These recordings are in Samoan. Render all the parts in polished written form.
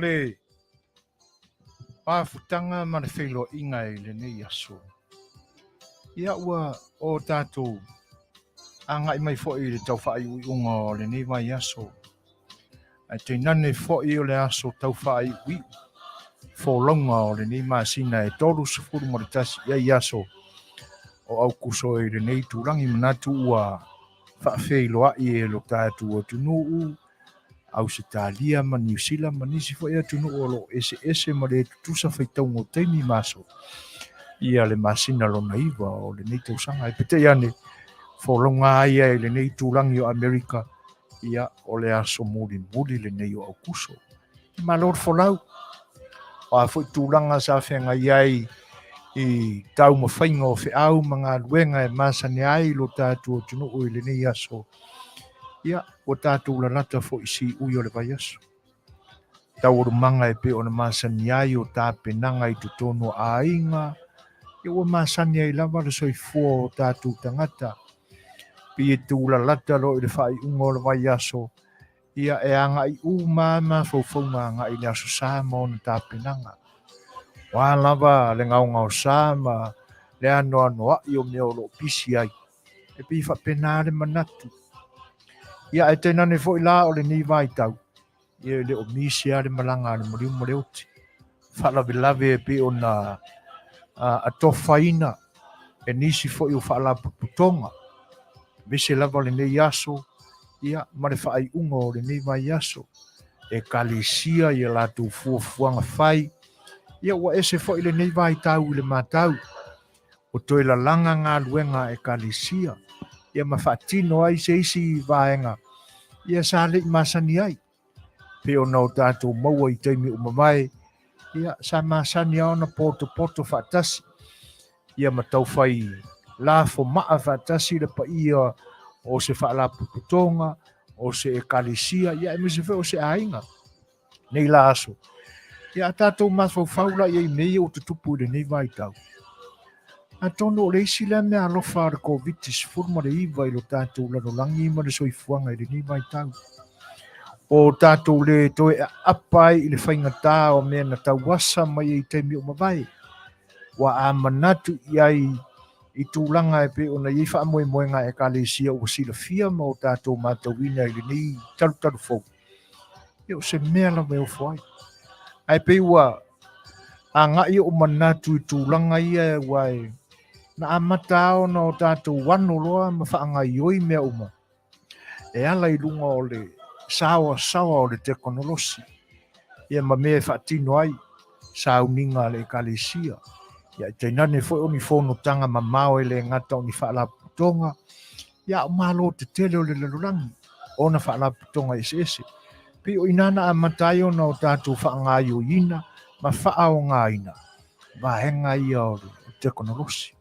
le mafutaga ma le feiloaiga i lenei aso, ia ua o tatou agai mai foi i le tau faaiuiuga o lenei vaiaso, ae tainane foi o le aso tau faaiuiu folauga o lenei masina e 31 i ai aso o Aukuso i lenei itulagi. Manatu ua faafeiloai e lo tatou atunuu, Ausetalia ma Niu Sila ma nisi foi atunuu o lo o eseese ma le tutusa faitauga o taimi ma aso ia le masina lona iva o lenei tausaga. E peitai ane, folauga lava ia i lenei itulagi o Amerika, ia o le aso mulimuli lenei o Aukuso. Malo le folau. O a foi tulaga sa feagai ai i taumafaiga o feau ma galuega e masani ai lo tatou atunuu i lenei aso, ia ua tatou lalata foi i siui o le vaiaso. Taualumaga e pei ona masani ai o tapenaga i totonu o aiga, ia ua masani ai lava le soifua o tatou tagata. Pei e tulalata loa i le faaiuga o le vaiaso, ia e agai uma lava mafaufauga agai i le Aso Sa ma ona tapenaga. O a lava le gaogaosa ma le anoanoai o mea o lo o pisi ai, e pei e faapena le manatu. Ia ae tainane foi la o lenei vaitau, ia e le o misi lava le malaga a le maliu ma le oti. Faalavelave e pei ona atofaina e nisi foi o faalapotopotoga, aemaise lava lenei aso ia ma le faaiuga o lenei vaiaso, ekalesia i a latou fuafuaga fai, ia ua ese foi lenei vaitau i le matau, ua toe lalaga galuega a ekalesia, ia ma faatino ai se isi vaega ia sa le i masani ai. Pei ona o tatou maua i taimi ua mavae, ia sa masani lava ona potopoto faatasi, ia ma taufai lafo maa faatasi le paia o se faalapotopotoga, o se ekalesia, ia aemaise foi o se aiga. Nei la aso, ia a tatou mafaufau la i ai i mea ia ua tutupu i lenei vaitau, atonu o le isi lea mea alofa a le Koviti-19 i lo tatou lalolagi ma le soifuaga i lenei vaitau. O tatou le toe aapa ai i le faigata o mea na tauasa mai ai i taimi ua mavae. Ua a manatu i ai i tulaga e pei ona i ai faamoemoega a Ekalesia ua silafia ma o tatou matauina i lenei talutalu fou, ia o se mea lava e ofo ai. Ae pei ua agai ou manatu i tulaga ia aua e na amata lava ona o tatou ano loa ma faagaoioi mea uma e ala i luga o le saoasaoa o le tekonolosi ia ma mea e faatino ai sauniga a le Ekalesia. Ia e tainane foi o ni fonotaga mamao e le gata o ni faalapotopotoga, ia a o malo tetele o le lalolagi, ona faalapotopotoga eseese. Pei o i ina na amata ai ona o tatou faagaoioiina ma faaaogaina vaega ia o le tekonolosi.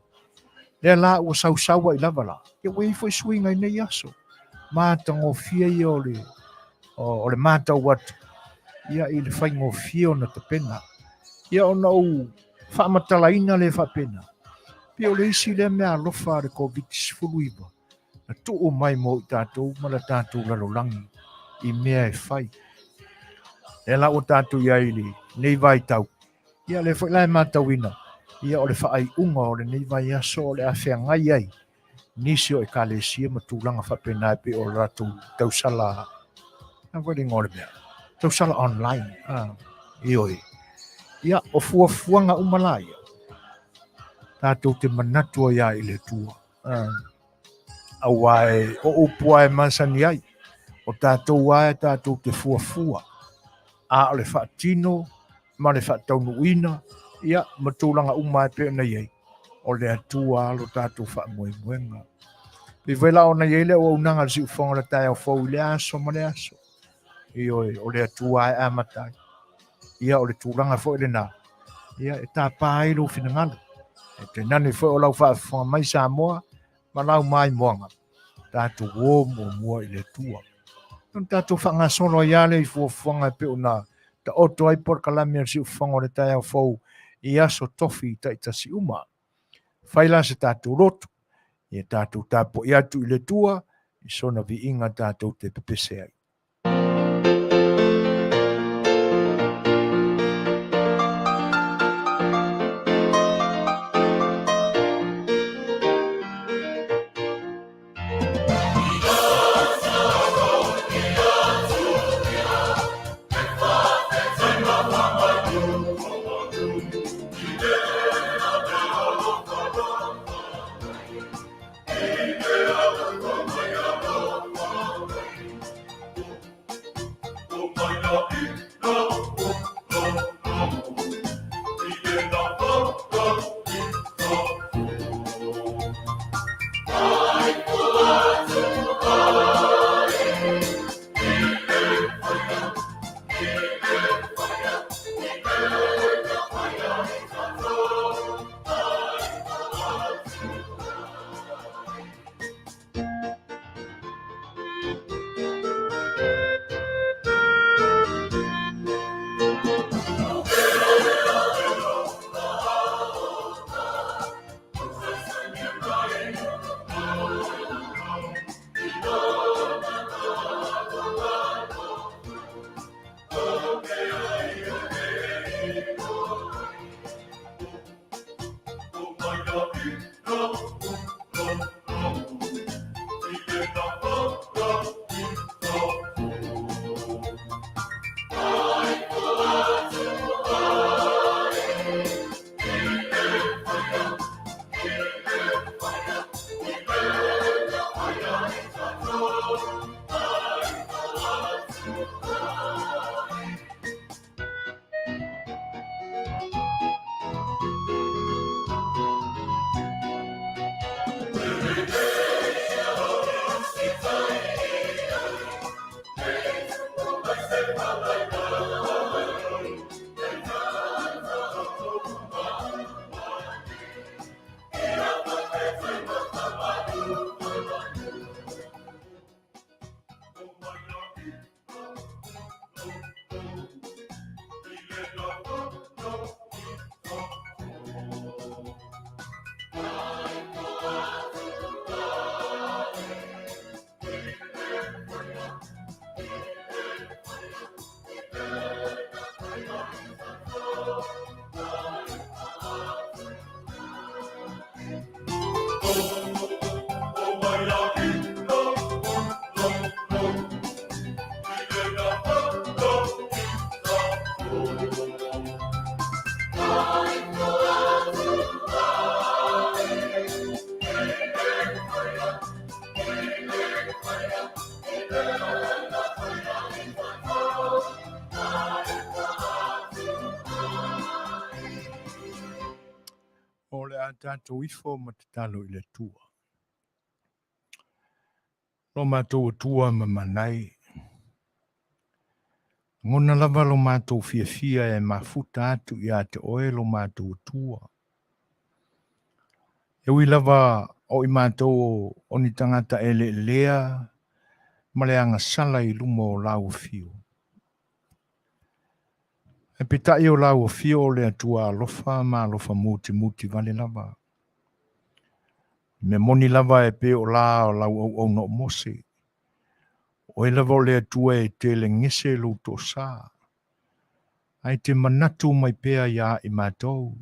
Lea la ua sausau ai lava la, ia ua i ai foi suiga i nei aso. Matagofie ia o le, o le matau atu ia i le faigofie ona tapena. Ia ona ou faamatalaina lea faapena, pei o le isi lea mea alofa a le Koviti-19 na tuu mai mo i tatou ma le tatou lalolagi i mea e fai. Lea la ua tatou i ai i lenei vaitau, ia lea foi la e matauina, ia o le faaiuga o lenei vaiaso o le a feagai ai nisi o ekalesia ma tulaga faapena e pei o le latou tausala, a foi le igoa o le mea, tausala online, ioe. Ia, o fuafuaga uma la ia, tatou te manatu ai lava i le Atua. Aua e o upu lava e masani ai, o tatou lava e tatou te fuafua, a o le faatino ma le faataunuuina, ia, ma tulaga uma lava e pei ona i ai, o le Atua lava lo tatou faamoemoega. Pei foi la ona i ai le auaunaga a le siufofoga o le taeao fou i lea aso ma lea aso. Ioe, o le Atua lava e amata ai. Ia, o le tulaga foi lena, ia, e tapa ai lou finagalo. E tainane foi o lau faafofoga mai Samoa ma lau maimoaga, tatou o muamua i le Atua. Ona tatou faagasolo ai lava lea i fuafuaga e pei ona taoto ai polokalame a le siufofoga o le taeao fou i aso tofi taitasi uma. Fai la se tatou lotu, ia tatou tapuai atu i le Atua i sona viiga tatou te pepese ai. O le a tatou ifo ma tatalo i le Atua. Lo matou Atua ma manai, lagona lava lo matou fiafia e mafuta atu ia te oe lo matou Atua. E ui lava o i matou o ni tagata eleelea ma le agasala i luma o lau afio. Ae peitai o lau afio o le Atua alofa ma alofa mutimuti vale lava. O le mea moni lava e pei o la o lau auauna o Mose. O oe lava o le Atua e telegese lou toasa, ae te manatu mai pea iā i matou.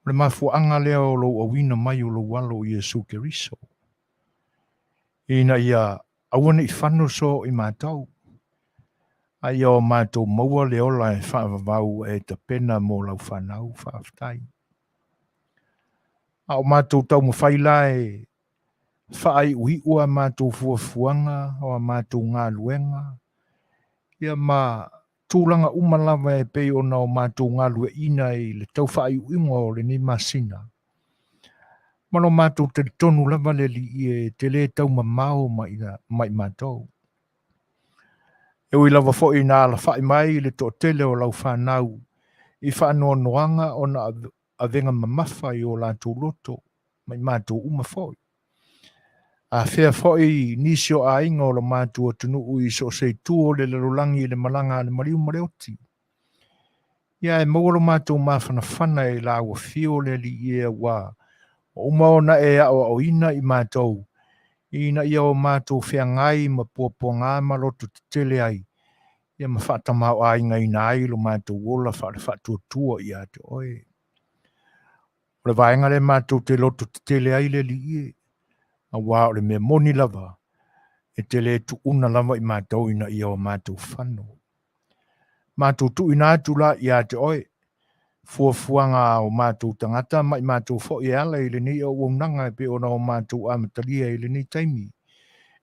O le mafuaaga lea o lou auina mai o lou Alo o Iesu Keriso, ina ia aua ne i fano soo i matou, a ia o matou maua le ola e faavavau e tapena mo lau fanau. Faafetai. A o matou taumafai la e faaiuiu a matou fuafuaga o a matou galuega, ia ma tulaga uma lava e pei ona o matou galueaiina i le tau faaiuiuga o lenei masina. Ma lo matou talitonu lava le Alii e te le taumamao mai matou. E ui lava foi ina alafai mai le toatele o lau fanau i faanoanoaga ona avega mamafa i o latou loto, ma i matou uma foi. Afea foi nisi o aiga o lo matou atunuu i so o se itu o le lalolagi i le malaga a le maliu ma le oti. Ia e maua lo matou mafanafana i lau afio le Alii e auā ua uma ona e aoaoina i matou ina ia o matou feagai ma puapuaga ma loto tetele ai ia ma faatamaoaigaina ai lo matou ola faale-faatuatua ia te oe. O le vaega lea matou te loto tetele ai le Alii e, auā o le mea moni lava, e te le tuuna lava i matou ina ia o matou fano. Matou tuuina atu la ia te oe, fuafuaga a o matou tagata ma i matou foi e ala i lenei auaunaga e pei ona o matou amatalia i lenei taimi,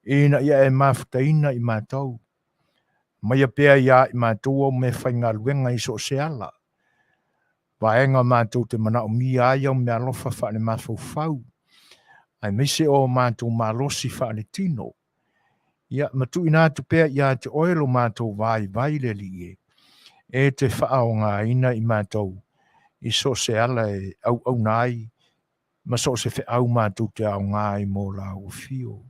ina ia e mafutaina i matou. Aumaia pea ia i matou au meafaigaluega i so o se ala, vaega matou te manaomia ai au meaalofa faalemafaufau, aemaise o matou malosi faaletino. Ia, ma tuuina atu pea ia te oe lo matou vaivai le Alii e, e te faaaogaina i matou i so o se ala e auauna ai ma so o se feau matou te aoga ai mo lau afio.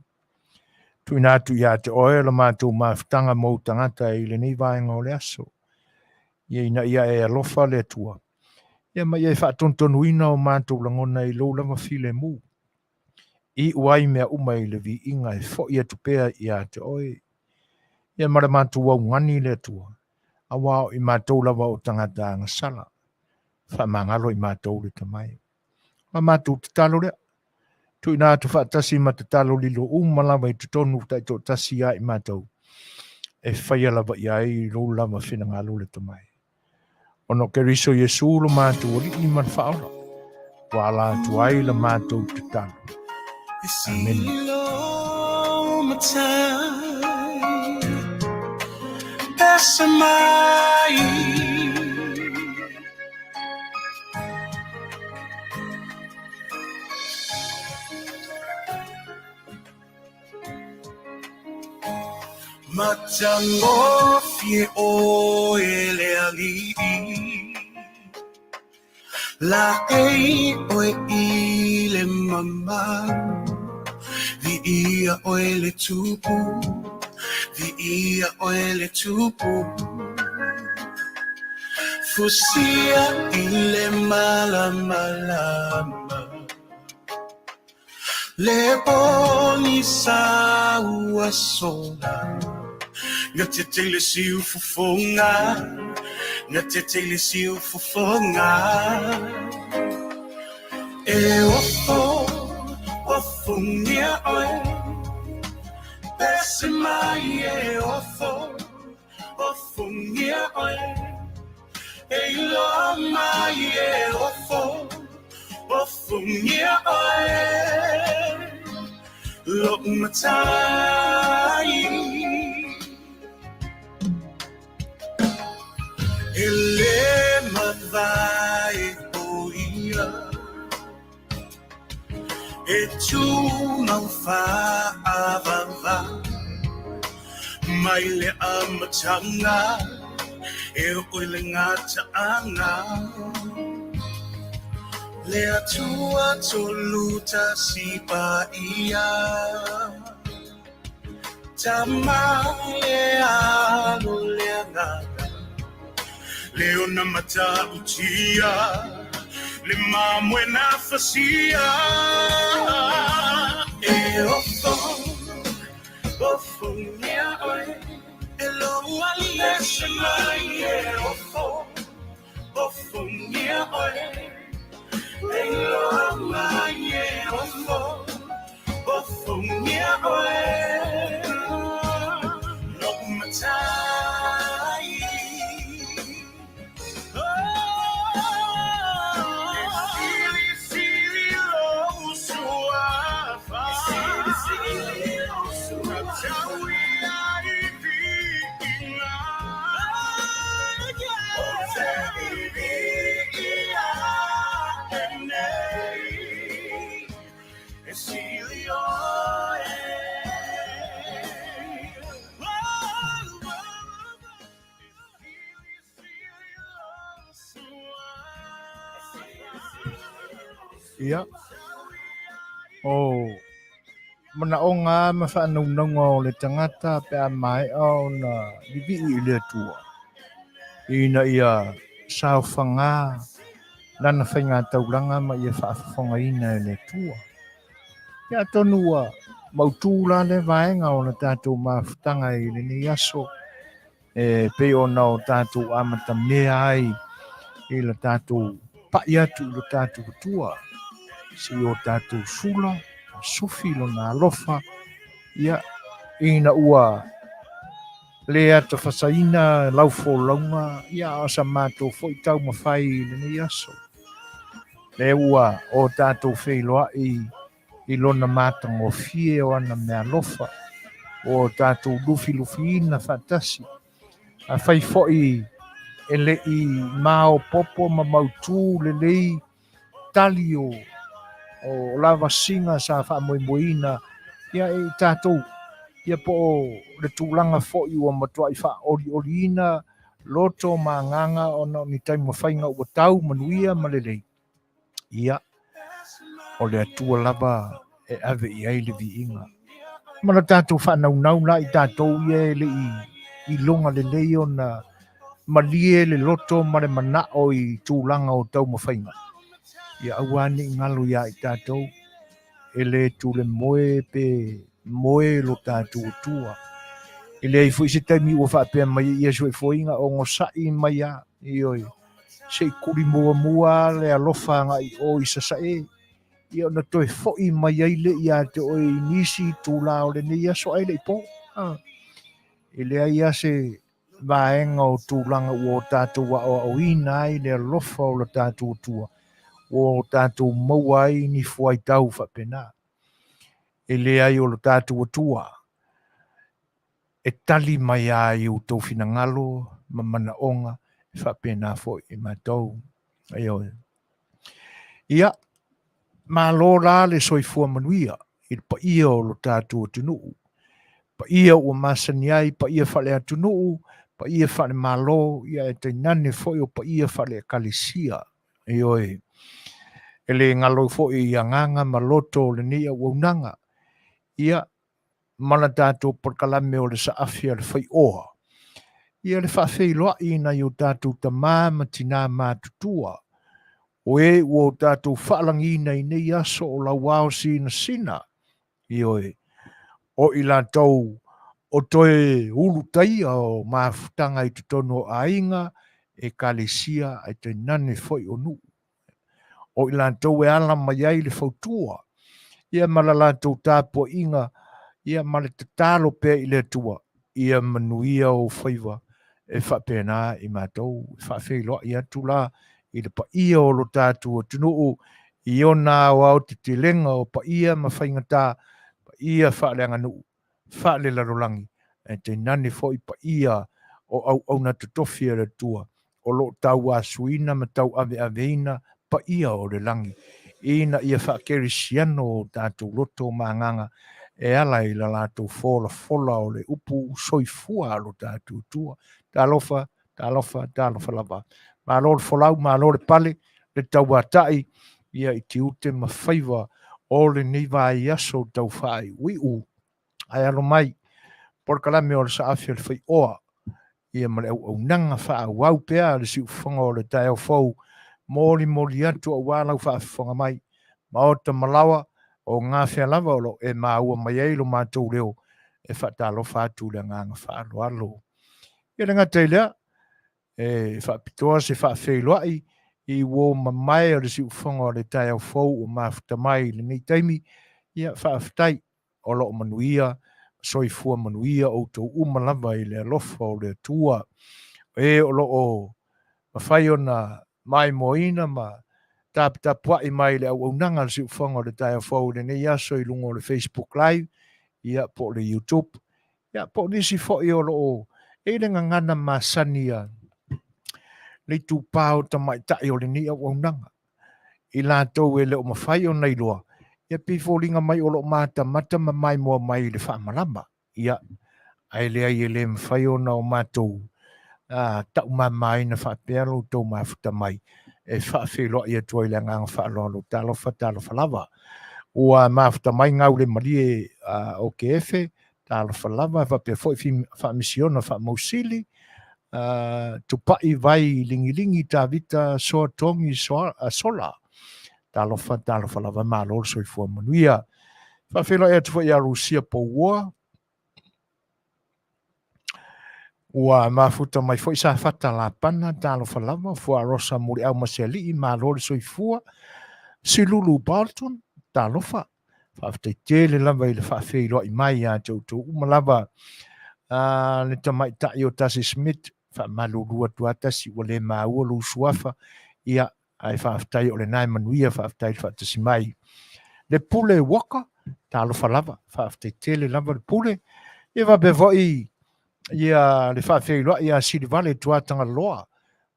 Tuuina atu ia te oe la matou mafutaga mo ou tagata i lenei vaega o le aso. Ia ina ia e alofa le Atua, ia ma ia e faatonutonuina o matou lagona i lou lava filemu. Iu ai mea uma i le viiga e foi atu pea ia te oe. Ia ma le matou augani le Atua, auā o i matou lava o tagata agasala. Faamagalo i matou le Tama e. O la matou tatalo lea, tuuina atu faatasi ma tatalo lilo uma lava i totonu taitoatasi ia i matou, e faia lava i ai lou lava finagalo le Tama e. Ona o Keriso Iesu lo matou Alii ma le Faaola, ua ala atu ai la matou tatalo. Amene. Matagofie oe le Alii, Laei oe i le mamalu, Viia oe le Tupu, Viia oe le Tupu. Fusia i le malamalama, Le pogisa ua sola, Gatete le siufofoga. Na tete i le siufofoga. E ofo, ofogia oe, Pese mai e ofo, ofogia oe, E iloa mai e ofo, ofogia oe, Lo'u matai. E le mavae o ia E tumau faavavau Mai le amataga E oo i le gataaga Le Atua Tolutasi Paia Tama le Alo le Agaga Le ona matautia Le mamoe na fasia E ofo, ofogia oe E lou alii Pese mai e ofo, ofogia oe E iloa mai e ofo, ofogia oe Lo'u matai. E silisili lou suafa Tatau ia i viiga Ou te viia ae nei E sili oe. Ia, o manaoga lava ma faanaunauga o le tagata pe a maea ona vivii i le Atua, ina ia saofaga lana faigataulaga ma ia faafofogaina e le Atua. Ia atonu ua mautu la lea vaega o le tatou mafutaga i lenei aso e pei ona o tatou amatamea ai i le tatou pai atu i lo tatou Atua, se i o tatou sula ma sufi lona alofa, ia, ina ua le atafasaina lau folauga, ia, a o sa matou foi taumafai i lenei aso. Lea ua o tatou feiloai i lona matagofie o ana meaalofa, ua o tatou lufilufiina faatasi. Afai foi e le i maopoopo ma mautu lelei tali o lavasiga sa faamoemoeina ia e i tatou, ia po o le tulaga foi ua matuai faaolioliina loto ma agaga ona o ni taumafaiga ua tau manuia ma lelei, ia, o le Atua lava e ave i ai le viiga. Ma lo tatou faanaunau la i tatou ia e le i iloga lelei ona malie le loto ma le manao i tulaga o taumafaiga, ia aua ne i galo ia i tatou, e le tule moe pe moe lo tatou Atua. E leai foi se taimi ua faapea mai ai ia soifuaina, onosai mai a, ioe, se i kuli muamua le alofa agai i o i Sasae, ia ona toe foi mai ai lea ia te oe i nisi itula o lenei aso ae le i po. E leai lava se vaega o tulaga ua o tatou aoaoina ai le alofa o lo tatou Atua, ua o tatou maua ai ni fuaitau faapena. E leai o lo tatou Atua e tali mai lava i outou finagalo ma manaoga e faapena foi i matou. Ioe. Ia, malo la le soifua manuia i le paia o lo tatou atunuu. Paia ua masani ai, paia faale-atunuu, paia faale-Malo, ia e tainane foi o paia faale-Ekalesia. Ioe, e le galo foi i agaga ma loto o lenei auaunaga, ia, ma la tatou polokalame o le saafi a le faioa, ia le faafeiloai i nai o tatou tama ma tinā matutua, o e ua o tatou faalagiina i nei aso o lauao sinasina, Ioe, o i latou o toe ulutaia o mafutaga i totonu o aiga Ekalesia ae tainane foi o nuu. O i latou e ala mai ai le fautua, ia ma la latou tapuaiga, ia ma le tatalo pea i le Atua, ia manuia ou faiva e faapena i matou. E faafeiloai atu la i le paia o lo tatou atunuu i ona aoaotetelega o paia ma faigata, paia faaleaganuu, faalelalolagi, ae tainane foi paia o auauna totofi a le Atua o lo o tauasuina ma tauaveaveina paia o le lagi, ina ia faakerisiano o tatou loto ma agaga e ala i la latou folafola o le upu soifua a lo tatou Atua. Talofa, talofa, talofa lava. Malo le folau, malo le pale, le tauatai ia i tiute ma faiva o lenei vaiaso tau faaiuiu. Ae alo mai, polokalame o le saafi o le faioa, ia ma le auaunaga faaauau pea a le siufofoga o le taeao fou, molimoli atu aua lau faafofoga mai, maota ma laoa, o gafea lava o lo o e maua mai ai lo matou leo, e faatalofa atu i le agaga faaaloalo. Ia le gata i lea, e faapitoa se faafeiloai i uo mamae o le siufofoga o le taeao fou ua mafuta mai i lenei taimi, ia faafetai o lo o manuia, soifua manuia outou uma lava i le alofa o le Atua. E o lo o mafai ona maimoaina ma taputapuai mai le auaunaga a le siufofoga o le taeao fou i lenei aso i luga o le Facebook Live, ia po o le YouTube, ia po o nisi foi o lo o e i le gagana masani a le itupa o tamaitai o lenei auaunaga, i latou e le o mafai ona iloa, ia pei foliga mai o lo o matamata ma maimoa mai i le faamalama. Ia, ae leai e le mafai ona o matou taumamaina faapea lo outou mafuta mai e faafeiloai atu ai le agaga faaaloalo. Talofa, talofa lava. Ua mafuta mai gau le malie o Keefe, talofa lava, faapea foi faamisiona faamausili, tupai vai ligilingi Tavita soa togi sola. Talofa, talofa lava, malo le soifua manuia. Faafeiloai atu foi ia Rusia Pouoa, ua mafuta mai foi Safata Lapana, talofa lava, Fuarosa Muliau Masialii, malo le soifua. Silulu Bolton, talofa, faafetai tele lava i le faafeiloai mai ia te outou uma lava. Le tamaitai o Tasi Smith, faamalulu atu lava Tasi, ua le maua lou suafa, ia, ae faafetai o lena e manuia, faafetai le faatasi mai. Le Pule Walker, talofa lava, faafetai tele lava le Pule. Ia faapea foi ia le faafeiloai ia Silivale Tuatagaloa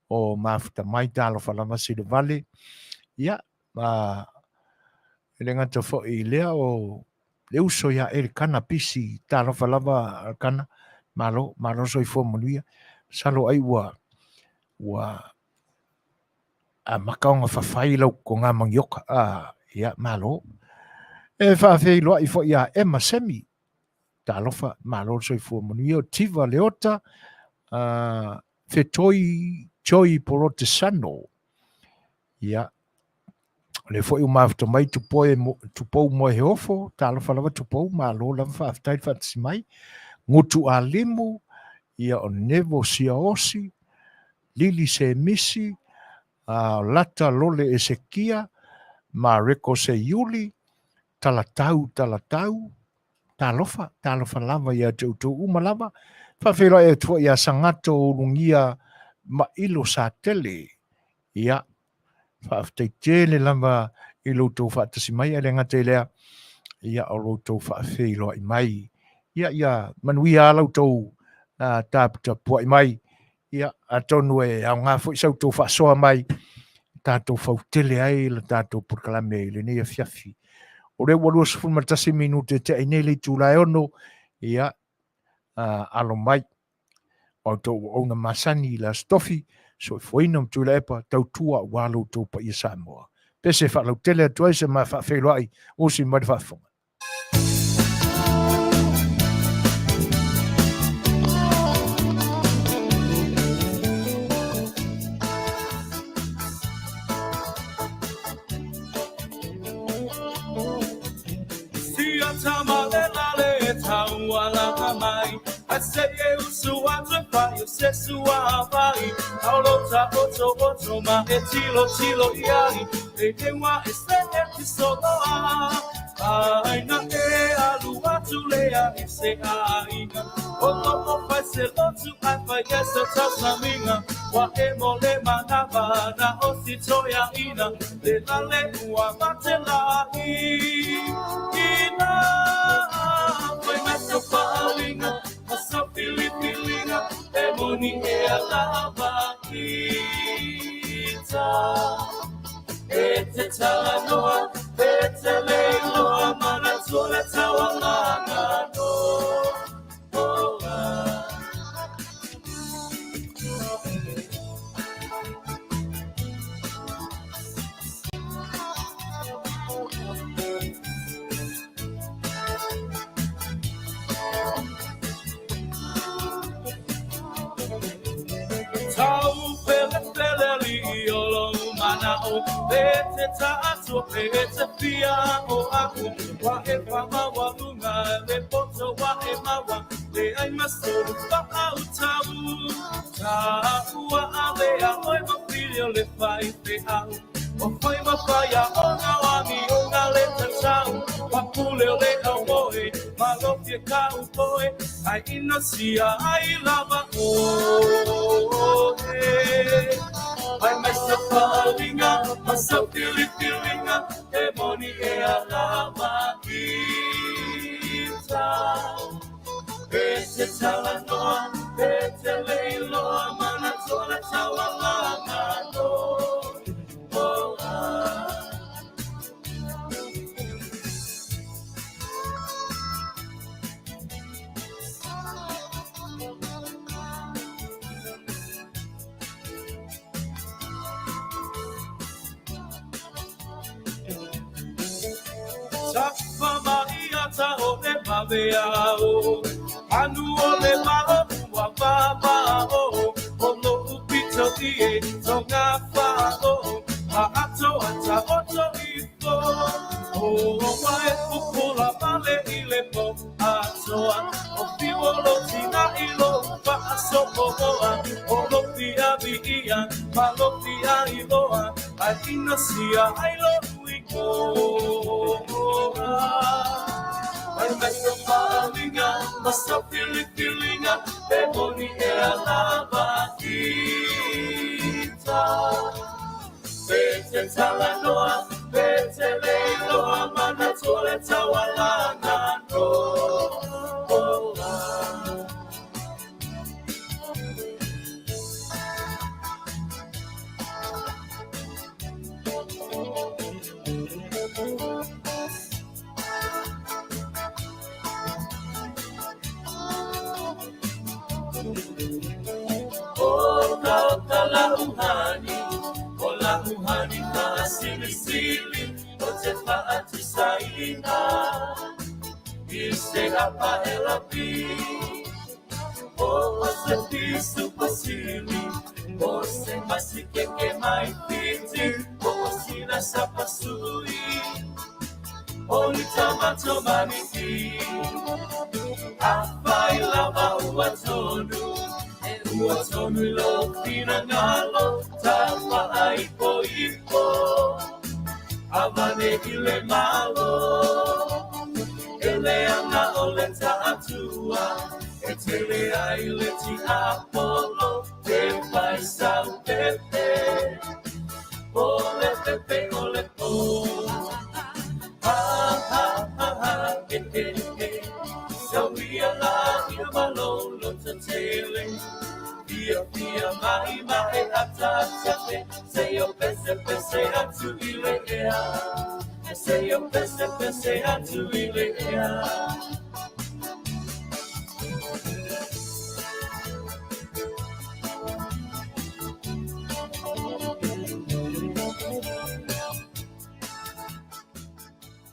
o mafuta mai, talofa lava Silivale. Ia, ma e le gata foi i lea o le uso ia Elikana Pisi, talofa lava Elikana, malo, malo soifua manuia. Masalo ai ua ua amata ona fafai lau toga manioka. Ia, malo. E faafeiloai foi ia Emma Semi, talofa, malo le soifua manuia. O Tiva Leota, Fetoi Joy Porotesano, ia, o lea foi ua mafuta mai Tupou Moeheofo, talofa lava Tupou, malo lava faafetai le faatasi mai. Gutu Alimu, ia o Nevo Siaosi, Lili Semisi, Lata Lole Esekia, Mareko Seiuli, Talatau Talatau, talofa, talofa lava ia te outou uma lava. Faafeiloai atu foi ia Sagato Ulugia Mailo Satele. Ia, faafetai tele lava i lo outou faatasi mai, ae le gata i lea, ia o lo outou faafeiloai mai. Ia, ia manuia la outou taputapuai mai. Ia, atonu e aoga foi sa outou faasoa mai, tatou fautele ai le tatou polokalame i lenei afiafi. O lea ua 21 minute te ai nei le itula e 6, ia, alo mai. O outou auauna masani i le Aso Tofi, soifuaina ma Tuilaepa, tautua aua lo outou paia Samoa. Pese faalautele atu ai se ma faafeiloai, usi mai le faafofoga.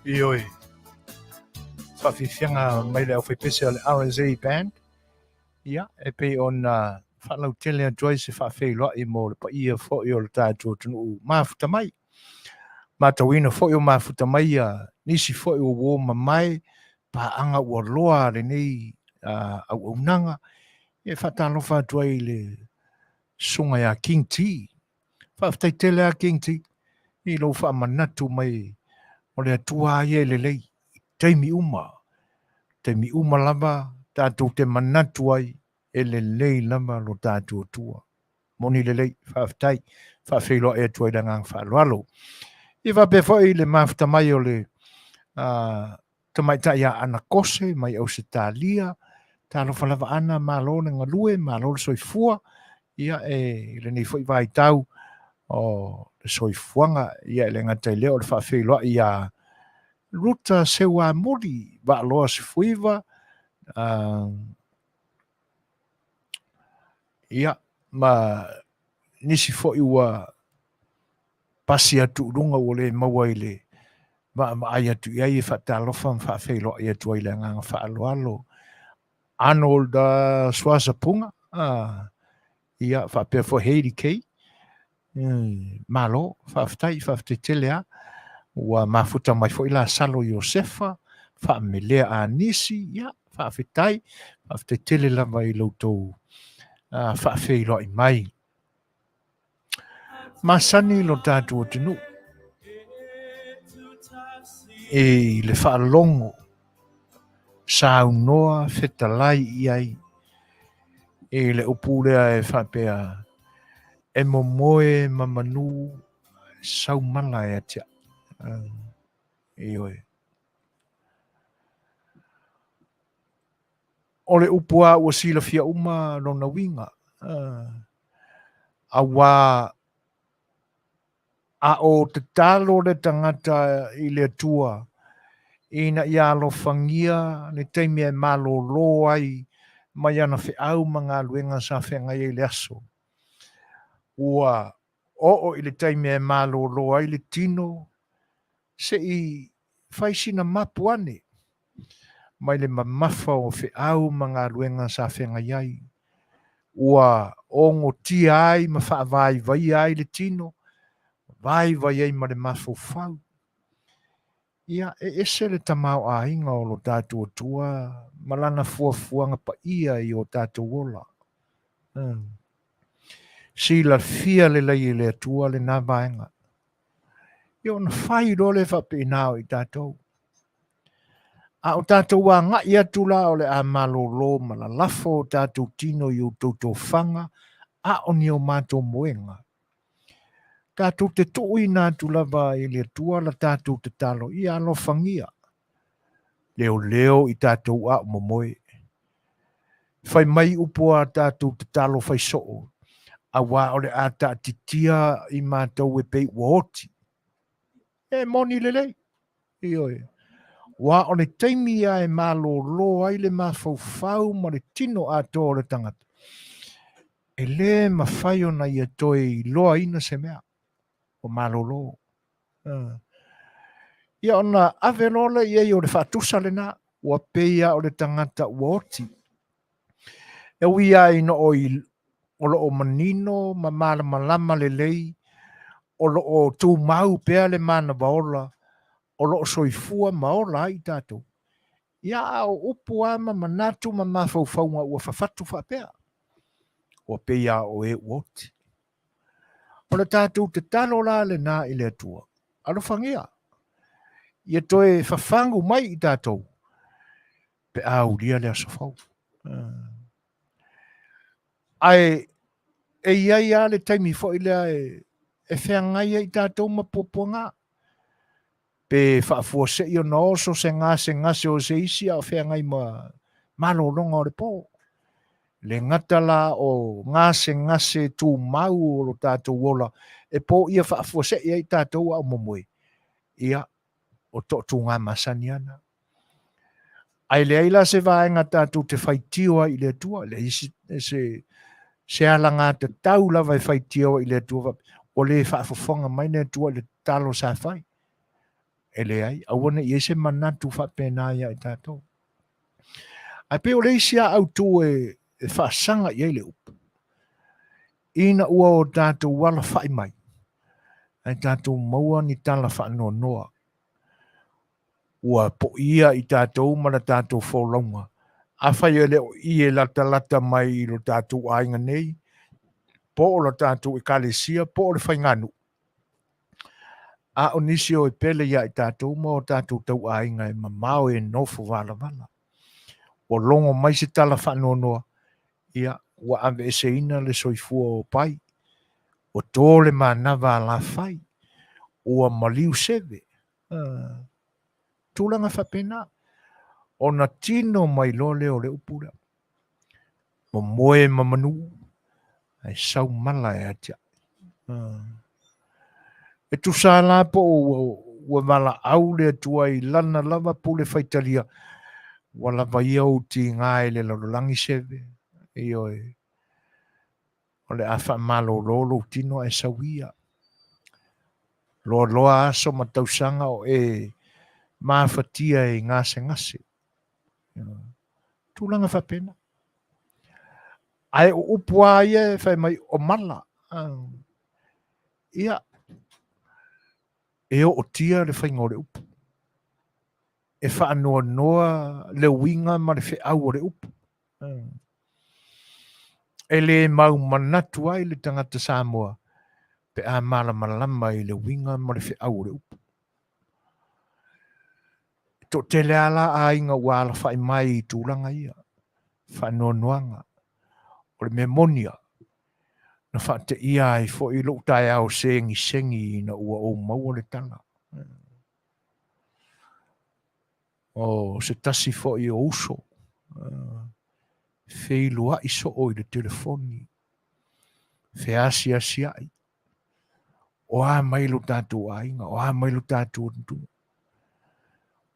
Ioe. Faafiafiaga mai le aufaipese o le RSA Band. Ia, e pei ona faalautele atu ai se faafeiloai mo le paia foi o le tatou atunuu mafuta mai. Matauina foi o mafuta mai ia nisi foi o uo mamae paaga ua loa lenei auaunaga. Ia e faatalofa atu ai i le susuga ia King T. Faafetai tele lava King T i lou faamanatu mai o le Atua lava ia e lelei i taimi uma, taimi uma lava tatou te manatu ai e lelei lava lo tatou Atua. Moni lelei, faafetai, faafeiloai atu ai le agaga faaaloalo. Ia faapea foi le mafuta mai o le tamaitai ia Ana Kose mai Ausetalia, talofa lava Ana, malo le galue, malo le soifua, ia e i lenei foi vaitau o le soifuaga, ia e le gata i lea o le faafeiloai ia Ruta Seuamuli Vaaloa Sefuiva, ia ma nisi foi ua pasi atu i luga ua le maua i le vaavaai atu i ai e faatalofa ma faafeiloai atu ai i le agaga faaaloalo. Arnold Suasapunga, ia faapea foi Heidi Kay, malo, faafetai, faafetai tele lava. Ua mafuta mai foi Lasalo Iosefa, Faamelea Anisi, ia faafetai, faafetai tele lava i lo outou faafeiloai mai. Masani lo tatou atunuu i le faalogo saunoa fetalai i ai i le upu lea e faapea e momoe ma manu sau mala e atiae. Ioe. O le upu lava ua silafia uma lona uiga, auā a o tatalo le tagata i le Atua ina ia alofagia le taimi e malolo ai mai ana feau ma galuega sa feagai ai i le aso, ua oo i le taimi e malolo ai le tino, se i fai sina mapu ane mai le mamafa o feau ma galuega sa feagai ai, ua ogotia ai ma faavaivaia ai le tino, vaivai ai ma le mafaufau. Ia, e ese le tamaoaiga o lo tatou Atua ma lana fuafuaga paia i o tatou ola. Silafia lelei e le Atua lena vaega. Ia ona fai loa lea faapena o i tatou. A o tatou agai atu la o le a malolo ma lalafo o tatou tino i outou tofaga, a o ni o matou moega. Tatou te tuuina atu lava i le Atua la tatou tatalo, ia alofagia, leoleo i tatou a o momoe. Fai mai upu a tatou tatalo fai soo, auā o le a taatitia i matou e pei ua oti. E moni lelei. Ioe. Ua o le taimi ia e malolo ai le mafaufau ma le tino atoa o le tagata, e le mafai ona ia toe iloaina se mea, ua malolo. Ia ona ave loa lea i ai o le faatusa lena, ua pei lava o le tagata ua oti. E ui lava ina o o lo o manino ma malamalama lelei, o lo o tumau pea le manava ola, o lo o soifua ma ola ai i tatou. Ia, a o upu lava ma manatu ma mafaufauga ua fafatu faapea, ua pei lava o e ua oti. O le tatou tatalo la lena i le Atua, alofagia, ia toe fafagu mai i tatou pe a aulia le aso fou. Ae e i ai lava le taimi foi lea e feagai ai tatou ma puapuaga, pe faafuasei ona oso se gasegase o se isi a o feagai ma malologa o le po. Le gata la o gasegase tumau o lo tatou ola e poia faafuasei ai tatou a o momoe, ia, o toatuga masani ana. Ae leai la se vaega tatou te faitio ai i le Atua, leai se alagatatau lava e faitio ai i le Atua, ua le faafofoga mai le Atua i le tatalo sa fai. E leai, aua ne i i ai se manatu faapena ia i tatou. Ae pei o le isi lava autu e faasaga i ai le upu, ina ua o tatou alafai mai, ae tatou maua ni tala faanoanoa, ua poia i tatou ma la tatou folauga, Afai e le o i e latalata mai i lo tatou aiga nei, po o lo tatou ekalesia, po o le faiganuu, a o nisi o e pele ia i tatou ma o tatou tauaiga e mamao e nofo valavala. Ua logo mai se tala faanoanoa, ia, ua aveeseina le soifua o Pai, ua to le manava alafai, ua maliu seve. Tulaga faapena, ona tino mai loa lea o le upu lea. Momoe ma manu, ae sau mala e atiae. E tusa la po o ua valaau le Atua i lana lava pule faitalia, ua lava ia ou tiga i le lalolagi seve, ioe, o le a faamalolo lou tino ae sau ia. Loaloa aso ma tausaga o e mafatia i gasegase. Tulaga faapena. Ae o upu lava ia e fai mai o mala. Ia, e ootia le faiga o le upu. E faanoanoa le uiga ma le feau o le upu. E le mau manatu ai le tagata Samoa pe a malamalama i le uiga ma le feau o le upu. E toatele lava la aiga ua alafai mai i tulaga ia, faanoanoaga. O le mea moni lava, na faateia ai foi lou taeao segisegi ina ua ou maua le tala. O se tasi foi o uso, feiloai soo i le telefoni, feasiasiai, o a mai lo tatou aiga, o a mai lo tatou atunuu,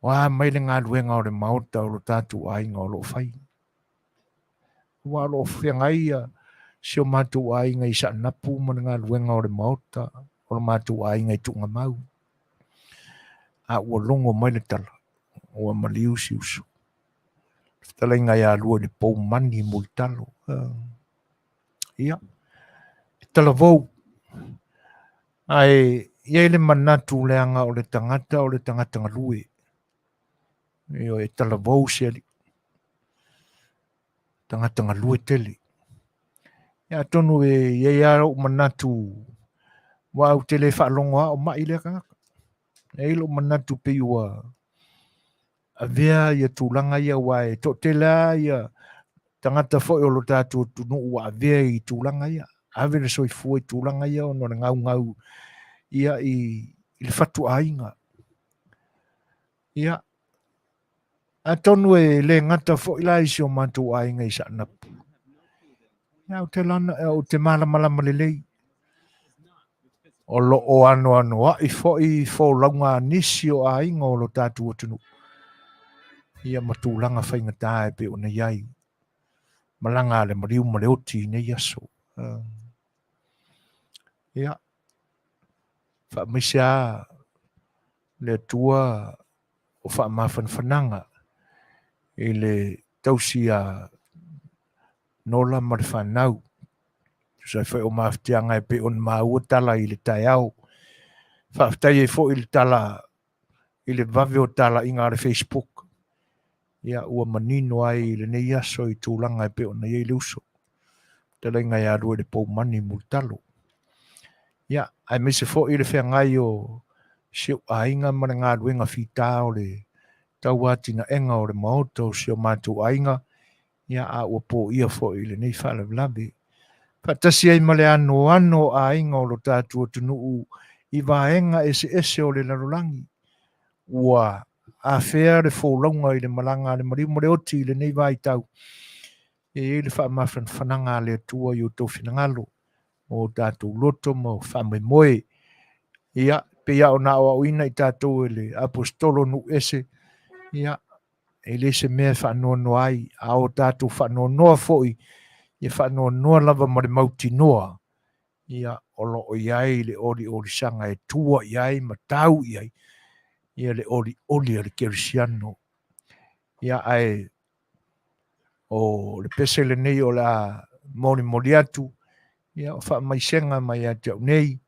o a mai le galuega o le Maota o lo tatou aiga o lo o fai. Aua o lo o feagai ia si o matou aiga i Saanapu ma le galuega o le Maota o lo matou aiga i Tuugamau. A ua logo mai le tala, ua maliu si uso. Le fetalaiga ia Luailipou Mani Mulitalo. Ia, e talavou. Ae i ai le manatu leaga o le tagata o le tagata galue. Ioe, e talavou se alii. Tagata galue tele. Ia atonu e i ai lava lou manatu aua ou te le faalogo lava o mai lea tagata. E i ai lou manatu pei ua avea ia tulaga ia aua e toatele lava ia tagata foi o lo tatou atunuu ua avea i tulaga ia. Ave le soifua i tulaga ia ona o le gaugau ia i le fatuaiga. Ia, atonu e le gata foi la i si o matou aiga i Saanapu. Ia, ou te, lana, ou te malamalama lelei. O lo o anoanoai foi folauga a nisi o aiga o lo tatou atunuu. Ia ma tulaga faigata e pei ona i ai. Malaga a le maliu ma le oti i nei aso. Ia, faamaise lava le Atua o faamafanafanaga i le tausi a Nola ma le fanau. Tusa ai foi o mafatiaga e pei ona maua tala i le taeao. Faafetai ai foi i le tala i le vave o talaiga a le Facebook. Ia, ua manino ai i lenei aso i tulaga e pei ona i ai le uso. Fetalaiga ia Luailipou Mani Mulitalo. Ia, aemaise foi le feagai o si ou aiga ma le galuega fita o le tauatinaega o le maota o si o matou aiga, ia, a ua poia foi i lenei faalavelave. Faatasi ai ma le anoano o aiga o lo tatou atunuu i vaega eseese o le lalolagi, ua afea le folauga i le malaga a le maliu ma le oti i lenei vaitau. E i ai le faamafanafanaga a le Atua i o outou finagalo, ma o tatou loto ma faamoemoe. Ia, pei lava ona aoaoina i tatou e le aposetolo nuu ese, ia, e le se mea e faanoanoa ai, a o tatou faanoanoa foi, ia faanoanoa lava ma le mautinoa, ia, o lo o i ai le oliolisaga e tua i ai ma tau i ai, ia le olioli a le kerisiano. Ia, ae o le pese lenei o le a molimoli atu, ia, o faamaisega mai ia te au nei,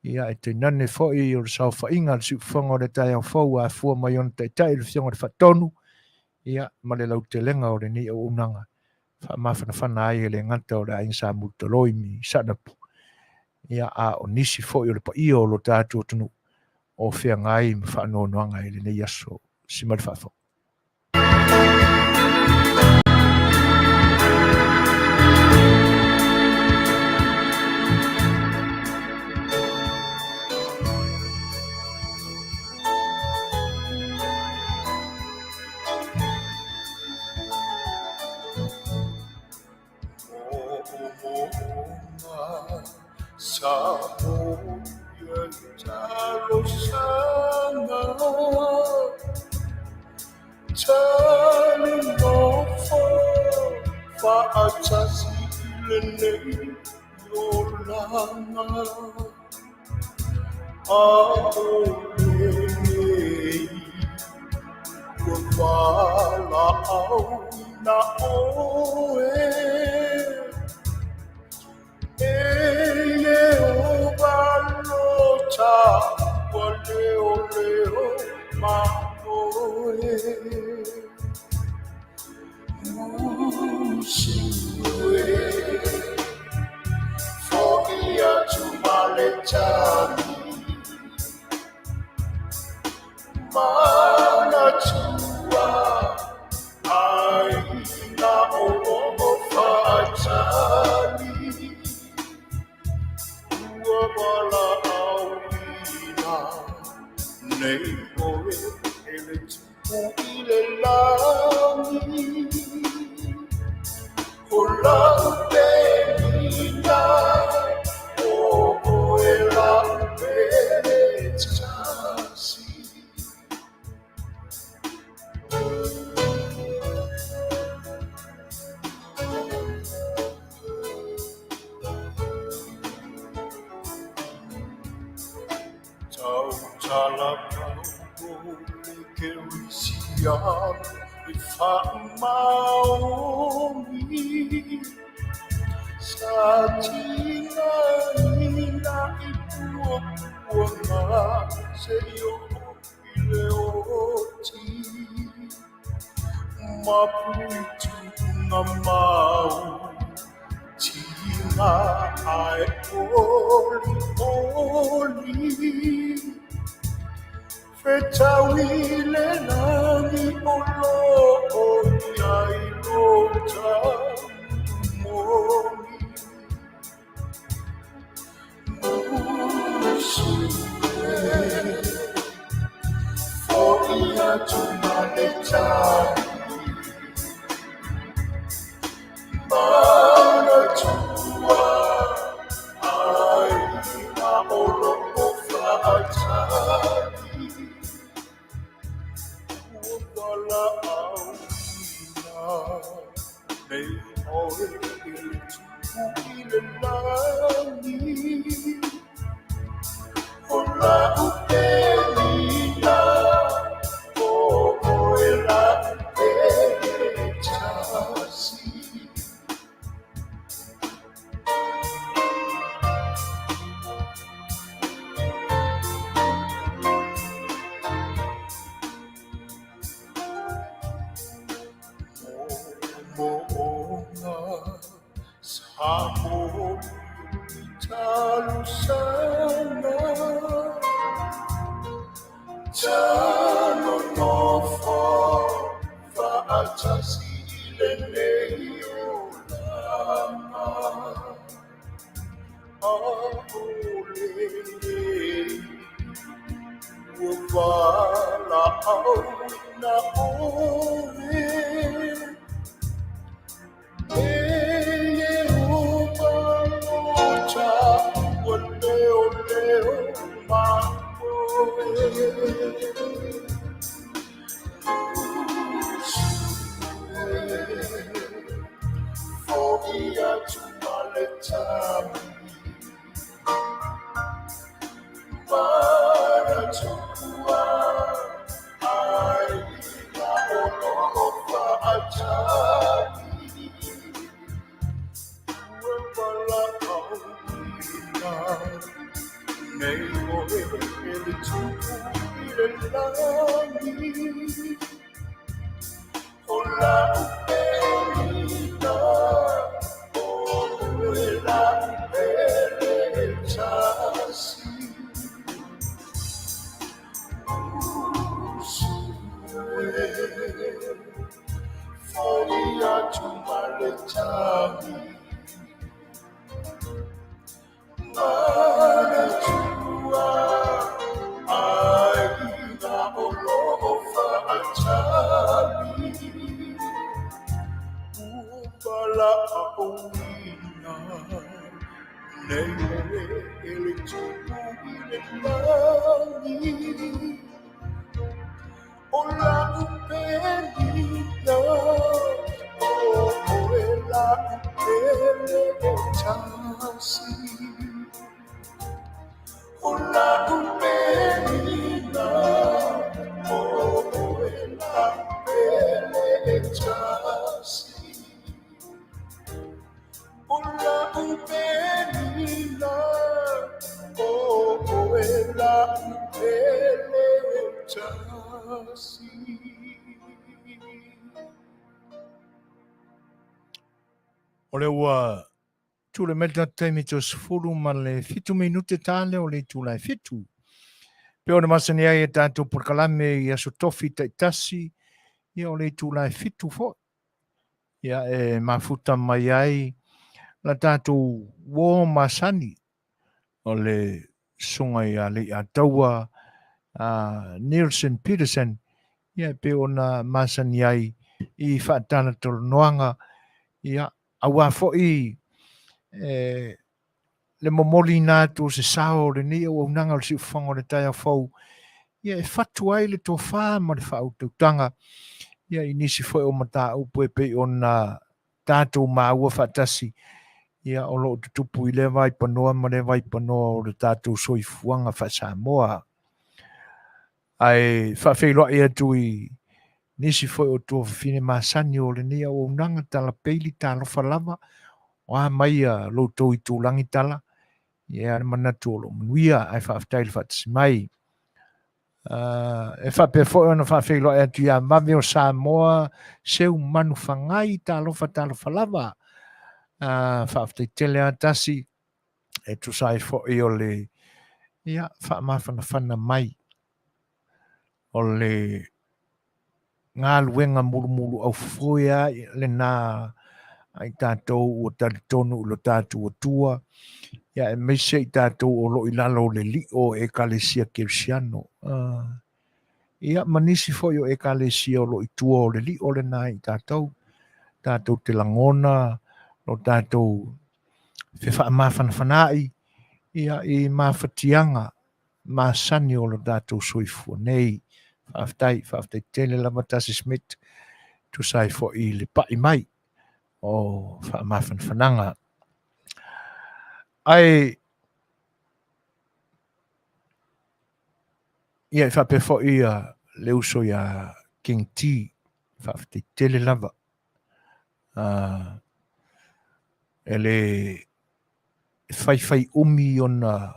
ia, e tainane foi o le saofaiga a le siufofoga o le taeao fou a afua mai ona taitai le Afioga i le Faatonu, Ia, ma le lautelega o lenei auaunaga, faamafanafana ai e le gata o le aiga Sa Mulitaloimi i Saanapu, ia, a o nisi foi o le paia o lo tatou atunuu o feagai ma faanoanoaga i lenei aso. Si ma le faafofoga. Pelina, o oe la'u pele e tasi. Usu e, fo'i atu ma le tagi. Manatua aiga o lo'o fa'atali. Ua valaauina nei oe e le Tupu i le lagi. O la'u Pelina, o oe la'u pele e tasi. O la'u Pelina, o oe la'u pele e tasi. O la'u Pelina, o oe la'u pele e tasi. O lea ua tulai mai le tatou taimi toe 17 minute tale o le itula e 7. Pe ona masani ai e tatou polokalame i aso tofi taitasi, ia o le itula e 7 foi. Ia e mafuta mai ai la tatou uo masani o le susuga ia Leiataua Nielsen Peterson, ia e pei ona masani ai i faatalatalanoaga, ia aua foi e le momoliina atu o se sao o lenei auaunaga o le siufofoga o le taeao fou, ia e fatu ai le tofa ma le faautautaga ia i nisi foi o mataupu e pei ona tatou maua faatasi ia o lo o tutupu i lea vaipanoa ma lea vaipanoa o le tatou soifuaga faa-Samoa. Ae faafeiloai atu i nisi foi o tuafafine masani o lenei auaunaga tala peili talofa lava o a mai a loutou itulagi tala ia le manatu o lo manuia ae faafetai le faatasi mai. E faapea foi ona faafeiloai atu ia Vave o Samoa, Seu Manufagai, talofa talofa lava. Faafetai tele a tasi e tusa ai foi o le ia faamafanafana mai o le galuega mulumulu aufoe a lena ai tatou ua talitonu i lo tatou Atua, ia aemaise i tatou o lo o i lalo o le lio o Ekalesia Kerisiano. Ia ma nisi foi o Ekalesia o lo o i tua o le lio lena i tatou, tatou te lagona lo tatou fefaamafanafanaai ia i mafatiaga masani o lo tatou soifua nei. Faafetai, faafetai tele lava Tasi Smith, tusa ai foi i le pai mai o faamafanafanaga. Ae ia e faapea foi ia le uso ia King T, faafetai tele lava. E le faifai umi ona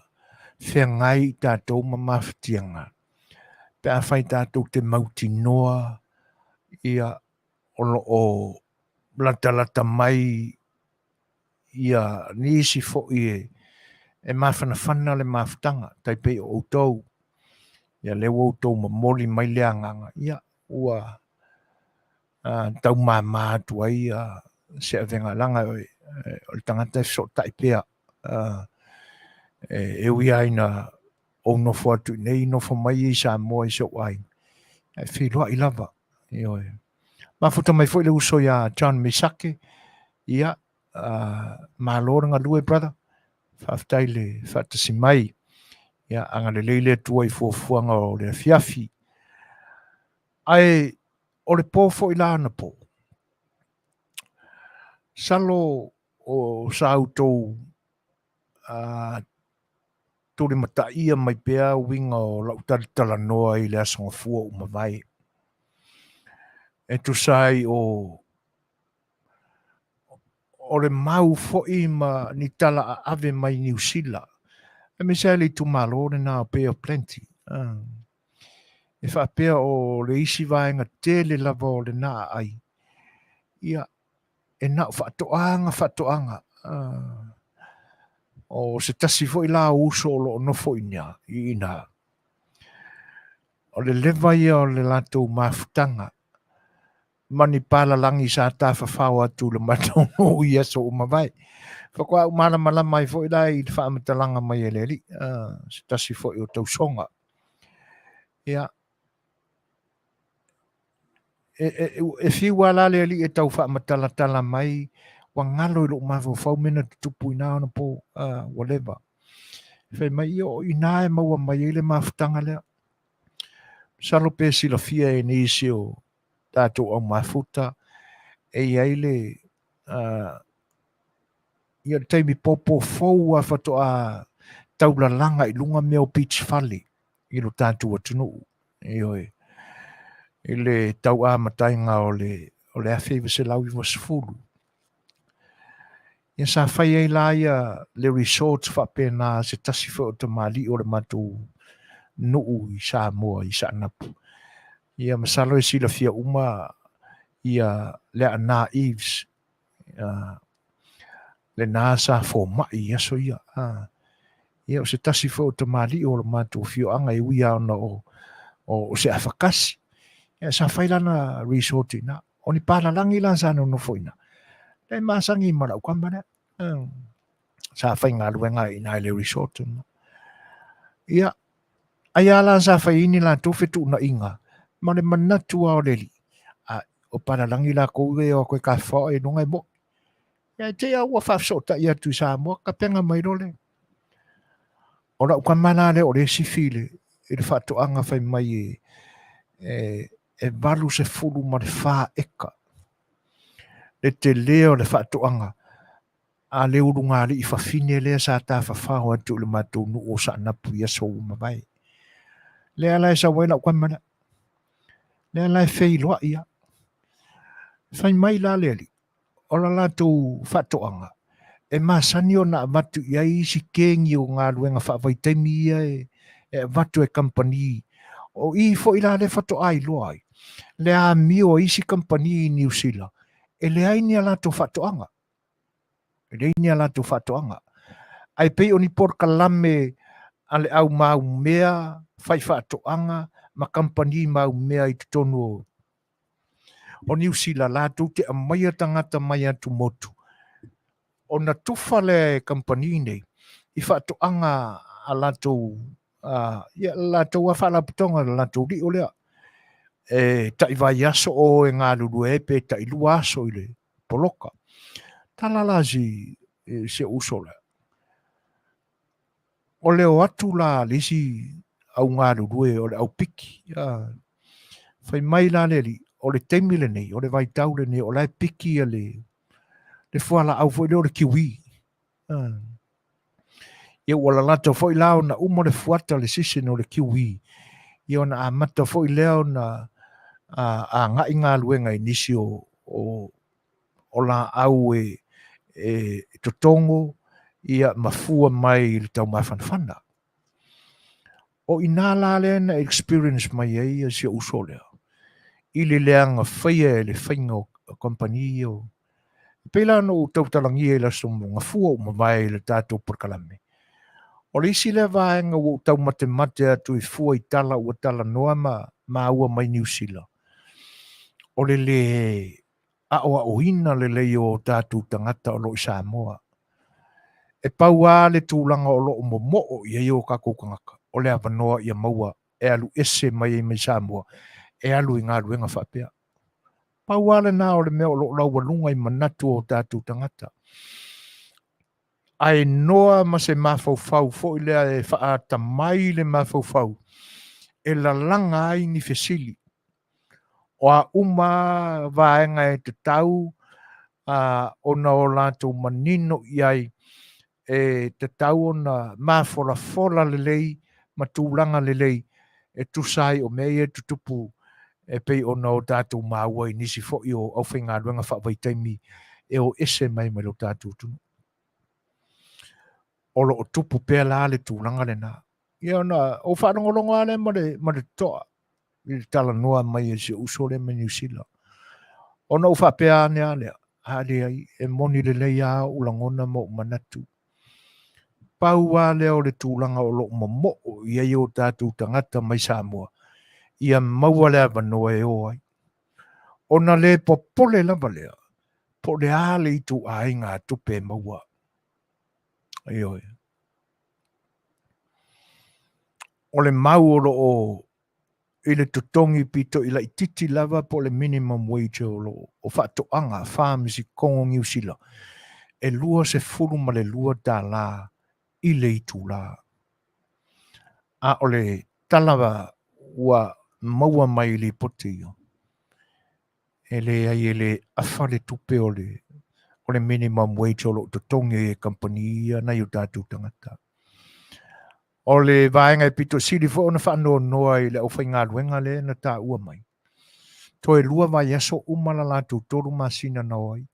feagai i tatou ma mafatiaga, pe afai tatou te mautinoa ia o lo o latalata mai ia nisi foi e mafanafana le mafutaga, tai pei o outou, ia lea ua outou momoli mai le agaga, ia ua taumama atu ai se avega laga o le tagata e fesootai pea e ui lava ina ou nofo atu i nei, nofo mai i Samoa i si ou aiga, ae feiloai lava. Ioe. Mafuta mai foi le uso ia John Misake, ia malo le galue brother, faafetai le faatasi mai, ia agalelei le Atua i fuafuaga o le afiafi. Ae o le po foi la anapo, salo o sa outou tulimataia mai pea uiga o lau talatalanoa i le aso Gafua ua mavae, e tusa ai o le mau foi ma ni tala aave mai Niu Sila, aemaise ai le itumalo lena o Bay of Plenty. E faapea o le isi vaega tele lava o lena aai, Ia, e na o faatoaga, faatoaga. O se tasi foi la o uso o lo o nofo i ina, o le leva ia o le latou mafutaga ma ni palalagi sa tafafao atu i le matou nuu i aso ua mavae. Faatoa ou malamalama ai foi la i le faamatalaga mai a le alii, se tasi foi o tausoga. Ia, e fiu lava la le alii e tau faamatalatala mai, ua galo i lou mafaufau mea na tutupu i na onapo, ua leva. Fai mai, ia o i ina e maua mai ai le mafutaga lea. Masalo pe silafia e nisi o tatou au mafuta, e i ai le ia le taimi popo fou lava faatoa taulalaga i luga mea o beach fale i lo tatou atunuu. Ioe. I le tau amataina o le 1990. Ia sa fai ai la ia le resort faapena se tasi foi o tamalii o le matou nuu i Samoa i Saanapu. Ia masalo e silafia uma ia Leaana Eves, lena sa fomai i aso ia. Ia o se tasi foi o tamalii o le matou afioaga e ui lava ona o se afakasi. Ia sa fai lana resort i ina. O ni palalagi la sa nonofo i ina. Lea e masani ma lau tama lea. Sa faigaluega i ina i le resort. Ia, ai lava la sa fai ai ni latou fetuunaiga ma le manatu lava o le alii, a o palalagi latou ia e o atu e tafafao ai iloga e mo'i. Ia e te i lava ua faafesootai atu i Samoa, tapena mai loa le. O lau tama la lea o lea e sifi i le faatoaga fai mai e 84 eka le tele o le faatoaga a le ulugalii fafine lea sa tafafao atu i le matou nuu o Saanapu i aso ua mavae. Lea la e sau ai lau tama lea. Lea la e feiloai lava. Fai mai la le alii, o la latou faatoaga e masani ona avatu i ai isi kegi o galuega faavaitaimi ia e avatu e kamupani. O i foi la lea faatoa iloa ai le amio a isi kamupani i Niu Sila e leai ni a latou faatoaga. E leai ni a latou faatoaga. Ae pei o ni polokalame a le au maumea, faifaatoaga ma kamupani maumea i totonu o O Niu Sila latou te aumaia tagata mai atumotu ona tufa lea e kamupani nei i faatoaga a latou ia latou a faalapotopotoga le latou lio lea e tai vaiaso o e galulue ai pe tai 2 aso i le poloka. Tala la si si ou uso lea. O le o atu la a le isi au galulue o le au piki, fai mai la le alii, o le taimi lenei, o le vaitau lenei, o la e piki ia le fualaau foi lea o le kiwi. Ia ua lalata foi la ona uma le fuata le season o le kiwi, ia ona amata foi lea ona agai galuega i nisi o laau e totogo ia ma fua mai i le taumafanafana. O i ina la lea na experience mai ai si ou uso lea i le leaga faia e le faiga o kamupani ia. E pei la ona ou tautalagia i le aso Gafua ua mavae i le tatou polokalame. O le isi lea vaega ua ou taumatemate atu i fua i tala ua talanoa ma maua mai Niu Sila, o le lē aoaoina lelei o tatou tagata o lo o i Samoa. E pau lava le tulaga o lo o momoo i ai o tatou tagata, o le avanoa ia maua e alu ese mai ai mai Samoa e alu i galuega faapea. Pau lava lena o le mea o lo o laualuga i manatu o tatou tagata. Ae noa ma se mafaufau foi lea e faatamai le mafaufau e lalaga ai ni fesili. O a uma vaega e tatau ona o latou manino i ai e tatau ona mafolafola lelei ma tulaga lelei e tusa ai o mea ia e tutupu e pei ona o tatou maua i nisi foi o aufaigaluega faavaitaimi e o ese mai mai lo tatou atunuu. O lo o tupu pea la le tulaga lena. Ia ona ou faalogologo lava lea ma le totoa i le talanoa mai a si ou uso lea mai Niu Sila. Ona ou faapea ane lava lea, a leai, e moni lelei lava ou lagona ma ou manatu. Pau lava lea o le tulaga o lo o momoo i ai o tatou tagata mai Samoa, ia maua le avanoa e o ai. Ona le popole lava lea, po o le a le ituaiga tupe e maua. Ioe. O le mau o lo o i le totogi pito i laititi lava po o le minimum wage o lo o faatoaga farms i Kongo Niu Sila e $22 i le itula. A o le tala ua maua mai i lipoti ia, e leai e le afa le tupe o le minimum wage o lo o totogi ai e kamupani ia nai o tatou tagata. O le vaega e pito sili foi ona faanoanoa i le aufaigaluega lea na taua mai. Toe 2 vaiaso uma la latou 3 masina na o ai,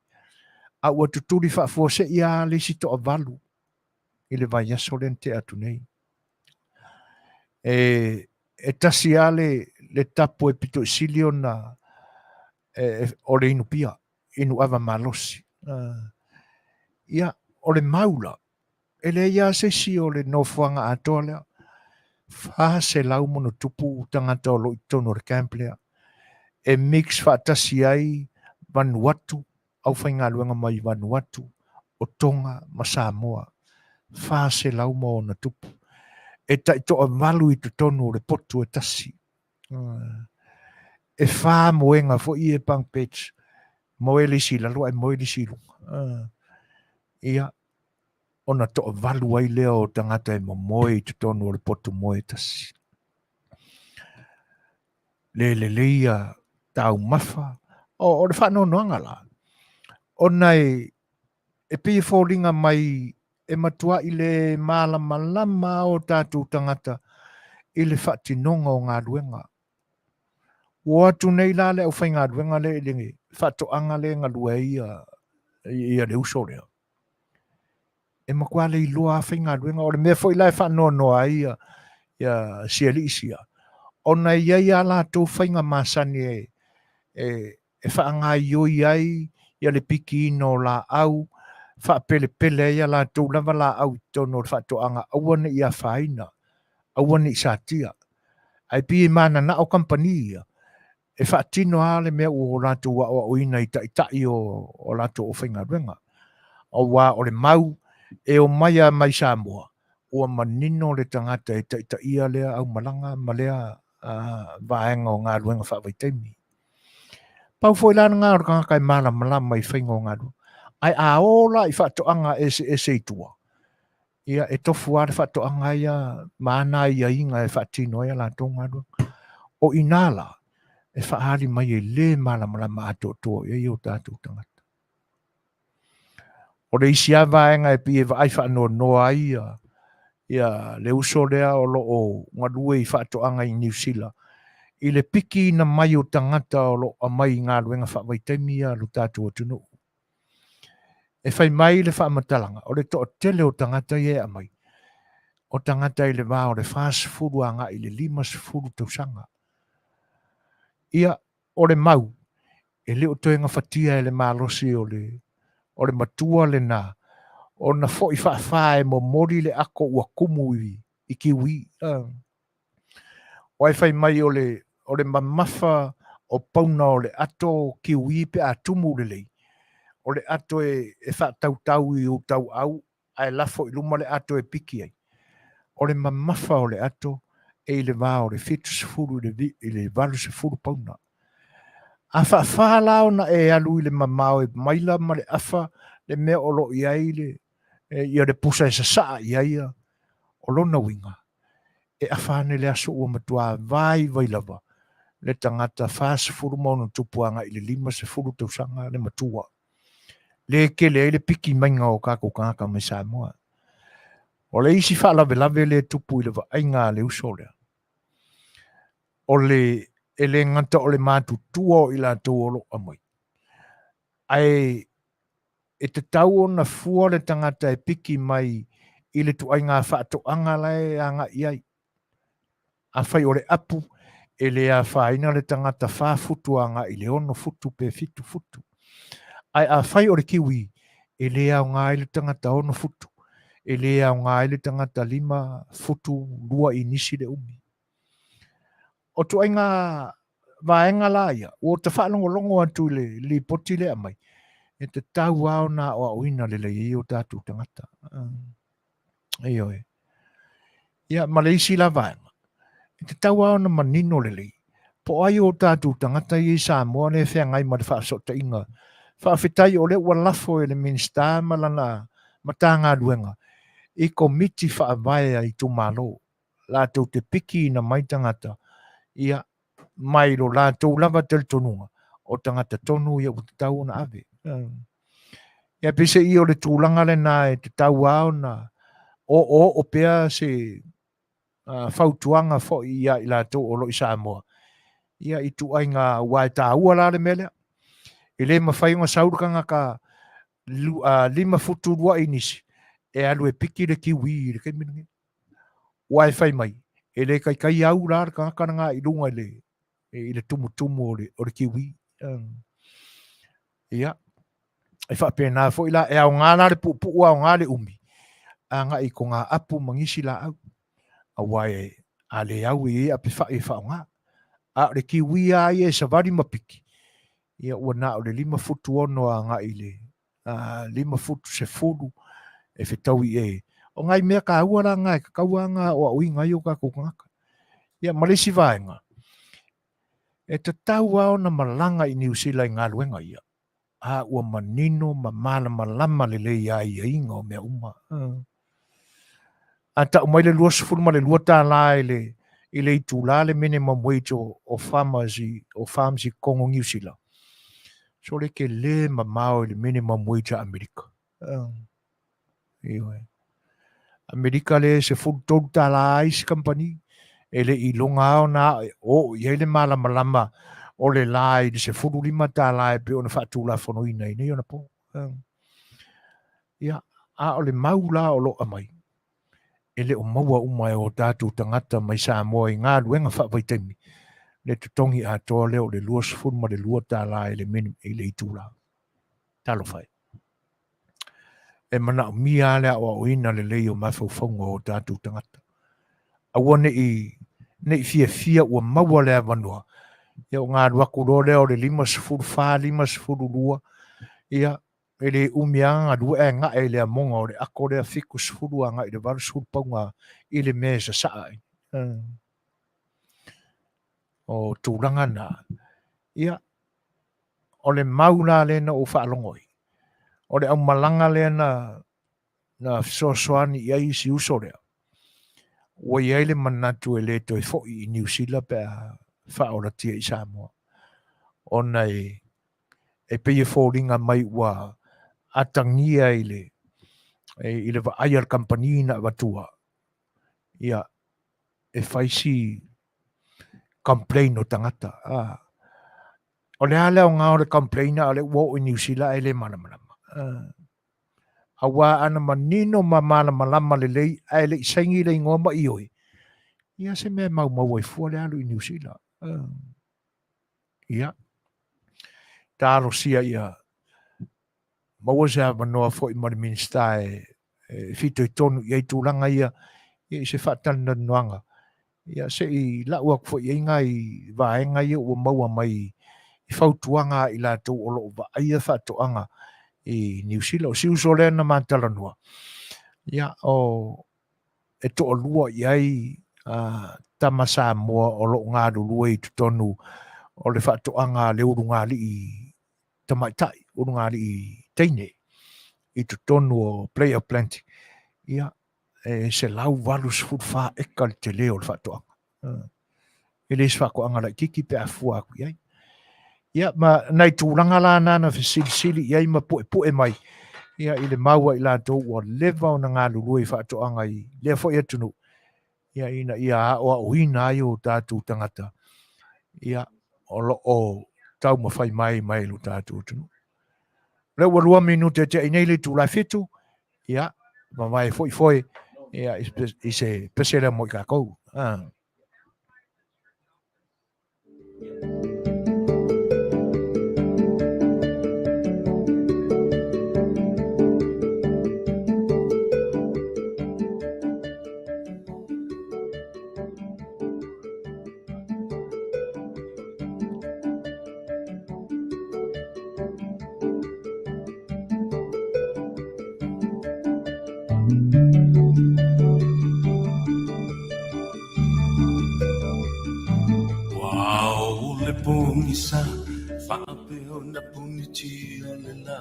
a ua tutuli faafuasei lava le isi toavalu i le vaiaso lea na tea atu nei. E tasi lava le tapu e pito sili ona o le inu pia, inu ava malosi. Ia, o le mau la, e leai lava se isi o le nofoaga atoa lea. 400 ma ono tupu tagata o lo o i totonu o le camp lea. E mix faatasi ai Vanuatu, aufaigaluega mai Vanuatu, o Tonga ma Samoa. 400 ma ona tupu. E tai 8 i totonu o le potu e tasi. E 4 moega foi e bunk beds. Moe le isi i lalo ae moe le isi i luga. Ia, ona 8 ai lea o tagata e momoe i totonu o le potu moe e tasi. Le lelei ia taumafa. O le faanoanoaga la, ona e pei e foliga mai e matuai le malamalama o tatou tagata i le faatinoga o galuega. Ua atu nei la le aufaigaluega lea i le faatoaga lea e galue ai ia le uso lea. E matua le iloa lava faigaluega. O le mea foi la e faanoanoa ai ia si alii sia, ona e i ai a latou faiga masani e faagaioi ai ia le pikiina o laau, faapelepele ai a latou lava laau i totonu o le faatoaga, aua ne i afaina, aua ne i satia. Ae pei e mananao kamupani ia, e faatino lava le mea ua latou aoaoina i taitai o latou aufaigaluega. Aua o le mau e omai lava mai Samoa, ua manino le tagata e taitaia lea aumalaga ma lea vaega o galuega faavaitaimi. Pau foi la lena o le tagata e malamalama i faiga o galuega. Ae a o la i faatoaga eseese i tua, ia e tofu lava le faatoaga ia ma ana aiaiga e faatino ai a latou galuega. O i ina la, e faaali mai e le malamalama atoatoa i ai o tatou tagata. O le isi lava vaega e pei e vaai faanoanoa ai ia le uso lea o lo o galue i faatoaga i Niu Sila, i le pikiina mai o tagata o lo o aumai i galuega faavaitaimi ia lo tatou atunuu. E fai mai le faamatalaga, o le toatele o tagata ia e aumai, o tagata i le va o le 40 agai i le 50 tausaga. Ia, o le mau, e le o toe gafatia e le malosi o le matua lena, ona foi faafa e momoli le ato ua tumu i kiwi. O ai fai mai o le mamafa o pauna o le ato kiwi pe a tumu lelei, o le ato e faatautau i utauau ae lafo i luma le ato e piki ai. O le mamafa o le ato e i le va o le 70 i le 80 pauna. A faafa la ona e alu i le mamao e maila ma le afa le mea o lo o i ai ia le pusa e sasaa i ai, o lona uiga, e afa ane le aso ua matua vaivai lava le tagata 40 ma ono tupu agai i le 50 tausaga le matua. Le tele ai le piki maiga o tatou tagata mai Samoa. O le isi faalavelave lea e tupu i le vaaiga a le uso lea, o le e le gata o le matutua o i latou o lo o aumai, ae e tatau ona fua le tagata e piki mai i le ituaiga faatoaga la e agai i ai. Afai o le apu, E le afaina le tagata 4 futu agai i le 6 futu pe 7 futu. Ae afai o le kiwi, e le aoga ai le tagata 6 futu, e le aoga ai le tagata 5 futu 2 inisi le umi. O ituaiga vaega la ia, ua ta faalogologo atu i le lipoti lea aumai, e tatau lava ona aoaoina lelei ai o tatou tagata. Ioe. Ia ma le isi la vaega, e tatau lava ona manino lelei, po o ai o tatou tagata ia i Samoa lea e feagai ma le faafesootaiga. Faafetai o lea ua lafo e le Minisita ma lana Matagaluega i komiti faavae a itumalo latou te pikiina mai tagata ia mai lo latou lava talitonuga o tagata tonu ia ua tatau ona ave. Ia peiseai o le tulaga lena e tatau lava ona oooo pea se fautuaga foi ia i latou o lo o i Samoa ia ituaiga, aua e taua la le mea lea. E le mafai ona sau le tagata 5 futu 2 inisi e alu e piki le kiwi i le taimi lenei. Ua e fai mai, e le taitai au la le tagata lena i luga i le tumutumu o le kiwi. Ia, e faapena foi la, e aoga la le puupuu, aoga le umi, agai i togaapu ma nisi laau. Aua e a le au e i ai apefai e faaaoga. A o le kiwi lava ia e savali ma piki, ia ua na o le 5 futu 6 agai i le 5 futu 10 e fetaui e. O nai mea taua la na e tatau lava ona aoaoina ai o tatou tagata. Ia ma le isi vaega, e tatau lava ona malaga i Niu Sila i galuega ia, a ua manino ma malamalama lelei aiaiga o mea uma. A tau mai le $22 i le itula le minimum wage o farmers o farms i totonu o Niu Sila, so le tele mamao i le minimum wage a Amerika. Ioe. Amerika le $13 ai isi kamupani, e le iloga lava ona oo i ai le malamalama o le la i le $15 e pei ona faatulafonoina i nei ona po. Ia, a o le mau la o lo o aumai, e le o maua uma e o tatou tagata mai Samoa i galuega faavaitaimi le totogi atoa lea o le $22 i le itula. Talofa e. E manaomia le aoaoina lelei o mafaufauga o tatou tagata. Aua ne i fiafia ua maua le avanoa, ia ona alu atu loa lea o le 54, 52, ia e le umi lava galue ae gae i le amoga o le ato lea 70 agai i le 80 pauga i le mea e sasaa ai. O tulaga na, ia, o le mau la lea na ou faalogo ai, o le aumalaga lea na fesoasoani i ai isi uso lea, ua i ai le manatu e le toe foi i Niu Sila pe a faaolatia i Samoa. Ona e pei e foliga mai ua atagia i le vaai a le kamupani na avatua, ia, e fai si complain o tagata. Ah. O le a le aoga o le complain a o le ua oo i Niu Sila ae le malamalama. Ah. Aua ana manino ma malamalama lelei ae le i saini le igoa ma ioe, ia se mea e maumau ai fua le alu i Niu Sila. Ah. Ia, talosia ia maua se avanoa foi ma le Minisita e fitoitonu i ai tulaga ia, ia i se faatalatalanoaga. Ia se i lau atu foi i ai nai vaega ia ua maua mai i fautuaga a i latou o lo o vaaia faatoaga i Niu Sila. O si uso lea na ma talanoa, ia o e toalua i ai tama Samoa o lo o galulue i totonu o le faatoaga a le ulugalii tamaitai, ulugalii teine i totonu o Bay of Plenty. Ia, e 184 eka le tele o le faatoaga. E le se faatoaga laitiiti pe a fua atu i ai. Ia, ma nai tulaga la na na fesilisili i ai ma puepue mai, ia i le mau a i latou ua leva ona galulue i faatoaga i lea foi atunuu, ia ina ia aoaoina ai o tatou tagata, ia, o lo o taumafai mai mai lo tatou atunuu. Lea ua 2 minute tea nei le itula 7, ia, mavae foi foe, ia, i se pese lea mo i kākou. Ah. pogisa faapea ona ponitia le lā.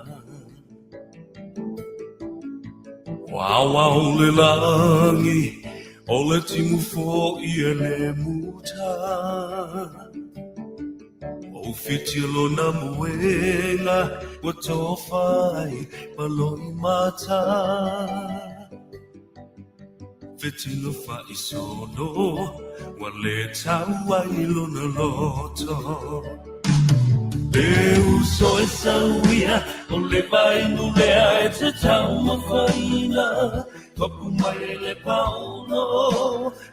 Ua aoao le lagi, o le timu foi e le muta. Ua ufitia lona moega, ua tofa ai ma loimata. Fetilo faaisono, ua le tau ai lona loto. E uso e sau ia, o le vainu lea e te taumafaina. Topu mai e le paono,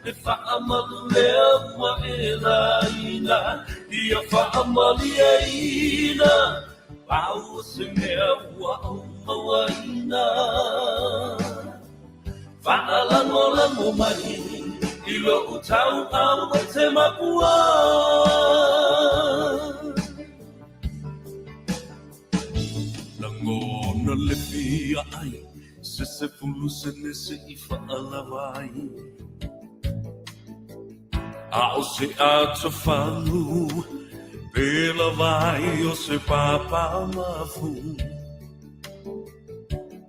le faamalu lea ua e laina. Ia faamalieina, pau o se mea ua ou mauaina. Faalagolago mai i lou tauau e te makua. Lagona le fia ai se 10 sene se i faalava ai. A o se atofagu pe lava ai o se papa mafu.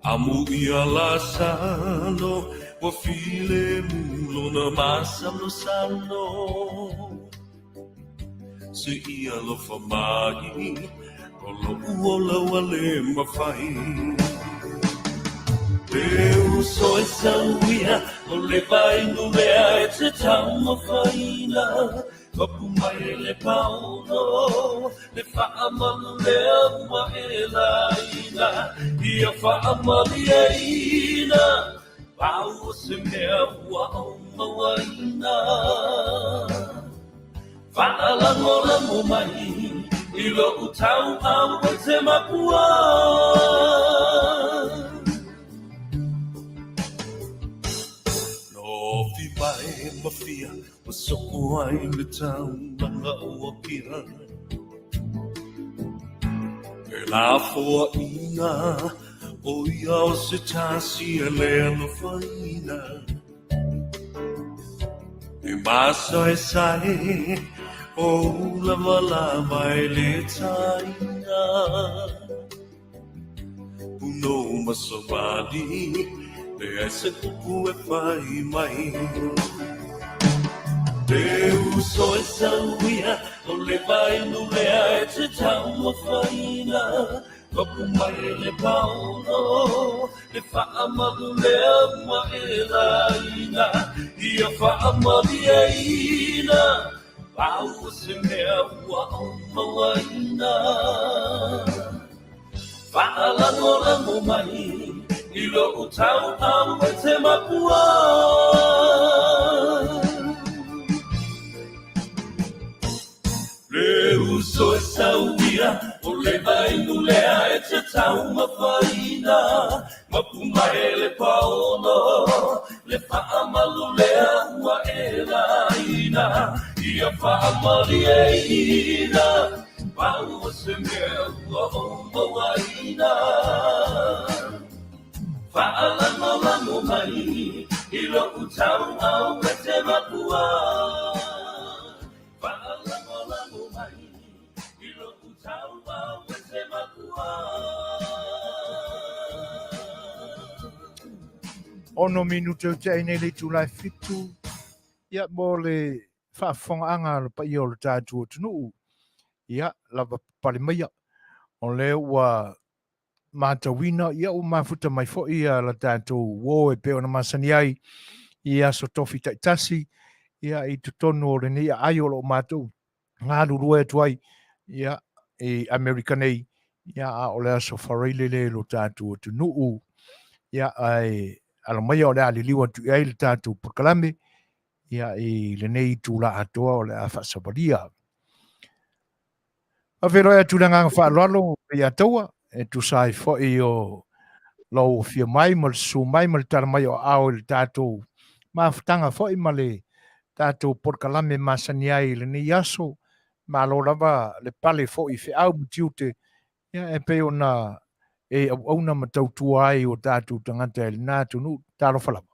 Amuia Lasalo ua filemu lona masalosalo. Se i alofa mai o lo'u ola ua le mafai. E uso e sau ia, o le vainu lea e te taumafaina. Topu mai e le paono, le faamalu lea ua e laina. Ia faamalieina, pau o se mea ua ou mauaina. Faalagolago mai i lou tauau e te makua. Nofi mai ma fia ua soo ai le taulaga o Apia. E lafoaiga o ia o se tasi e le alofaina. E masaesae o ulavalava e le taina. Punou ma savali, leai se upu e fai mai. E uso e sau ia, o le vainu lea e te taumafaina. Topu mai e le paono, le faamalu lea ua e laina. Ia faamalieina, pau o se mea ua ou mauaina. Faalagolago mai i lou tauau e te makua. Le uso e sau ia, o le vainu lea e te taumafaina. Mapu mai e le paono, le faamalu lea ua e laina. Ia faamalieina, pau o se mea ua ou mauaina. Faalagolago mai i lou tauau e te makua. Faalagolago mai i lou tauau e te makua. 6 minute o te nei le itula e 7. Ia, mo le faafofogaaga a le paia o le tatou atunuu. Ia, lava pale maia. O lea ua matauina, ia ua mafuta mai foi ia la tatou uō e pei ona masani ai i aso tofi taitasi, ia i totonu o lenei aai o loo matou galulue atu ai, ia, i Amerika nei, ia, a o le aso faraile le lo tatou atunuu, ia, ae alo maia o le a liliu atu i ai le tatou polokalame, ia, i lenei itula atoa o le a faasavalia. Faafeiloai atu le agaga faaaloalo ia taua, e tusa ai foi o lou afio mai ma le susu mai ma le tala mai o aao i le tatou mafutaga foi ma le tatou polokalame masani ai i lenei aso. Malo lava le pale foi i feau ma tiute, ia, e pei ona e auauna ma tautua ai o tatou tagata i lena atunuu. Talofa lava.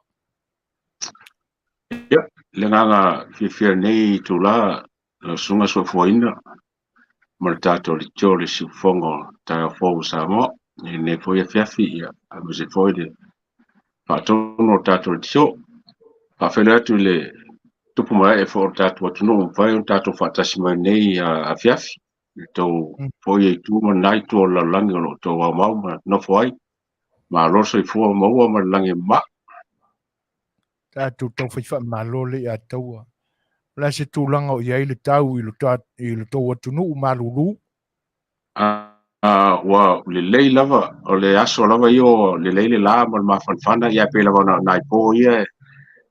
Ia, le agaga fiafia i lenei itula, lau susuga soifuaina. Ma le tatou leitio le siufofoga o taeao fou o Samoa i lenei foi afiafi, ia, aemaise foi le faatonu o le tatou leitio. Faafeiloai atu i le tupu ma ee foi o le tatou atunuu ua mafai ona tatou faatasi mai nei afiafi, i le tou foi itu ma lena itu o le lalolagi o lo o outou aumau ma nofo ai. Malo le soifua maua ma le lagi e mama. Tatou taufai faamalo le ia taua. O le a se tulaga o i ai le tau i lo tou atunuu malulu? Ua lelei lava, o le aso lava ia ua lelei le la ma le mafanafana, ia pei lava na o nai po ia e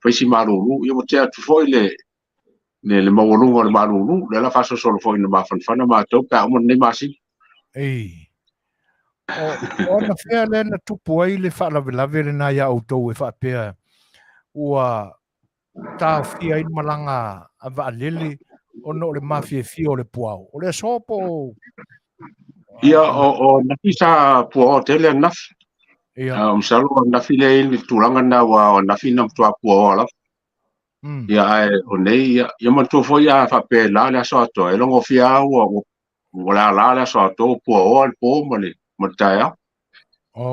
fai si malulu. Ia ua tea atu foi le maualuga o le malulu, lea la faasolosolo foi ina mafanafana matou pe a uma lenei masina. Ei. O anafea lea na tupu ai le faalavelave lena iā outou e faapea ua taofia ai le malaga a vaalele ona o le mafiafia o le puao? O le aso po o... Ia, o ananafi sa puaoa tele ananafi. Ia. O masalo o ananafi lea e i ai le tulaga lena, aua o ananafi na matua puaoa lava. Ia, ae o nei, ia, ia manatua foi a faapea e la le aso atoa, e logofia lava ua la la le aso atoa, ua puaoa le po ma le taeao.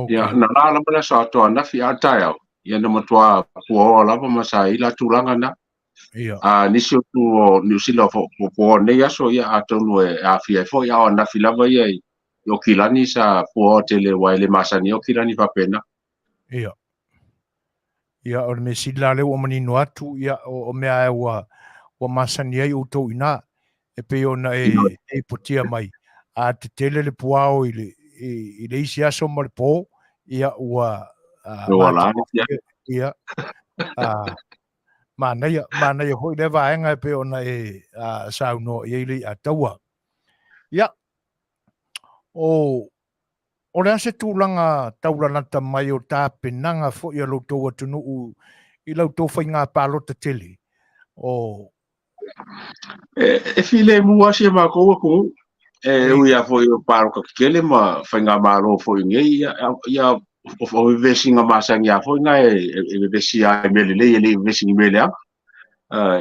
Ia, na la lava le aso atoa ananafi, a o le taeao, ia na matua puaoa lava ma sa i ai la tulaga na. Ia. A nisi o tu o Niu Sila o puaoa nei aso, ia atonu e aafia ai foi, a o ananafi lava ia i Okilani sa puaoa tele, aua e le masani ai Okilani faapena. Ia. Ia, o le mea sili la lea ua manino atu, ia, o mea ae ua masani ai outou i ina, e pei ona e lipotia mai, a tetele le puao i le isi aso ma le po, ia, ua Ua la, ia. Ia, manaia, manaia foi lea vaega e pei ona e saunoa i ai le Iataua. Ia, o le a se tulaga taulalata mai o tapenaga foi a lo outou atunuu i la outou faiga palota tele? O E filemu lava si a matou atunuu. E ui lava foi o palota tetele ma faigamalo foi nei, ia, ia o vevesiga masani lava foi na e vevesi lava i mea lelei, e le i vevesi i ni mea leaga.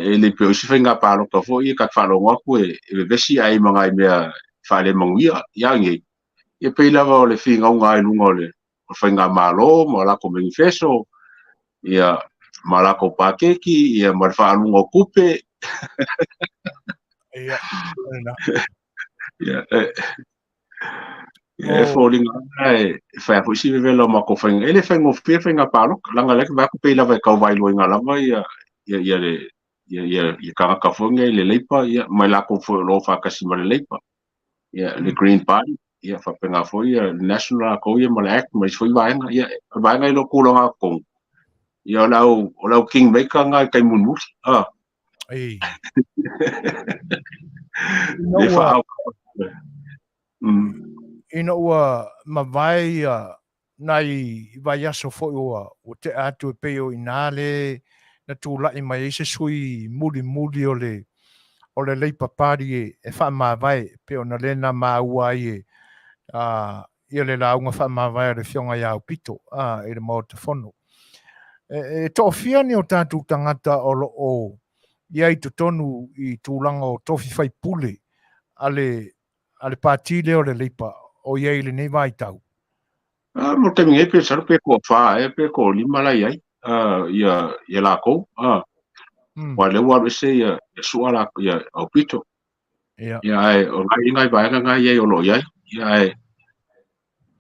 E le pei o isi faiga palota foi e ta te faalogo atu e vevesi ae i ai ma nai mea faalemanuia. Ia nei, ia pei lava o le finauga i luga o le faigamalo ma latou manifesto, ia ma latou paketi, ia ma le faaluga o tupe. Ia, lena. Ia, e foliga e fai lava foi si vevela o matou faiga. E le faigofie faiga palota, leaga lea e vaai atu pei lava e tau vailuaina lava ia ia ia le ia ia ia tagata foi nei le Leipa, ia ma i latou foi o lo o faatasi ma le Leipa. Ia, le Green Party, ia faapena foi ia le National latou ia ma le ACT ma isi foi vaega. Ia, o vaega i lou tulaga totonu. Ia, o le au kingmaker na i taimi mulimuli. Ah. Ei. Le faaau. Ina ua mavae ia nai vaiaso foi ua tea atu e pei o ina le na tulai mai ai se sui mulimuli o le Labour Party e faamavae, pe ona lea na maua ai e ia le lauga faamavae a le Afioga ia Aupito i le Maota Fono. E toafia ni o tatou tagata o lo o i ai totonu i tulaga o tofi faipule a le pati lea o le Leipa o i ai i lenei vaitau? Ah, mo taimi nei pe masalo pe toafa ea pe toalima la i ai ia lakou. Ah. Aua lea ua alu ese ia Sua la ia Aupito. Ia. Ia, ae o nai nai vaega na i ai o lo o i ai. Ia, ae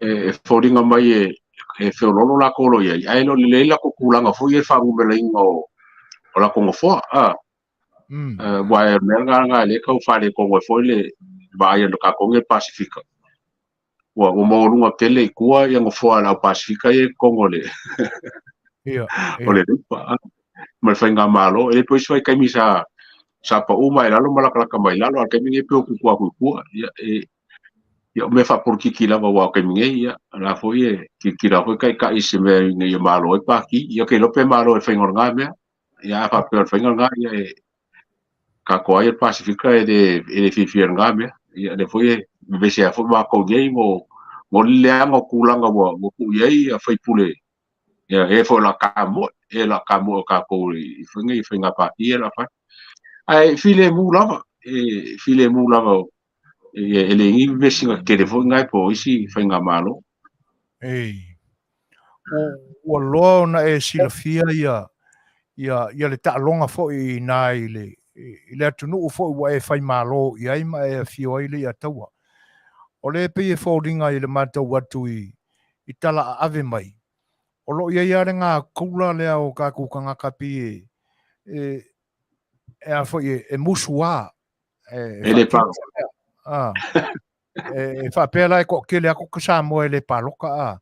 e foliga mai e feoloolo lakou o lo o i ai, ae le o lelei latou tulaga foi ia i le faanumeraina o latou nofoa. Ah. Aua o le mea lena lea e tau faaletonu ai foi le vaai a tatou nei Pasifika. Ua maualuga tele i tua ia nofoa a le au Pasifika ia i totonu o le o le Leipa ma le faigamalo. E le pei o isi vaitaimi sa pau mai lalo ma latalata mai lalo, a o le taimi nei pei ua tutu atu i tua. Ia, ia o mea faapolokiki lava, aua o taimi nei, ia, o la foi e tilotilo foi taitai i se mea ina ia malo ai pati. Ia, ou te iloa pe malo i le faiga o lena mea. Ia, a faapea o le faiga lena, ia e tatou ai le Pasifika e le fiafia i lena mea. Ia, lea foi e vevesi ai foi matou nei mo le leaga o tulaga ua tuu i ai ia faipule. Ia, e foi o le a tamoe, e o le a tamoe o tatou i faiga i faiga pati ia o le a fai. Ae filemu lava, e filemu lava. E le i vesiga tetele foi lena po o isi faigamalo. Ei. Ua loa ona e silafia ia ia ia le taaloga foi i ina i le i le atunuu foi ua e faimalo i ai ma e afio ai le Iataua. O lea e pei e foliga i le matau atu i i tala aave mai, o lo o i ai lava le gakula lea o tatou tagata pei e e e a foi e, e musu a e, e le pa a e faapea la e toatele atu ka Samoa e le paloka a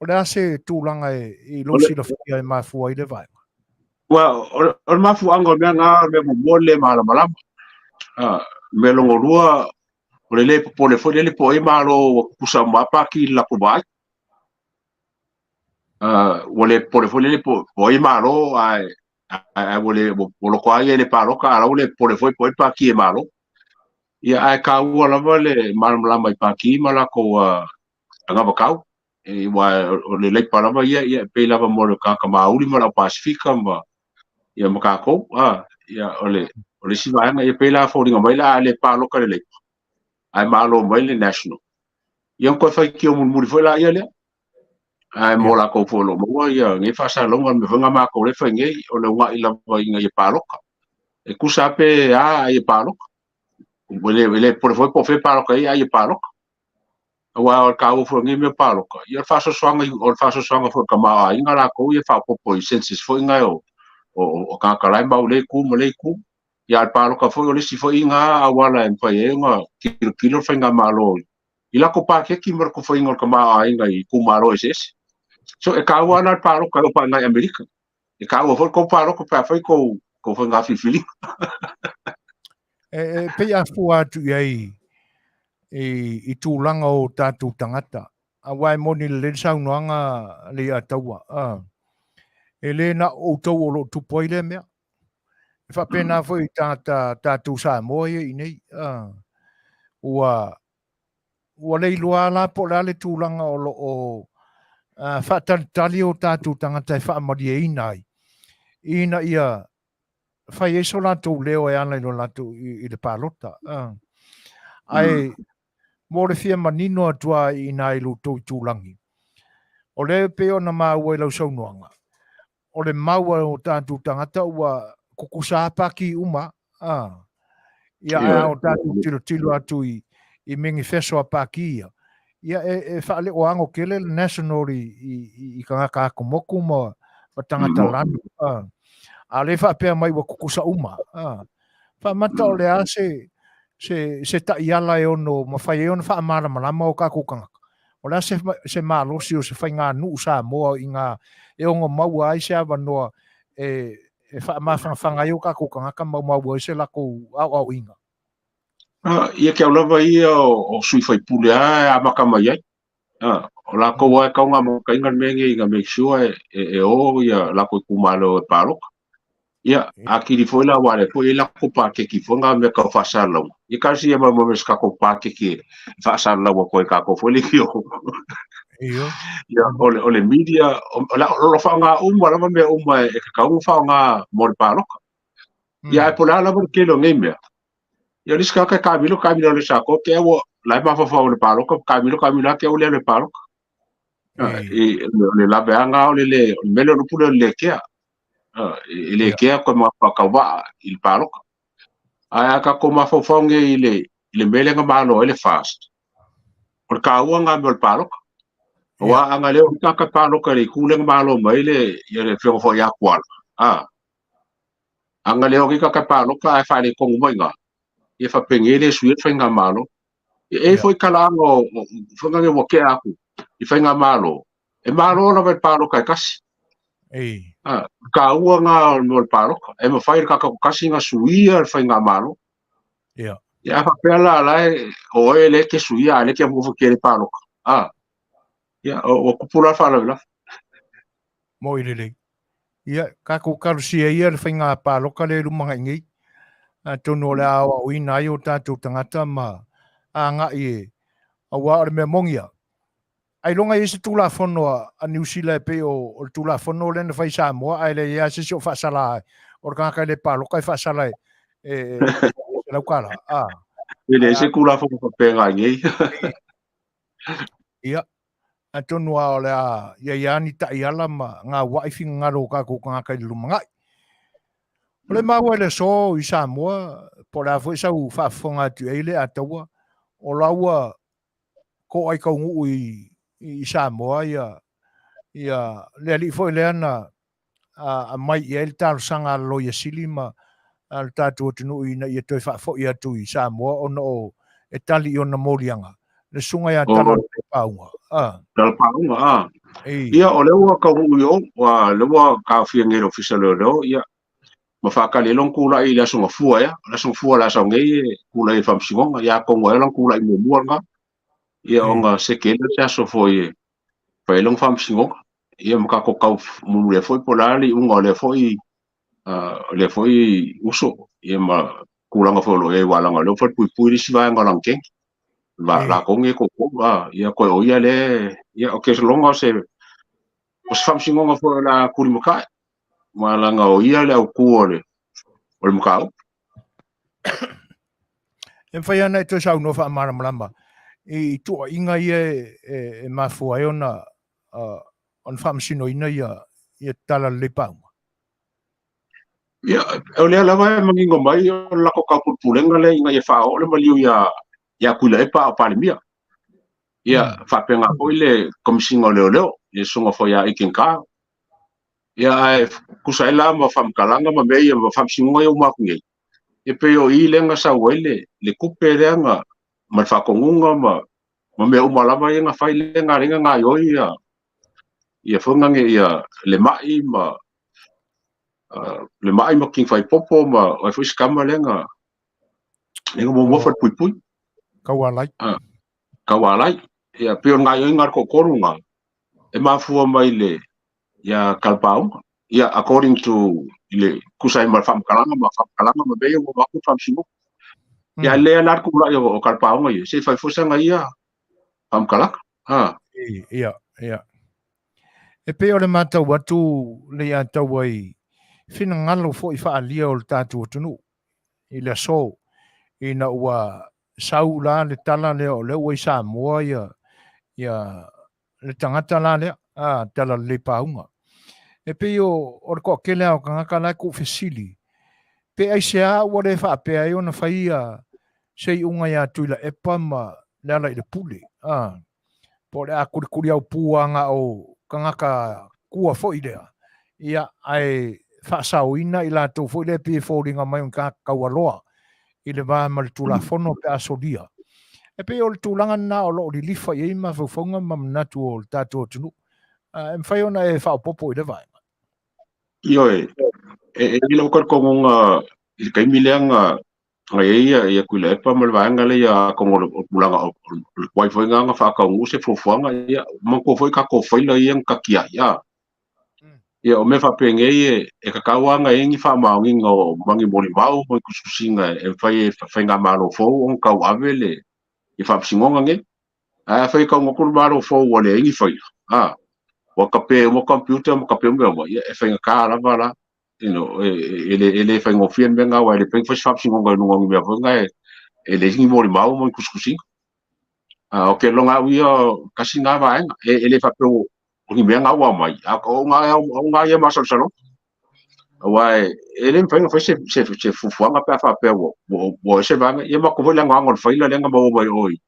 o le a se tulaga e i lou silafia e mafua ai le vaega? Ua o le mafuaaga o le mea na, o le mea muamua le malamalama. A mea lona lua, o le le popole foi lele po o ai malo ua tutusa uma lava pati i le latou vaai. Ua le popole foi lele po o ai malo, ae ua le ua loto lava ia i le palota, a o la ua le popole foi po o ai pati e malo. Ia, ae taua lava le malamalama i pati ma latou anavatau. Aua o le Leipa lava ia, ia e pei lava mo le tagata Māori ma le au Pasifika ma ia ma tatou. Ia o le o le isi vaega, ia pei la foliga mai la a le palota le Leipa, ae malo mai le National. Ia ona toe faitio mulimuli foi laia lea. Ae mo latou foi o lo o maua ia nei faasalalauga, le mea foi lena matou lea e fai nei, o le uunai lava ina ia palota. E tusa lava pe a, ae ia palota. E le popole foi po o fea e palota i ai, ae ia palota. Aua o le taua foi o nei mea palota, ia o le faasoasoaga, o le faasoasoaga foi o le tamaoaiga latou ia faaopoopo i census foi na o tagata la e mau i lea itu ma lea itu. Ia a o le palota foi o le isi foi na auala e mafai ai ona tilotilo le faigamalo i latou paketi ma le faiga o le tamaoaiga i itumalo eseese. So e taua lava la le palota e oo faaiga i Amerika. E taua foi le tou palota pe afai tou faiga filifiliga. E pei a fua atu i ai i tulaga o tatou tagata, aua e moni lelei le saunoaga le Iataua, e le na o outou o lo o tupu ai lea mea. E faapena foi i tagata tatou Samoa ia i inei, ua ua le iloa la po o le a le tulaga o lo o faatalitali o tatou tagata e faamalieina ai, ina ia fai ai so latou leo e ala i lo latou i le palota. Ae mo le fia manino atu lava i ina i lo outou itulagi, o lea e pei ona maua i lau saunoaga, o le mau a o tatou tagata ua tutusa lava pati uma. Ia, a o tatou tilotilo atu i manifesto a pati ia, ia e faaleoago tele le National i tagata atomotu ma tagata lanu. A o lea e faapea mai ua tutusa uma. Faamata o le a se taiala e ono mafai ai ona faamalamalama o tatou tagata? O le a se malosi o se faiganuu Samoa i ngā e ono maua ai se avanoa e faamafanafana ai o tatou tagata ma maua ai se latou aoaoina? Ia ke au lava ia o sui faipule lava e amata mai ai. O latou lava e tau gamataina le mea lenei ina make sure e o ia latou itumalo e palota. Ia, atili foi la aua o lea foi e i ai latou paketi foi na mea tau faasalalauga. Ia talosia mai ma se tatou paketi e faasalalau atu ai tatou foi le io. Ia, o le media, o lo faaaoga uma lava mea uma e tatau ona faaaoga mo le palota. Ia, ae po o le a lava le tele o nei mea. Ia, o le isi tagata e taamilo, taamilo le sa ko te au la e mafaufau i le palota, taamilo, taamilo lava te au le palota. I le laveaga o le le, o le mea lea o le upu lea o le le kea. E le kea koe mafaufau i le palota. Ae a tatou mafaufau nei i le mea lea na malo ai le FAST, o le taua lena mea o le palota. Aua a na le o tagata palota i le itu lea na malo mai le ia le afioga foi ia Tuala, a na le o ni tagata palota ae faaletonu mai i ina, ia faapenei le suia le faigamalo. E i ai foi talaaga o faiga nei ua tea atu i faigamalo, e malo lava i le palota e tasi. Taua lena o le palota, e mafai e le tagata toatasi ona suia le faigamalo. Ia a faapea la la e o oe lea e te suia a o lea e te alu e te le palota, ia ua tupu la le faalavelave. Moi lelei. Ia, tatou talosia ia le faiga palota lea e lumanai nei. Atonu o le a aoaoina ai o tatou tagata ma agai e aua o le mea moni ia. Ailoga e i ai se Tulafono a Niu Sila e pei o le Tulafono lea na fai i Samoa ae leai lava se isi o faasala ai. O le tagata e le palota e faasala e $100. E leai se Tulafono faapena i inei. Ia, atonu lava o le a i ai lava ni taiala ma gauai finagalo o tatou tagata i le lumanai. O le maua i le aso i Samoa, po o le a foi sau faafofoga atu i ai le Ataua, o la ua toai taunuu i Samoa ia ia le alii foi lea na aumai i ai le talosaga a le Loia Sili ma a le tatou atunuu ina ia toe faafoi atu i Samoa ona o e tali i ona moliaga, le susuga ia Tala Pauga. Tala Pauga, a. Ia, o lea ua taunuu i o, ua, lea ua taofia nei e le Ofisa o Leoleo, ia, ma faatali ai lona tulai i le Aso Gafua ea. O le Aso Gafua o le a sau nei e tulai i le Faamasinoga, ia atonu ai o lana tulai muamua lena, ia ona seke ai lea o se aso foi e fai ai lona faamasinoga. Ia ma tatou tau mulimuli ai foi po o le a le iuga o lea foi o lea foi uso, ia ma tulaga foi o lo o i ai aua leaga o lea ua falepuipui le isi vaega o lana kenge. Latou nei e toatolu, ia toe o ia lea, ia o ke loga o se o se faamasinoga foi o le a tulimata'i, ma leaga o ia le autū o le o le mataupu. E mafai lava ona e toe saunoa faamalamalama i tuuaiga ia e mafua ai ona ona faamasinoina ia Tala Lelei Pauga. Ia, o lea lava e manino mai o le latou taupulepulega lea ina ia faaoo le maliu ia Tuilaepa a o Palemia. Ia, faapena foi le Komesina o Leoleo, le susuga foi ia Aitken Carr. Ia, ae tusa ai la ma faamatalaga ma mea ia ma faamasinoga ia ua uma atu nei, e pei o i lea na sau ai le tupe lea na ma le faatonuga ma mea uma lava ia na fai lea na ala ai ona gaoioi ia foi nane ia le mai ma le mai ma King Faipopo ma o ai foi si tama lea na lea na muamua falepuipui. Kaualai. Kaualai. Ia pei o le gaoioiga a le toatolu na e mafua mai le ia Talapauga. Ia according to i le tusa ai ma le faamatalaga ma faamatalaga ma mea ia ua avatu i le faamasinoga. Ia lea la le tulai o Talapauga ia, se i fai foi sana ia faamatalaga. Ia, ia. E pei o le matau atu le ia tau ai finagalo foi faaalia o le tatou atunuu i le aso ina ua sau la le tala lea o lea ua i Samoa ia ia le tagata la lea, a, Tala Lelei Pauga. E pei o, o le toatele lava o tagata la e tuufesili, pe aisea ua le faapea ai ona fai ia se iuga ia Tuilaepa ma Lealailepule, a, po o le a tulituliaupu lava na o tagata tua foi lea, ia, ae faasaoina i latou foi lea e pei e foliga mai o ni tagata taualoa i le va ma le Tulafono pe a solia. E pei o le tulaga lena o lo o lilifa i ai mafaufauga ma manatu o le tatou atunuu. E mafai ona e faaopoopo i lea vaega? Ioe, e i ai lou talitonuga i le taimi lea na i ai ia Tuilaepa ma le vaega lea ia atonu o le tulaga o le tuai foi lena na faataunuu se fuafuaga, ia manatua foi tatou faila ia na tatiai, a. Ia o mea faapenei e tatau lava ona i ai ni faamaoniga o ma ni molimau ma ni tusitusiga e mafai e faigamalo fou ona tauave le faamasinoga nei. Ae afai e taunuu atu le Malo fou ua leai ni faila, a, ua tape uma computer ma tape uma mea uma, ia e faigata lava la, you know, e le faigofie le mea lena aua e le mafai ona fai se faamasinoga i luga o ni mea foi na e leai ni molimau ma ni tusitusiga. Ou te iloa au ia tasi lena vaega, e le faapea o ni mea na ua aumai, a o ngā ia masalosaloga. Aua e le mafai ona fai se fuafuaga pe a faapea ua ese vaega. Ia matou foi le anoano o le faila lea na maua mai o i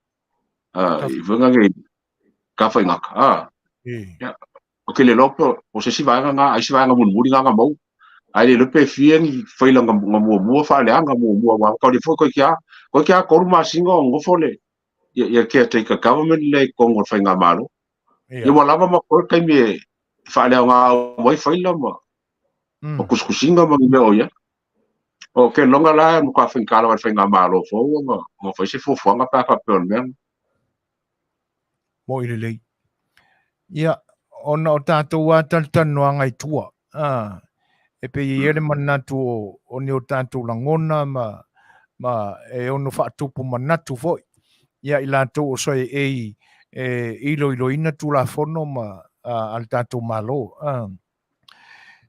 i foi nei Tafaigata. Ia, ou te le iloa po o se isi vaega na, ai se vaega mulimuli na na maua. Ae le iloa pe fia ni faila na muamua faaleaga muamua, aua tau le foi toeitiiti lava 3 masina o nofo le ia caretaker government lea i totonu o le faigamalo. Ia ua lava ma totoe le taimi e faaleaoga uma ai faila ma tusitusiga ma ni mea o i ai. O ke loga la e matua faigata lava i le faigamalo fou ona fai se fuafuaga pe a faapea o le mea lena. Mo'i lelei. Ia, ona o tatou lava talatalanoaga i tua, a, e pei e i ai le manatu o ni o tatou lagona ma e ono faatupu manatu foi ia i latou o soe e e iloiloina Tulafono ma a le tatou Malo. A,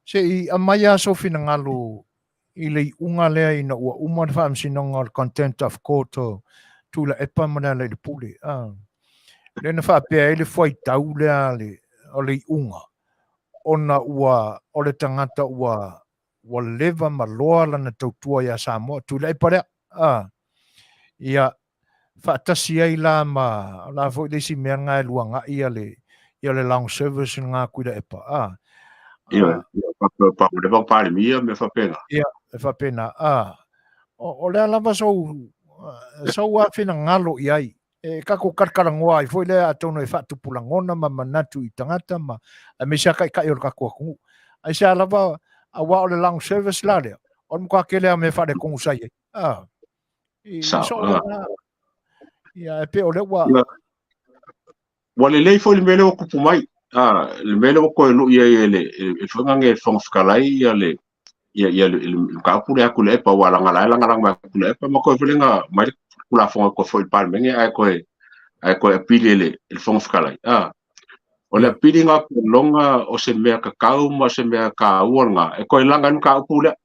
se i aumai lava sou finagalo i le iuga lea ina ua uma le faamasinoga o le Contempt of Court o Tuilaepa ma Lealailepule. Lea na faapea ai le fuaitau lea o le iuga, ona ua o le tagata ua ua leva ma loa lana tautua ia Samoa, Tuilaepa lea. Ia, faatasi ai la ma la foi le isi mea lena e luagai ia le ia le long service lena Tuilaepa. Ia, pa le va palemia me faapena. Ia, e faapena. O lea lava sou sou finagalo i ai. E tatou talatalanoa ai foi lea atonu e faatupu lagona ma manatu i tagata ma aemaise lava taitai o le tatou atunuu. Aisea lava aua o le long service la lea, o le matua tele lava o mea faaletonu sa i ai. I Sao. soo lena. Ia, e pei o lea ua Ia, ua lelei foi le mea lea ua tupu mai. Le mea lea ua toe lui ai e le foi e Fofoga Fetalai ia le ia ia le mataupu lea Tuilaepa ua laga la e lagalaga mai Tuilaepa ma toe foi na mai le Tulafono toe foi i le Palemene ae toe apili e le Fofoga Fetalai. O le apiliga loga o se mea tatau ma se mea taua lena e toe laga ai le mataupu lea.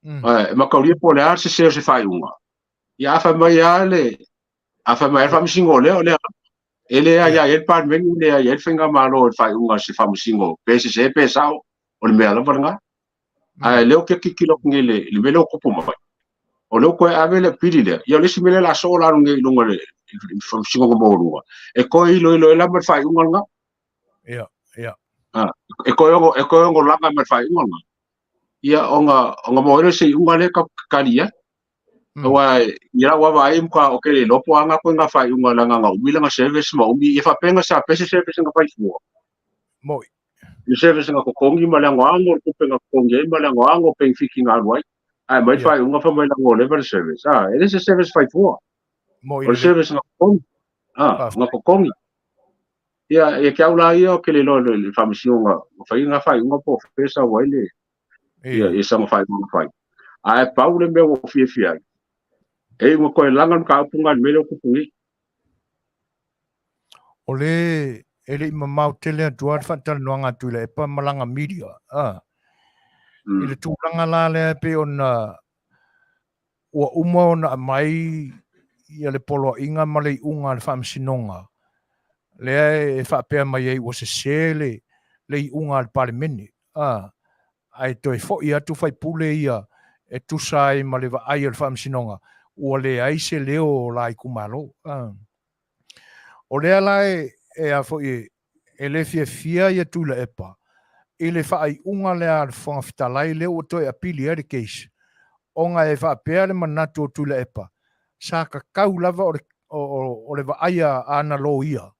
E mataulia po o le a le sese o se faaiuga. Ia a fai mai lava le a fai mai le faamasino lea o lea e le ai ai le Palemene, e le ai ai le faigamalo i le faaiuga o se faamasino, pe sese pe sao, o le mea lava lena. Ae lea ou te tilotilo atu nei i le mea lea ua tupu mai. O lea ua toe ave le apili lea, ia o le isi mea lea o le a soo lalo nei i luga o le faamasinoga maualuga, e toe iloilo ai la ma le faaiuga lena. Ia, ia. E toe ono laga ma le faaiuga lena. Ia ona maua ai lea o se iuga lea tatou te tali ai. Aua i lau vaavaai matua ou te le iloa po o a na koe faaiuga leaga na umi lana service ma umi ia faapea sa pese service na fai fua. Moi. Le service na totogi ma le anoano o le tupe na totogi ai ma le anoano o penefiti na alu ai. Ae mai faaiuga fai mai leaga ua leva le service. E le se service fai fua. Moi. O le service na totogi. Na totogi. Ia, e ke au la ia o ke le iloa le faamasinoga na fai na faaiuga po o fea sau ai le ia ia sama faaiuga na fai. Ae pau le mea ua fiafia ai, e iu ina toe laga le mataupu lena i le mea lea ua tupu nei. O le e le i mamao tele atu lava le faatalanoaga a Tuilaepa ma lana media, i le tulaga la lea e pei ona ua uma ona aumai ia le poloaiga ma le iuga a le faamasinoga lea e faapea mai ai ua sese le iuga a le Palemene, ae toe foi atu faipule ia e tusa ai ma le vaai o le faamasinoga ua leai se leo o la itumalo. O lea la e a foi e le fiafia ia Tuilaepa i le faaiuga lea a le Fofoga Fetalai lea ua toe apili ai le case, ona e faapea le manatu o Tuilaepa sa tatau lava o le vaai a ana loia,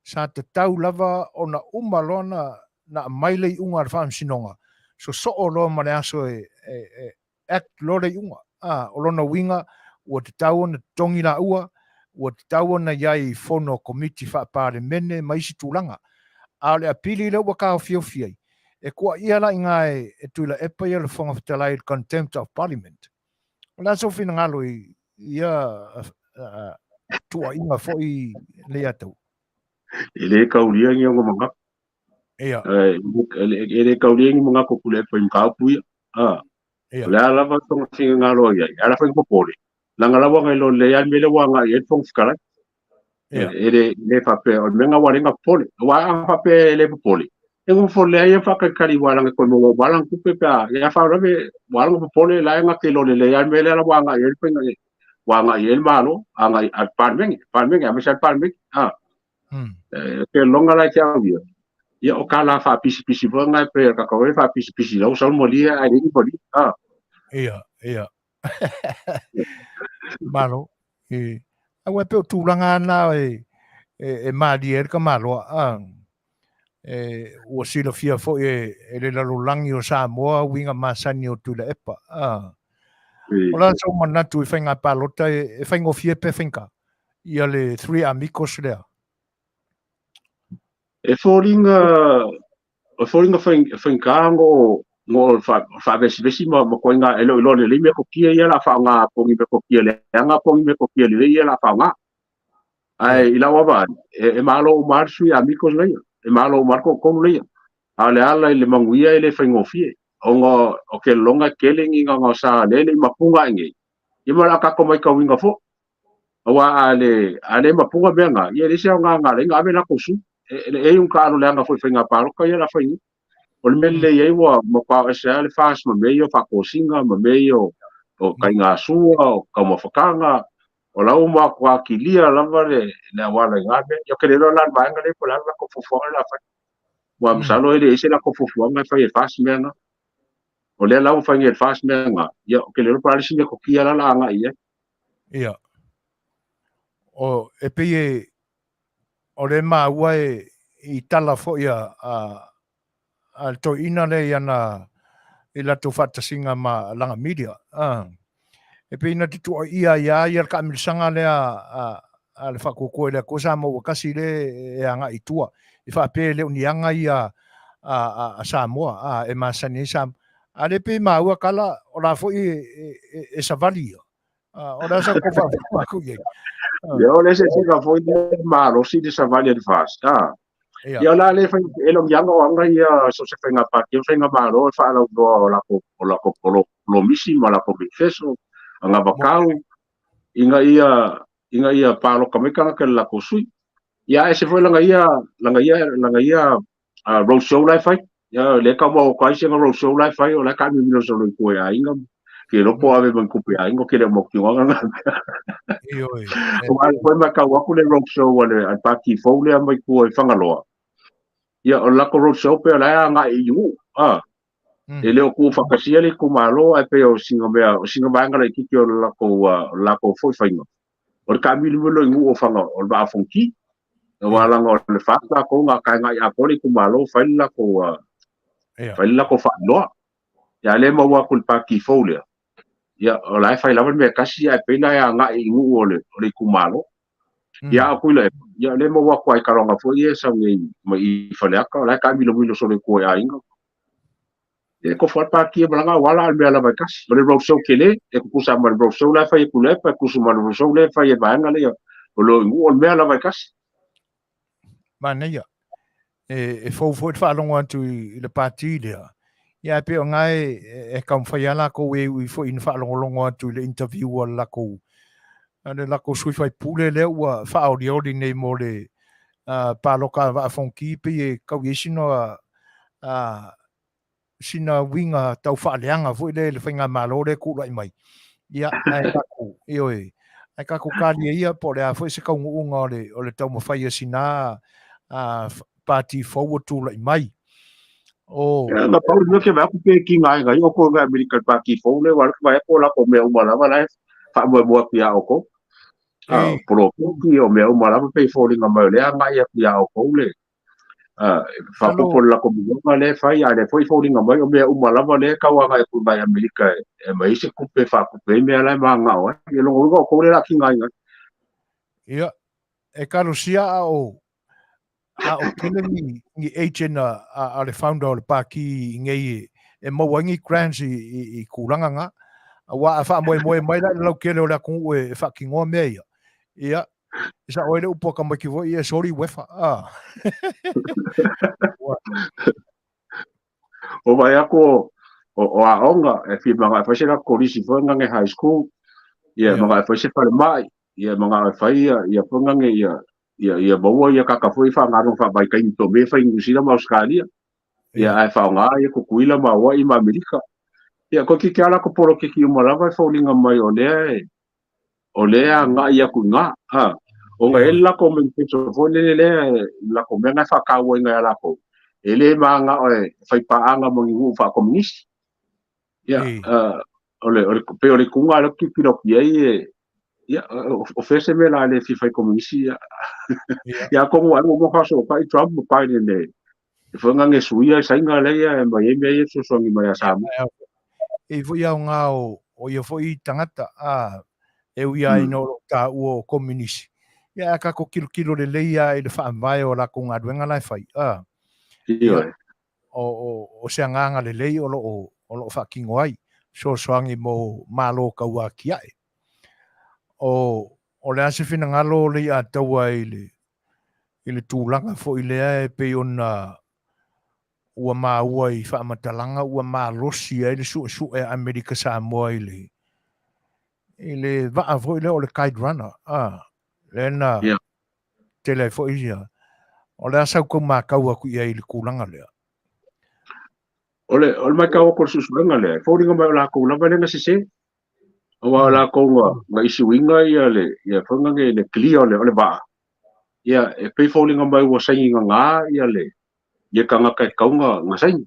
sa tatau lava ona uma loa na aumai le iuga a le faamasinoga, sosoo loa ma le aso e act loa le iuga. O lona uiga ua tatau ona totogi laua, ua tatau ona i ai i fono a komiti faa-Palemene ma isi tulaga. A o le apili lea ua taofiofi ai, e tuuaia la i ina e Tuilaepa ia le Fofoga Fetalai i le Contempt of Parliament. O le a sou finagalo i ia tuuaiga foi Leiataua? E le taulia ni ona manatu. Ia. E le taulia ni manatu o Tuilaepa i mataupu ia. Ia. O le a lava tona finagalo i ai, a la foi popole. Leaga la ua nai lo le ai le mea lea ua agai i ai le Fofoga Fetalai. Ia. E le faapea, o le mea lena ua le na popole. Aua a faapea e le popole, e nofo lea ia faatalitali ua lana toe maua uma lana tupe pe a, ia faalavelave ua lana popole la e na te iloa lelei lava le mea lea la ua agai i ai le faiga ua agai i ai le Malo, agai a le Palemene, Palemene, aemaise lava le Palemene. E ke longa la ke au ia. Ia o ka la faapisipisi foi lena e pei o le tatou e faapisipisi lau sau le malie ae leai ni malie. Ia, ia. Malo. E, aua e pei o tulaga lena e malie ai le tamaloa. E, ua silafia foi e le lalolagi o Samoa uiga masani o Tuilaepa. O le a sou manatu i faiga palota e faigofie pe faigata ia le Three Amigos lea? E foliga faigata no faavesivesi ma koiga e le o iloa lelei metotia ia o le a faaaoga pogi metotia leaga pogi metotia lelei ia o le a faaaoga. Ae i lau vaavaai, e malo uma lava le Three Amigos laia, e malo uma lava le toatolu laia. A o le ala i le manuia e le faigofie. Ona o ke loga tele ni ga sa lele mapunga nge. Ia ma la ka ko mai ka winga fo. Aua a le mapunga mea nga ia le se nga nga le nga ave la ko su e un ka le anga foi fainga paloka ia la fai o le mele ia ua ma pa e se le fas ma meio fa kosinga ma meio o kainga sua o ka mafakanga o lau ma kwa kilia lava le awala nga me yo ke le la ba nga le po la la ko fufuanga la fa wa misalo e le se la ko fufuanga fa e fas me nga o le la fa nge fas me nga ia ke le pa le sine ko kia la la nga ia. Ia o e pe e o le maua e i tala foi a le toeaina lea i ana i latou faatasiga ma laga media. E pei na te tuuaia ia ia le kaamilosaga lea a le Faatuatua i le Atua Samoa ua tasi le e agai i tua. E faapea e le o ni aga ia a Samoa a e masani ai Samoa. A le pei maua tala o la foi e savali ia. O le a sa kou faafofoga atu i ai? Ia o le eseesega foi lea malosi le savali a le FAST. Ia la le fai e lo mianga o anga ia so se faiga pāti o faiga malo e faalauiloa o lako polomisi ma lako manifesto anga vakau ina ia paloka mai tagata le lako sui. Ia e se foi langa ia road show la e fai. Ia le ka mo kai se road show la e fai o la ka mi milo so ko ya inga ke lo po ave man kupe ya inga ke le mo ki wanga nga. Ioe. O ai foi ma ka waku le road show ale al paki fou le mai ku e Fagaloa. Ia o lako road show pe la nga i yu. Ah. E le o ku whakasia le kumalo ai pe o singa mea o singa vaenga le kiki o lako foi whainga. O le ka milu milo i ngu o whanga o le maa fonki. O walanga o le whaka ko ngā kai ngai a kore kumalo whai lako whai lako whainoa. Ia le maua ku le paki fou lea. Ia o la e whai lava mea kasi ai pe na ia ngai i ngu o le kumalo. Ia aku ile ia le maua ku ai karonga foi e sa ngai ma i whaleaka o la ka milo milo sole ko ia inga. E ko fua paki e malanga wala al mea lava kasi. O le road show kele e kukusa ma le road show la fai ku le pa kusu ma le road show le fai e vaenga le o lo ngu o le mea lava kasi. Manaia. E fou foi le faalogo atu i le pati lea. Ia e pei o gae e taumafai lava lakou e ui foi ina faalogologo atu i le interview a le lakou sui faipule lea ua faaolioli nei mo le paloka a Vaa Fonoti pei e tau i ai sina uiga tau faaleaga foi lea i le faigamalo lea e tulai mai. Ia, ae tatou, ioe, ae tatou talia ia po o le a foi se taunuuga o le taumafai a sina pati fou ua tulai mai. O Na pau le ke va ku pe ki ngai ngai o ko ngai American Party fou le wala va ko la ko mea uma lava la fa mo mo ku ya o ko. Ah pro ki o mea uma lava pe fo linga mai le ngai ya ku ya o ko le. Ah fa po la ko mo le fa ya le foi fo linga mai o mea uma lava le ka wa ngai ku mai Amerika e mai se ku pe fa ku pe mea la ma nga o. E lo ngo ko le la ki ngai ngai. Ia, e kalosia a o tele ni agent a le founder o le paki i ngei e maua ai ni grants i kulaga ga. Aua a faamoemoe mai la i le lautele o le atunuu e faatinoa mea ia. Ia, e sao ai le upu a tamaiti foi e soli uefa. Ah. O vai ako o aonga e fi manga e fai se la kolisi foi ngange high school ia manga e fai se fale mai ia manga e fai ia foi ngange ia maua ia kaka foi fa ngaro fa mai kai to me fai New Zealand ma Australia ia ai fa nga ia Kukuila ma Hawaii ma Amerika ia ko ki ke ala ko polo ki ki uma lava e faulinga mai o lea e o lea nga ia ku nga ha o nga e la ko me peso foi le le la ko me nga fa ka wo nga la ko e le ma nga o e fai paanga mo ngi fa komunisi ia o le pe o le kunga le ki pilo ki ai e ia o fese me la le fi fai komunisi ia ia ko mo mo ka so ka i Trump mo pa le e foi nga nge suia sa inga le ia e mai e me so so ngi mai sa mo. E foi au ngā o ia foi tagata a e ui ai no lo ta ua o komunisi. Ia a kako kilo kilo le leia i le faavae o la ko galuega la e fai. Ah. Ia o se agaga lelei o loo faatino ai fesoasoani mo malo tauatiae. O le a se finagalo le ia taua i le tulaga foi lea e pei ona ua maua i faamatalaga ua malosi ai le suesue a Amerika Samoa i le i le vaa foi lea o le Kite Runner, a lea na tele ai foi ia. O le a sau tou matau atu i ai i le tulaga lea? O le matau atu o le suesuega lea, e foliga mai o lakou lava lea na sese. Aua o lakou na issue ina ia le ia foi le clear o le vaa. Ia e pei foliga mai ua saini gagā ia le ia tagata e tatau na saini.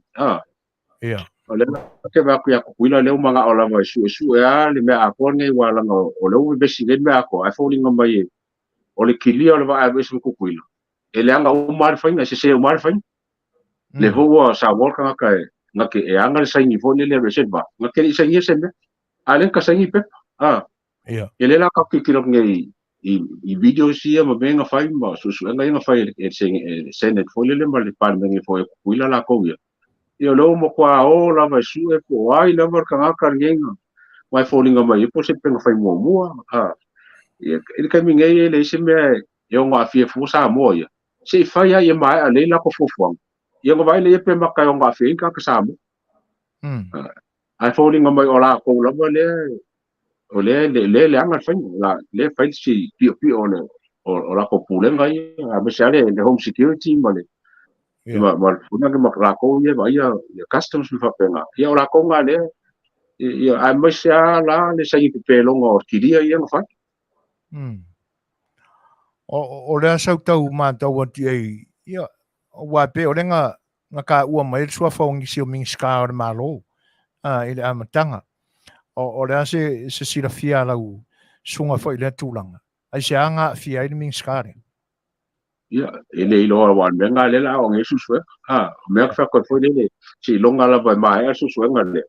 O lea ke va aku ia Tutuila lea ua manao lava e suesue a le mea atoa lenei ua laga o lea ua vevesi nei le mea atoa ae foliga mai o le kilia o le vaa e aveese ma Tutuila. E leaga uma le faiga, e sese uma le faiga. Le foi ua saunoa le tagata e na te e aga le saini foi lele e aveese le vaa. Na te le i sainia se mea. A lea ka saini pepa. E le la ka tilotilo nei i videos ia ma mea na fai ma suesuega ia na fai e le Senate foi lele ma le Palemene foi o Tutuila lakou ia. Ia o lea ua matua o lava e sue po o ai lava le tagata lenei na mai foliga mai ai po o se pega fai muamua. Ia, i le taimi nei e leai se mea e ono aafia fua Samoa ia. Se i fai lava ia maea lelei latou fuafuaga. Ia ona vaai lea pe mata e ono aafia ai ni tagata Samoa. Ae foliga mai o lakou lava lea o lea le leaga le faiga. La lea fai si piopio o le o latou pulega ia, aemaise lava le home security ma le ma le funaga ma lakou ia vaaia ia customs ma faapena. Ia o lakou na lea ia aemaise lava la le saini pepeloga o kilia ia na fai. O lea sau tau matau atu i ai, ia, ua pei o lea na taua mai le suafa o nisi o Minisita o le Malo i le amataga. O lea se silafia a lau susuga foi i lea tulaga. Ai se aga aafia ai le Minisita lea? Ia, e le iloa ua le mea na lea la o nei suesuega. O mea ka whakoi foi lele, se iloga lava e maea suesuega lea.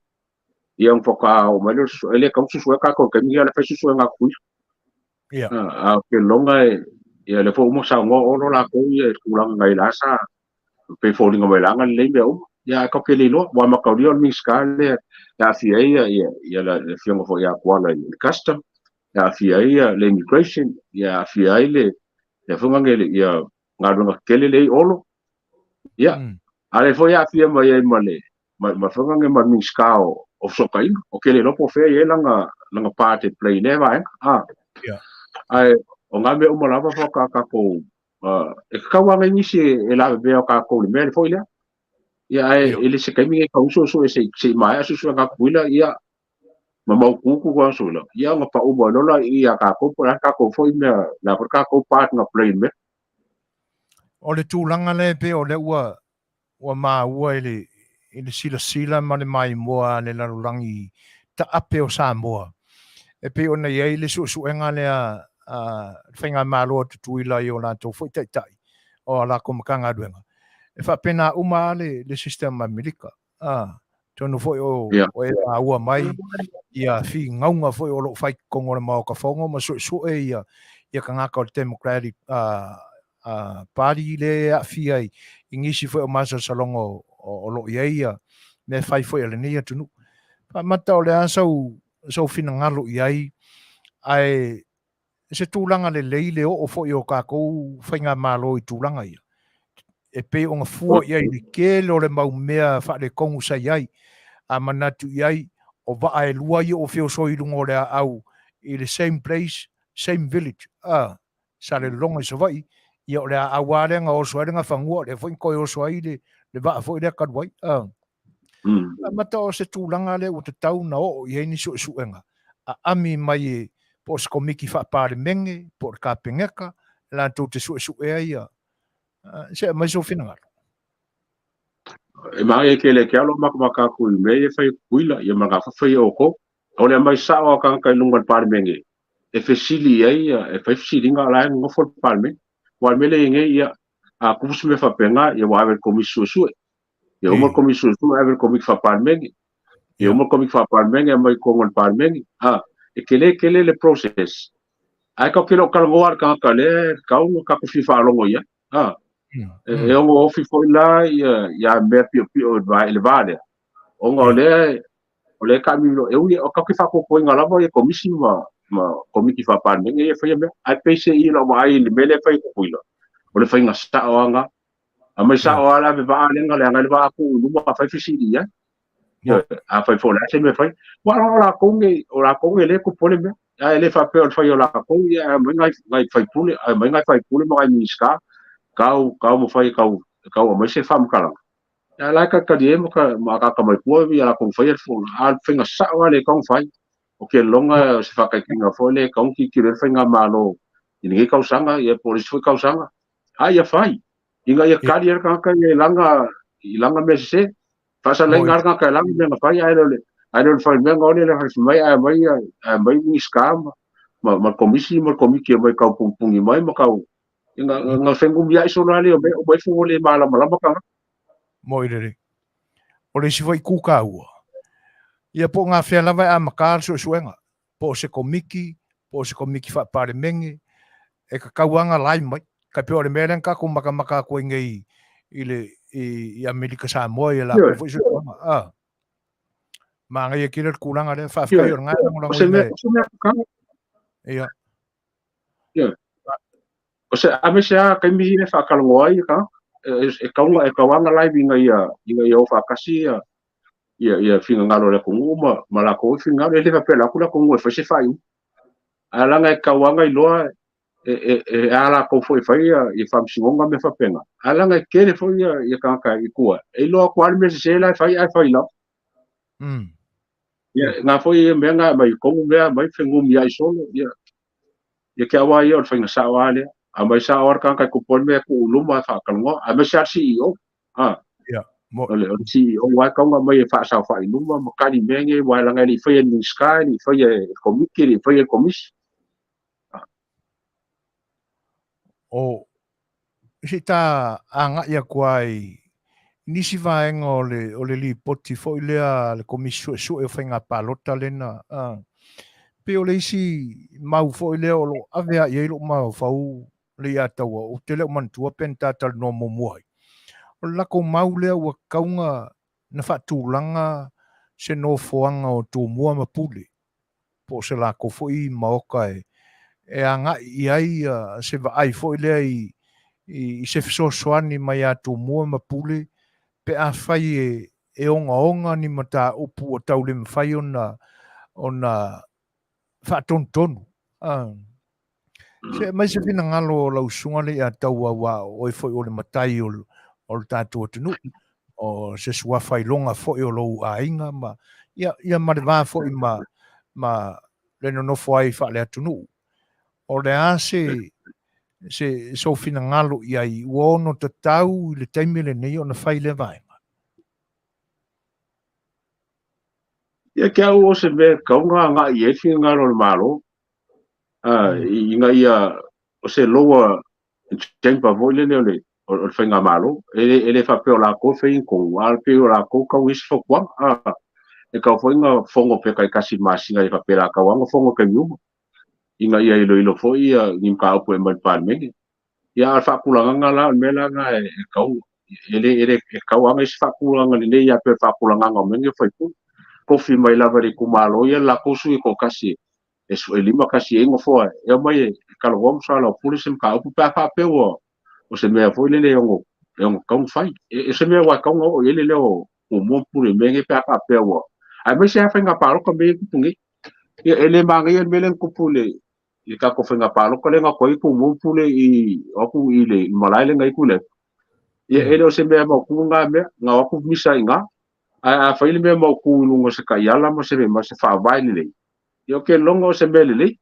Ia ona faatoa oo mai lea o le suesuega. E le tau suesuega tatou i le taimi lea, le fai suesuega a Tutuila. A o ke loga e, ia le foi uma saunoa olo lakou ia i le tulaga nai la sa pe foliga mai laga lelei mea uma. Ia ae tatou te le iloa, ua mataulia o le Minisita lea e aafia ai ia le afioga foi ia Tuala i le custom, e aafia ai ia le immigration, ia aafia ai le afioga nei ia galuega tetele lea i Olo. Ia, a le foi aafia mai ai ma le ma afioga nei ma le Minisita o Fesootaiga. O ke le iloa po o fea i ai lana part e play i lea vaega. Ae o ngā mea uma lava faatoa tatou e tatau lava nai nisi e lavevea o tatou i le mea le foi lea. Ia ae e le se taimi nei tau suesue se i maea suesuega a Tutuila ia ma mautu tulaga sui la. Ia ona pau mai loa la ia tatou po o le a tatou foi mea la foi tatou part na play i le mea. O le tulaga lea pei o lea ua maua i le silasila ma le maimoa a le lalolagi taape o Samoa. E pei ona i ai le suesuega lea a le faigamalo a Tutuila i o latou foi taitai o a latou Matagaluega. E faapena uma lava le system Amerika. Atonu foi o o e maua mai ia finauga foi o loo fai i totonu o le Maota Fono ma suesue ia tagata o le Democratic Party lea e aafia i nisi foi o masalosaloga o loo i ai ia mea fai foi a lenei atunuu. Faamata o le a sau finagalo i ai, ae se tulaga lelei le oo foi o tatou faigamalo i tulaga ia. E pei ona fua i ai le tele o le mau mea faaletonu sa i ai. A manatu i ai, o vaa e lua ia ua feosoi i luga o le aau i le same place, same village, Salelologa i Savaii, ia o le aau lava lea na oso ai le gafanua, o lea foi na toe oso ai le vaa foi lea talu ai. Amata o se tulaga lea ua tatau na oo i ai ni suesuega aami mai e po o se komiti faa-Palemene, po o le Kapeneta, latou te suesuea ia se aumai sou finagalo. E maea tele ke alo makamaka atu i mea ia fai Tutuila ia ma ngā fai o kou. O le mai sao a tagata i luga o le Palemene e fesili ai e fai fesiliga la e nofo le Palemene. Ua le mea lea i nei ia a tupu se mea faapena ia ua ave i le komisi suesue. Ia uma le komisi suesue ave i le komiti faa-Palemene. Ia uma le komiti faa-Palemene aumai i totonu o le Palemene. E tele tele le process. Ae tatou te le o talanoa le tagata lea e tatau ona tatou fia faalogo i ai. E ono ofi foi la ia mea piopio i le va lea. Ona o lea taamilo e ui o tatou te faatuatuaina lava ia komisi ma komiti faa-Palemene ia e faia mea. Ae pei se i lau vaai i le mea lea e fai e Tutuila, o le faiga sao aga. Aumai sao lava le ave vaa lea leaga ai le vaa tuu i luma afai fesili i ai. Ioe, afai foi o le a se mea e fai. Aua o latou nei, o latou nei lea e tupu ai le mea. Ae le faapea o le fai o latou, ia ae aumai nai nai faipule, aumai nai faipule ma nai Minisita, tau taumafai e tau e tau aumai se faamatalaga. Ae la e talitalie ma ma akaaka mai tua ia latou faia le fono. A o le faiga sao lava lea e tatau ona fai. Ou te lagona o se faataitaiga foi lea e tatau ona tilotilo ai le faigamalo i lenei tausaga ia po o le isi foi tausaga. A ia fai, ina ia kali ai le tagata ia i lana i lana mea sese. Faasalaiga lava le tagata i lana mea na fai ae le o le ae le o le fai mea na ole le fai mai ae aumai ae aumai Minisita ma ma le Komisi ma le Komiti e omai e tau punipuni mai ma tau ina na fenumiai solo lava lea o mea uma ifo ua le malamalama tagata. Moe lelei. O le isi foi itu taua, ia po o gafea lava e amata le suesuega, po o se komiti, po o se komiti faa-Palemene, e tatau lava ona lai mai. Tai pei o le mea lea na tatou matamata atu ai nei i le i Amerika Samoa i a latou foi suesuega. Ah. Manaia tele le tulaga lea. Faafetai o lena e lagolagoina e. Ia. Ioe. O se aemaise lava taimi ia e faatalanoa ai tagata, e tatau e tatau lava ona live ina ia ina ia o faatasi ia ia ia finagalo o le atunuu ma ma latou finagalo. E le faapea o le atu le atunuu e fai se faaiuga. Ae leaga e tatau lava ona iloa e e e a latou foi e fai ia ia faamasinoga ma mea faapena. Ae leaga e tele foi ia ia tagata i tua e iloa atu lava le mea sese la e fai ae fai lava. Ia na foi ia mea na aumai tonu mea aumai fenumiai solo ia Ia ke au lava ia o le faiga sao lava lea. Aumai sao lava le tagata e tupu ai le mea e tuu i luma e faatalanoa, aemaise lava le CEO. Ah. Ia, mo. O le, o le CEO lava e tatau ona aumai e faasaofai i luma ma kali mea nei, aua leaga e le i faia e le Minisita, e le i faia e le Komiti, e le i faia e le Komisi. Ah. O, se i ta agai atu lava i nisi vaega o le, o le lipoti foi lea a le Komisi Suesue o Faiga Palota lena, a, pei o le isi mau foi lea o lo o ave lava i ai lou mafaufau Leiataua, ou te le o manatua pe na ta talanoa muamua ai. O le latou mau lea ua tatau ona faatulaga se nofoaga o Tumua ma Pule, po o se latou foi maota e agai i ai se vaai foi lea i se fesoasoani mai ia Tumua ma Pule pe afai e ogaoga ni mataupu ua tau le mafai ona faatonutonu. Se aumai se finagalo o lau susuga Leiataua aua o oe foi o le matai o le tatou atunuu, o se suafa iloga foi o lou aiga ma, ia, ia ma le va foi ma, ma le nonofo ai faale-atunuu. O le a se, se sou finagalo i ai ua ono tatau i le taimi lenei ona fai lea vaega? Ia ke au o se mea e tatau ona agai i ai le finagalo o le Malo, ina ia o se lower chamber foi lele o le o le faigamalo. E le faapea o latou e fai ni tonu, a pei o latou tau i isi fautuaga. E tatau foi ona fono pe taitasi i le masina e faapea o le a tatau lava ona fono i taimi uma, ina ia iloilo foi ia ni mataupu e aumai i le Palemene. Ia a o le faatulagaga la, o le mea la lena e tatau, e le e le e tatau lava ona i ai se faatulagaga lelei ia pei o le faatulagaga o mea nei o faipule. Tofi mai lava e le itumalo ia le latou sui e toatasi e e 51 ai nofoa e omai e talanoa ma soalaupule se mataupu pe a faapea ua o se mea foi lele e ono e ono tatau ona fai. E se mea ua tatau ona oo i ai le leo o Tumua ma Pule i mea nei pe a faapea ua aemaise lava faiga palota mea ia e tupu nei. Ia e le manaia le mea lea na tupu i le i le tatou faiga palota lea na o atu ai Tumua ma Pule i o atu i le malae lea na i ai Tuilaepa. Ia e le o se mea mautu lena mea, na o atu misa i ina. Ae a fai le mea mautu i luga o se taiala ma se ma se faavae lelei, ia ou te lagona o se mea lelei.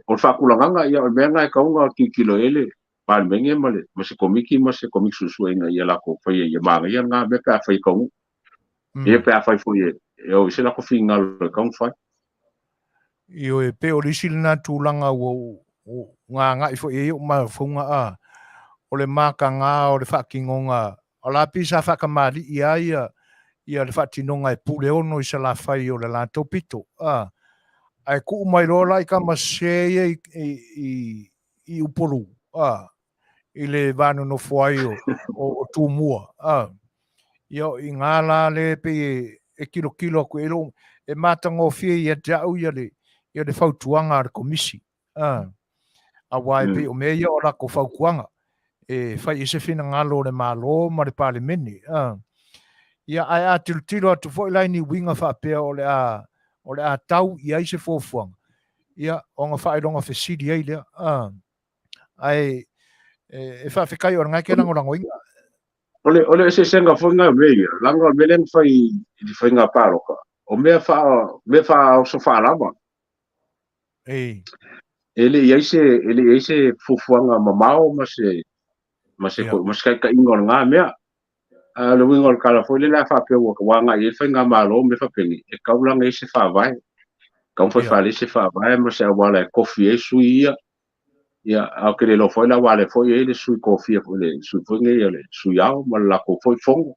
O le faatulagaga, ia o le mea lena e tatau ona tilotilo i ai le Palemene ma le ma se Komiti ma se Komiti Suesue ina ia latou faia ia manaia lena mea pe a fai e taunuu. Ia pe a fai foi e oo i se latou finagalo e tatau ona fai. Ioe, pei o le isi lena tulaga ua agai foi i ai ou mafaufauga, a o le mataga o le faatinoga, o la pei sa faatamalii lava ia ia le faatinoga e Puleono i Salafai o le latou pito, a ae tuu mai loa la i tama sese ia i Upolu, a i le va nonofo ai o Tumua, a ia o i ina la le pei e tilotilo atu i ai lou, e matagofie ia te au ia le ia le fautuaga a le Komisi, a aua e pei o mea ia o latou fautuaga. e fai i se finagalo o le Malo ma le Palemene. A. Ia, ae a tilotilo atu foi la i ni uiga faapea o le a, o le a tau i ai se fuafuaga, ia, ona faailoga fesili ai lea. A. Ae e faafetai o lena e te lagolagoina. O le eseesega foi lena o mea ia, leaga o le mea lea na fai i le faiga palota, o mea mea faaoso faalava. Ei. E le i ai se, e le i ai se fuafuaga mamao ma se, ma se, yeah. ma se taitaiga o lena mea. A o le uiga o le tala foi lele a faapea ua ua agai i ai le faigamalo ma mea faapenei, e tatau la ona i ai se faavae. E tatau ona fai faalelei se faavae ma se auala e tofi ai sui ia. Ia, ae ou te le iloa foi la aua o lea foi e i ai le sui tofia foi le sui foi nei o le sui ao ma le latou foi fono.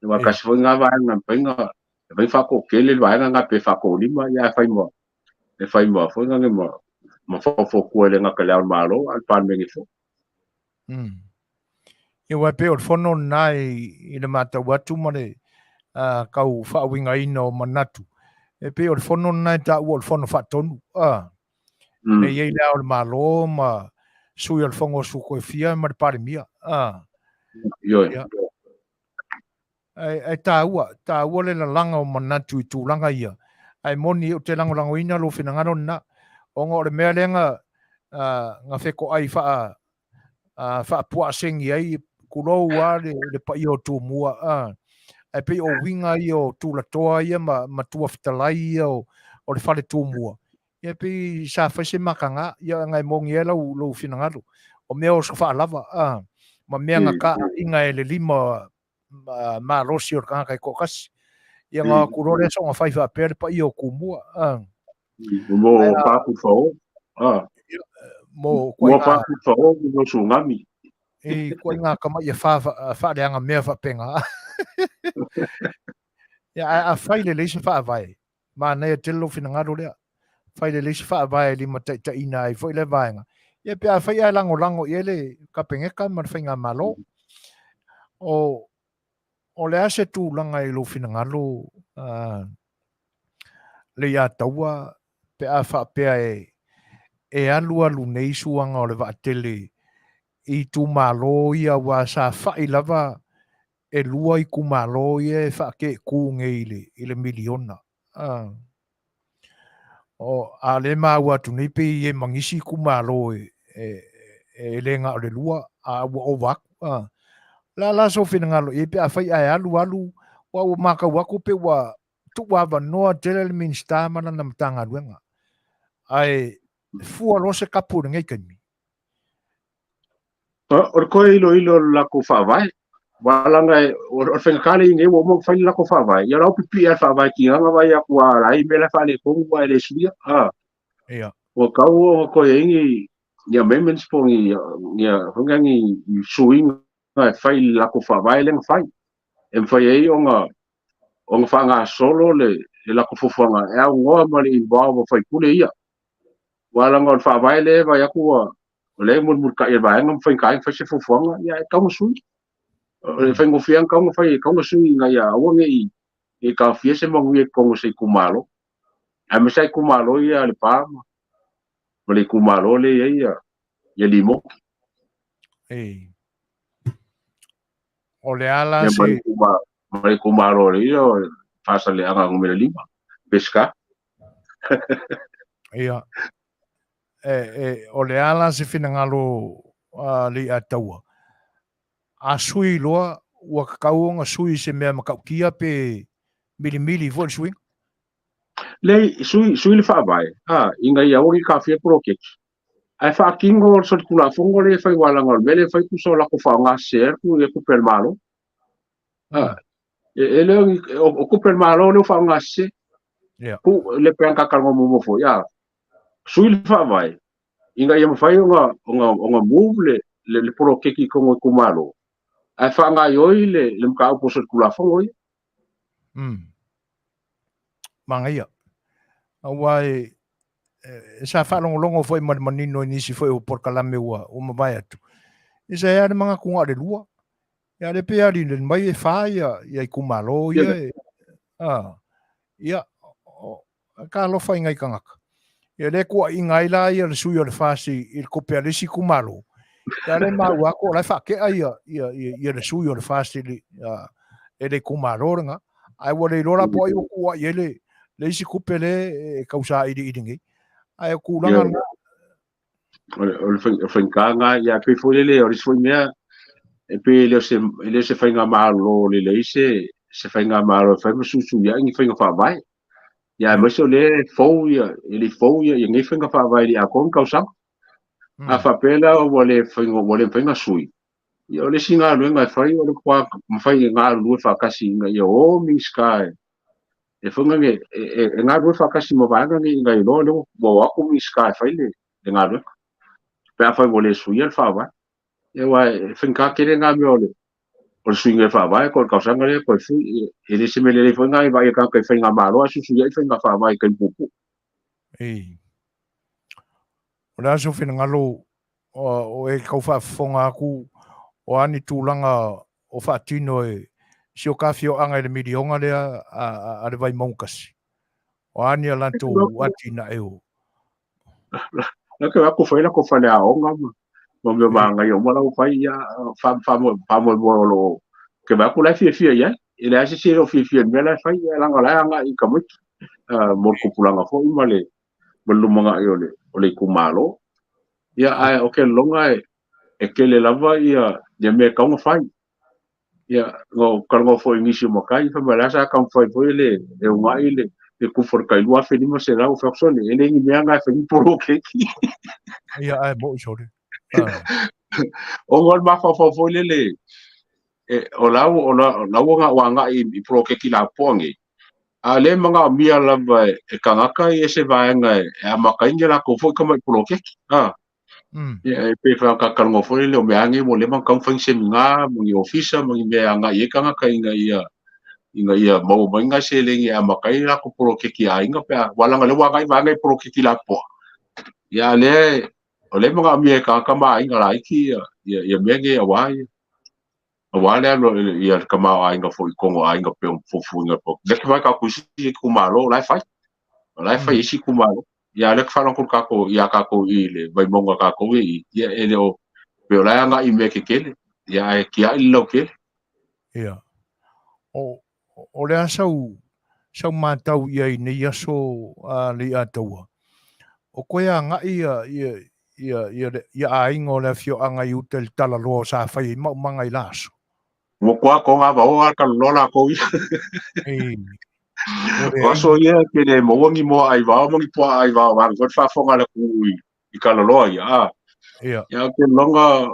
Aua tasi foi lena vaega e mafai ona e mafai ona faatoatele le vaega lena pe faatoalima ia ae fai ma e fai ma foi lena ma ma faufautua e le gata i le Ao o le Malo a o le Palemene foi. Ia aua e pei o le fono lena i le matau atu ma le tau faauigaina o manatu, e pei o le fono lena e taua o le fono faatonu, e i ai le Ao o le Malo ma sui o le Fono a Sui Tofia ma le Palemia. Ioe. Ia. Ae taua, taua le lalaga o manatu i tulaga ia. Ae moni ou te lagolagoina lou finagalo lena, ona o le mea lea na, na fetoai faa, faapuaasegi ai, tulou lava le paia o Tumua, ae pei o uiga ia o tulatoa ia ma matua fetalai ia o le fale Tumua, ia pei sa fai se mataga, ia na e moni ai lou finagalo, o mea oso faalava, ma mea na taaiga e le lima malosi o le tagata e toatasi. Ia na o atu loa lea soona fai faapea le paia o Tumua. Mo papu fao. Mo mo papu fao mo tsunami. E koe ngā tama ia whaaleanga mea whapenga. Ia, a whai le leisa whaavae. Manaia tele lou finagalo lea. Fai lelei se faavae e limataitaiina ai foi lea vaega. Ia pe afai ae lagolago i ai le Kapeneta ma le Faigamalo. O, o le a se tulaga i lou finagalo uh, Leiataua pe a faapea e, e alualu nei suaga o le vaatele i itumalo ia aua sa fai lava e lua itumalo ia e faakeekū nei i le miliona. O, a le maua atu nei pei e ma nisi itumalo e, e, e le na o le lua, a ua ova atu. La la sou finagalo i ai pe afai ae alu alu, ua ua matau atu pe ua tuuavanoa tele le Minisita ma lana Matagaluega. Ae fua loa se kapu i lenei taimi. O le toe iloilo o le latou faavae, aua leaga o le faigata lea i nei ua uma ona fai le latou faavae, ia o la ua pipii lava i le faavae tigaga vaai atu a la e i ai mea la e faaletonu ae le suia. Ia. Ua tatau ona toe i ai ni amendments po o ni foi ni suiga e fai i le latou faavae lea na fai, e mafai ai ona faagasolo le latou fuafuaga e aunoa ma le involve o sui usufono ia. Aua leaga o le faavae lea e vaai atu ua o lea e mulimulitai e le vaega ma faigata ai ona fai se fuafuaga, ia e tatau ona sui. O le faigofie lava ona tatau ona fai, e tatau ona sui ina ia aua ne i taofia se manuia i totonu o se itumalo. Aemaise lava itumalo ia a Lepa ma le itumalo lea e i ai ia Limoti. Ei. O le a la se... Ma le itumalo lea o Faasaleleaga Nu.5, Peseta. Ia. E, e, o le a la se finagalo a Leiataua? A sui loa, ua tatau ona sui i se mea matautia pe milimili foi le suiga? Leai, sui, sui le faavae, a, ina ia aua ne i taofia le poloketi. Ae faatino le solitulafono lea e fai aua leaga o le mea lea e fai tusa o latou faaaoga sese atu ia tupe a le Malo. A, e le o ni, o tupe a le Malo lea ua faaaoga sese. Yeah. Ku, le pe ana talanoa muamua foi, a, sui le faavae, ina ia mafai ona, ona, ona move le, le, le poloketi i totonu o itumalo, ae faagaoioi le, le mataupu o solitulafono ia. Manaia. Aua e, e, sa faalogologo foi ma le manino i nisi foi o polokalame ua, ua mavae atu. E sa e le manatu na o le lua. Ia le pe ali le mai e whā ia, ia itumalo ia. E, a, ia, o, ka alofa i ngai tagata. Ia le kuaiga ai la ia le sui o le FAST i le kope a le isi itumalo. Ia le maua atu o la e faatea ia ia ia ia le sui o le FAST i le e le itumalo lena. Ae ua le iloa la po o ai ua tuuai i ai le le isi tupe lea e tau sailiili nei. Ae o tulaga lena. O le faigata lena, ia pei foi lele o le isi foi mea, e pei e le o se faigamalo lelei se faigamalo e fai ma suisuiai ni faiga faavae. Ia aemaise o lea e fou ia, e le i fou ia nei faiga faavae i le atoa ni tausaga. A faapea la ua le faiga ua le mafai ona sui, ia o le isi galuega e fai o le matua mafai e galulue faatasi ina ia o Minisita e foi nane e galulue faatasi ma vaega nei ina ia iloa lea ua o atu Minisita e fai le galuega. Pe afai ua le suia le faavae. Ia aua e faigata tele na mea o le suiga o le faavae, toe tausaga lea toe sui. E le se mea lelei foi lena e vaai e tagata i faigamalo ae suisuiai faiga faavae i taimi puupuu. Ei. O le a sou finagalo o e tau faafofoga atu o a ni tulaga o faatino e si o ta afioaga i le miliona lea a le Vaimauga Tasi? O a ni a latou atinae o... La ke aku fai la ko fale aoga ma mea magaia uma la ua fai, ia, faamoemoe o lo o ke vaai atu la e fiafia i ai. E leai se isi e le o fiafia i le mea la e fai, ia leaga o la e agai i tamaiti mo le tupulaga foi ma le lumanai o le itumalo. Ia, ae o ke lologa e tele lava ia mea e tatau ona fai. Ia, no talanoa foi i nisi o matai, fai mai la sa taumafai foi le e uunai le tufa o le tai 2500, fai atu sole, e le ni mea na e fai ni poloketi. Ia, ae mo'i sole. Ona o le mafaufau foi lele, o lau ua agai i poloketi lapoa nei, a o lea e manaomia lava e tagata ia se vaega e amata ai ni latou foi tamai poloketi. Ia, e pei foi ona talanoa foi lele o mea lava nei ua leva ona tatau ona fai ni semina ma ni ofisa ma ni mea e agai ai tagata ina ia maua mai nai seleni e amata ai latou poloketi a aiga pe a, aua leaga o lea ua agai vaega i poloketi lapoa. Ia, a o lea o lea e manaomia e tagata ma aiga laiti ia mea nei aua aua le alu ia le tamaoaiga foi i totonu o aiga pei ona fuafuaina. O lea e vaai tatou i isi itumalo o la e fai. O la e fai e isi itumalo. Ia, o lea e faalogo atu tatou ia tatou i le Vaimauga tatou e i, ia e le o pei o la e agai i mea tetele, ia ae tiai le lautele. Ia. O le a sau matau i ai i nei aso a Leiataua? O koe agai ia aiga o le afioaga i uta i le talaloa o sa fai ai maumaga i la aso? Ua kua ko ngā vao a ka loa lākou ia. O aso ia ke le maua ni moa ai vao ma ni pua'a ai vao vanga foi le faafofoga a le atunuu i Kalaloa ia. A. Ia. Ia o ke longa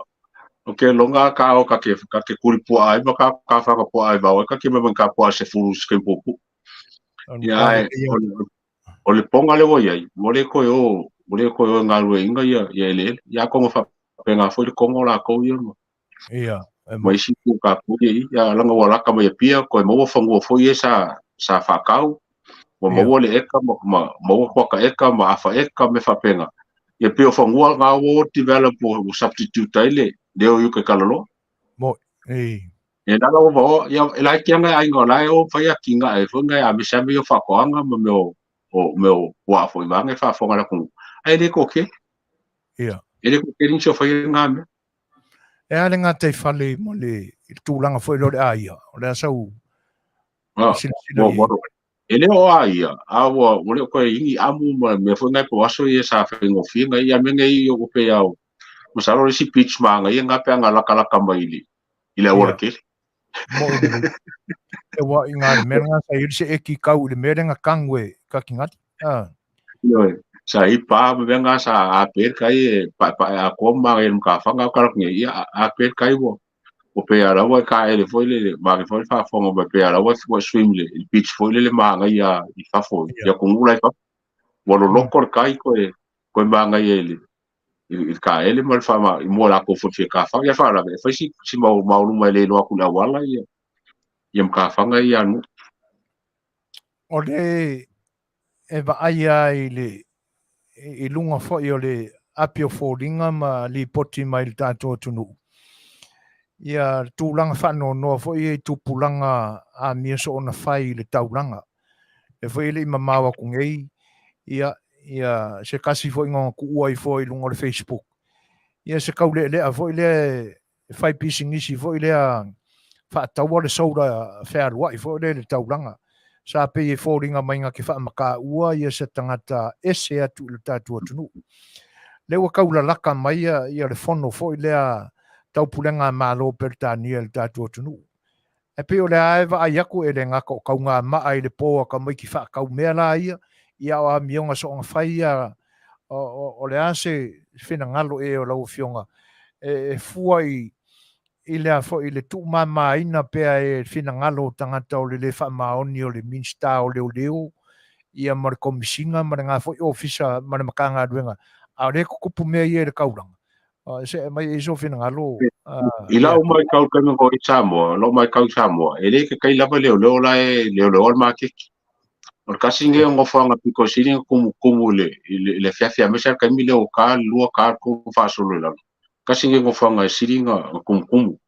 o ke longa ka o ka ke ka ke kuli pua'a ai ma ka ka whanga pua'a ai vao ai ka ke mai ka pua'a se fulu se kempupu. Ia ai o le ponga le ua iai ua le koe o ua le koe o e galueaiina ia ia eleele. Ia atonu faapena foi le kogo o lakou ia ma Ia, e ma isi itu o tatou ia i, ia leaga ua lata mai Apia, toe maua fanua foi ia sa faatau, ua maua le eka ma maua kuata eka ma afa eka me faapena. Ia pei o fanua na ua develop ua substitute ai le leo i uka i Kalaloa. Mo'i, ei. E lala ua vaoa, ia e laiti lava nai aiga o la e o fai atinae foi nai a mese lava mea ia o faatoaga ma mea o mea o puaa foi vaega e faafofoga e le atunuu, ae le toatele. Ia. E le toatele nisi o faia na mea. E a le gataifale ma le tulaga foi lea o le aia, o le a sau silasila i ai? E le o aia, a ua le o toe i ni amu ma mea foi nai po aso ia sa faigofie nai ia mea nei o pe au. Masalo le isi beach manaia na pe ana lakalaka mai i le auala tele. Mo'i lelei. E wa i ngā mea ngā sa i se eki kau i le mea lenga kangu e kakingali. Ah. Ioe, sa i pa ma mea ngā sa a pe kai e pae pae a koa ma ngai ka whanga o kalak nge ia a pe kai wo o pe a rawa ka ele foi le ma ngai foi whaafonga ma pe a rawa wa swim le i beach foi le ma ngai ia i fafo ia kungula i fafo wa lo loko le kai koe koe ma ngai e le i ka ele ma le wha i mua la ko fo ka whanga ia wha e fai si si mau mau luma le loa ku le awala ia ia mka whanga ia nu. O le e vaai ai i le i luga foi o le api o foliga ma lipoti mai i le tatou atunuu. Ia le tulaga faanoanoa foi ia i tupulaga amia soona fai i le taulaga. E foi e le i mamao atu nei, ia, ia se tasi foi na tuua ifo i luga o le Facebook. Ia se kaule'ele'a foi lea e fai pisinisi foi lea faataua le solar fealua'i foi lea i le taulaga. Sa pei e foliga mai na te faamataua ia se tagata ese atu i le tatou atunuu. Lea ua taulalata mai ia le fono foi lea taupulega a Malo o Peretania i le tatou atunuu. Ae pei o lea e vaai atu e le gata o taugama'a i le po a tamaiti faatau mea la ia, ia o amioga soona fai ia o le a se finagalo ē o lau Afioga e fua i lea foi le tuumamaina pea e finagalo o tagata o le lē faamaoni o le Minisita o Leoleo ia ma le Komesina ma lena foi Ofisa ma le Matagaluega, a o lea e tutupu mea ia i le taulaga. Se mai ai sou finagalo. I lau matau i le taimi o i Samoa, lau matau i Samoa, e le kekai lava leoleo la e leoleo le maketi. O le tasi lenei o nofoaga pito sili ona tumutumu i le afiafi aemaise lava le taimi lea o ta le 2 ta le 3 faasolo i lalo. Tasi lenei nofoaga e sili ona tumutumu.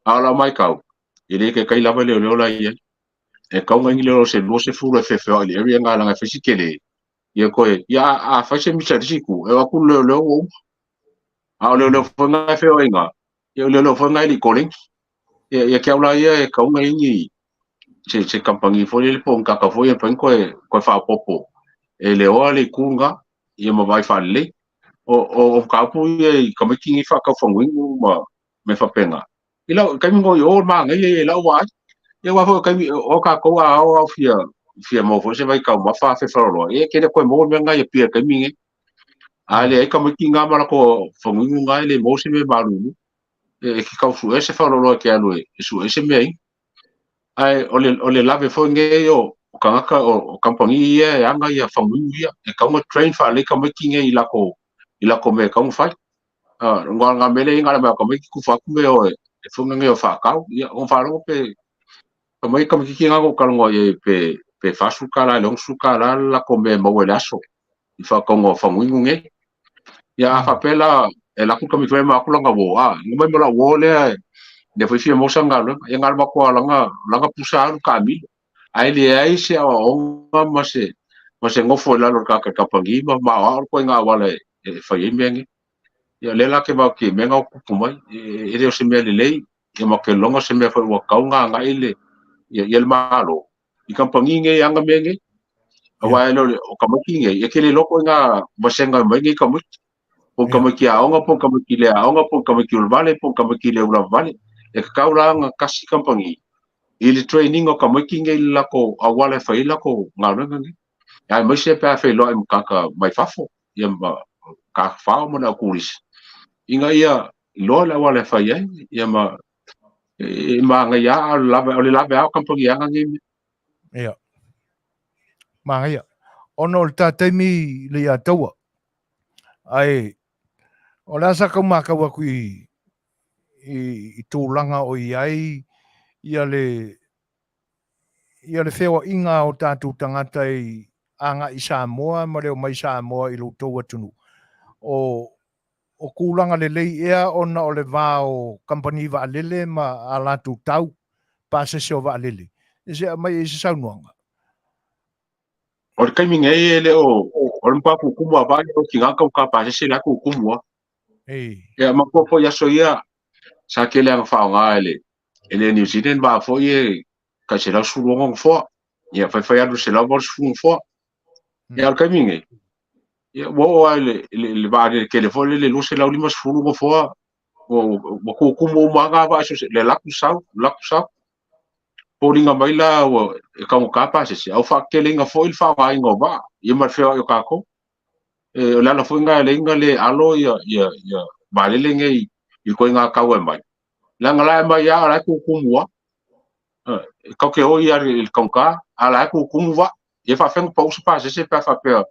A o lau matau, e le kekai lava leoleo la e i ai. E tatau ona i ai ni leoleo se 20 e feofeoai i le area lena leaga e fai si tele. Ia toe, ia a fai se misa i le isi itu, e o atu le leoleo ua uma. A o leoleo foi na e feoai i ina, ia o leoleo foi na e le i koleni. Ia, ia te au la ia e tatau ona i ai ni se kamupani foi lele po o ni tagata foi ia e mafai ona toe faaopoopo e leoa le itu lena, ia ma vaai faalelei. O mataupu ia i tamaiti nei faatau faguinu ma mea faapena. I lau taimi no i o manaia ia i lau vaai. Ia aua foi o taimi o tatou a ao ao fia fia maua foi se vaitaumafa fefaloloa, ia e tele toe maua mea na i Apia i le taimi nei. A leai tamaiti na ma latou faguinu na e le maua se mea malulu. E ke tau sue se faaloloa e te alu e sue se mea inu. Ae o le lave foi nei o tagata o kamupani ia e ana ia faguinu ia, e tatau ona train faalelei tamaiti nei i latou mea e tatau ona fai. Ngā ngā mele i ngā mea ka mai ku fa ku me o e funga nge o whakau ia o whārongo pe ka mai ka miki ngā ko kalongo i pe fasu ka la long su ka la la ko me mau le aso i whakaongo whanguingu nge ia a whapela e laku ka miki ma aku langa wo a ngo mai mala wo le le foi fia mosa ngā le ia ngā ma langa langa pusa alu ka milo ai le ai se aoaoga ma se gofo i lalo o le kakakapagiga ma maoao le koaiga auala e fai ai mea nei. Ia lea la ke mau ke mea o kupu mai e le o se mea lelei ia ma ke loga se mea foi ua tau ona agai le ia le Malo i kamupani nei e aga mea nei. Aua e le o tamaiti nei e tele loko i ngā vasega e mai nei tamaiti. Po o tamaiti aoga, po o tamaiti le aoga, po o tamaiti o le vale, po o tamaiti le ula vale. E tatau la ona tasi kamupani i le training o tamaiti nei i le latou auala e fai ai latou galuega nei. Aemaise pe a feiloai ma tagata mai fafo, ia ma tafafao ma le au turisi, ina ia iloa le auala e fai ai, ia ma e manaia a o le lave a o kamupani e ana nei mea. Ia. Manaia. Ona o le ta taimi le ia taua. Ae, o le a sa kau mākau aku i tulaga o i ai ia le feoaiga o tatou tagata i agai i Samoa ma le omai Samoa i lo outou atunuu. O tulaga lelei ea ona o le va o kamupani vaalele ma a latou tau pasese o vaalele. E se aumai ai se saunoaga. O le taimi nei e le o o le matua tutumu lava vaa o tiga tau ka pasese la tutumu lava. Ia manatua foi aso ia sa tele lava ona faaaoga e le New Zealand vaa foi e tai 116 nofoa. Ia faifai alu i le 180 nofoa. Ia a o le taimi nei, ia ua oo lava i le vaalele tele foi lele 250 nofoa ua tutumu uma lava na vaa le alu atu sau, alu atu sau. Foliga mai la ua e taugata pasese, a ua faateteleina foi le faaaogaina o vaa ia ma le feoai o tatou. E, o le ala foi lena e leai ona le alo ia vaalele nei i le ituaiga tau e aumai. Leaga la e aumai lava o la e tutumu lava. E tatou te o i le taugata, a o la e tutumu vaa. Ia e faapefea ona pau se pasese pe a faapea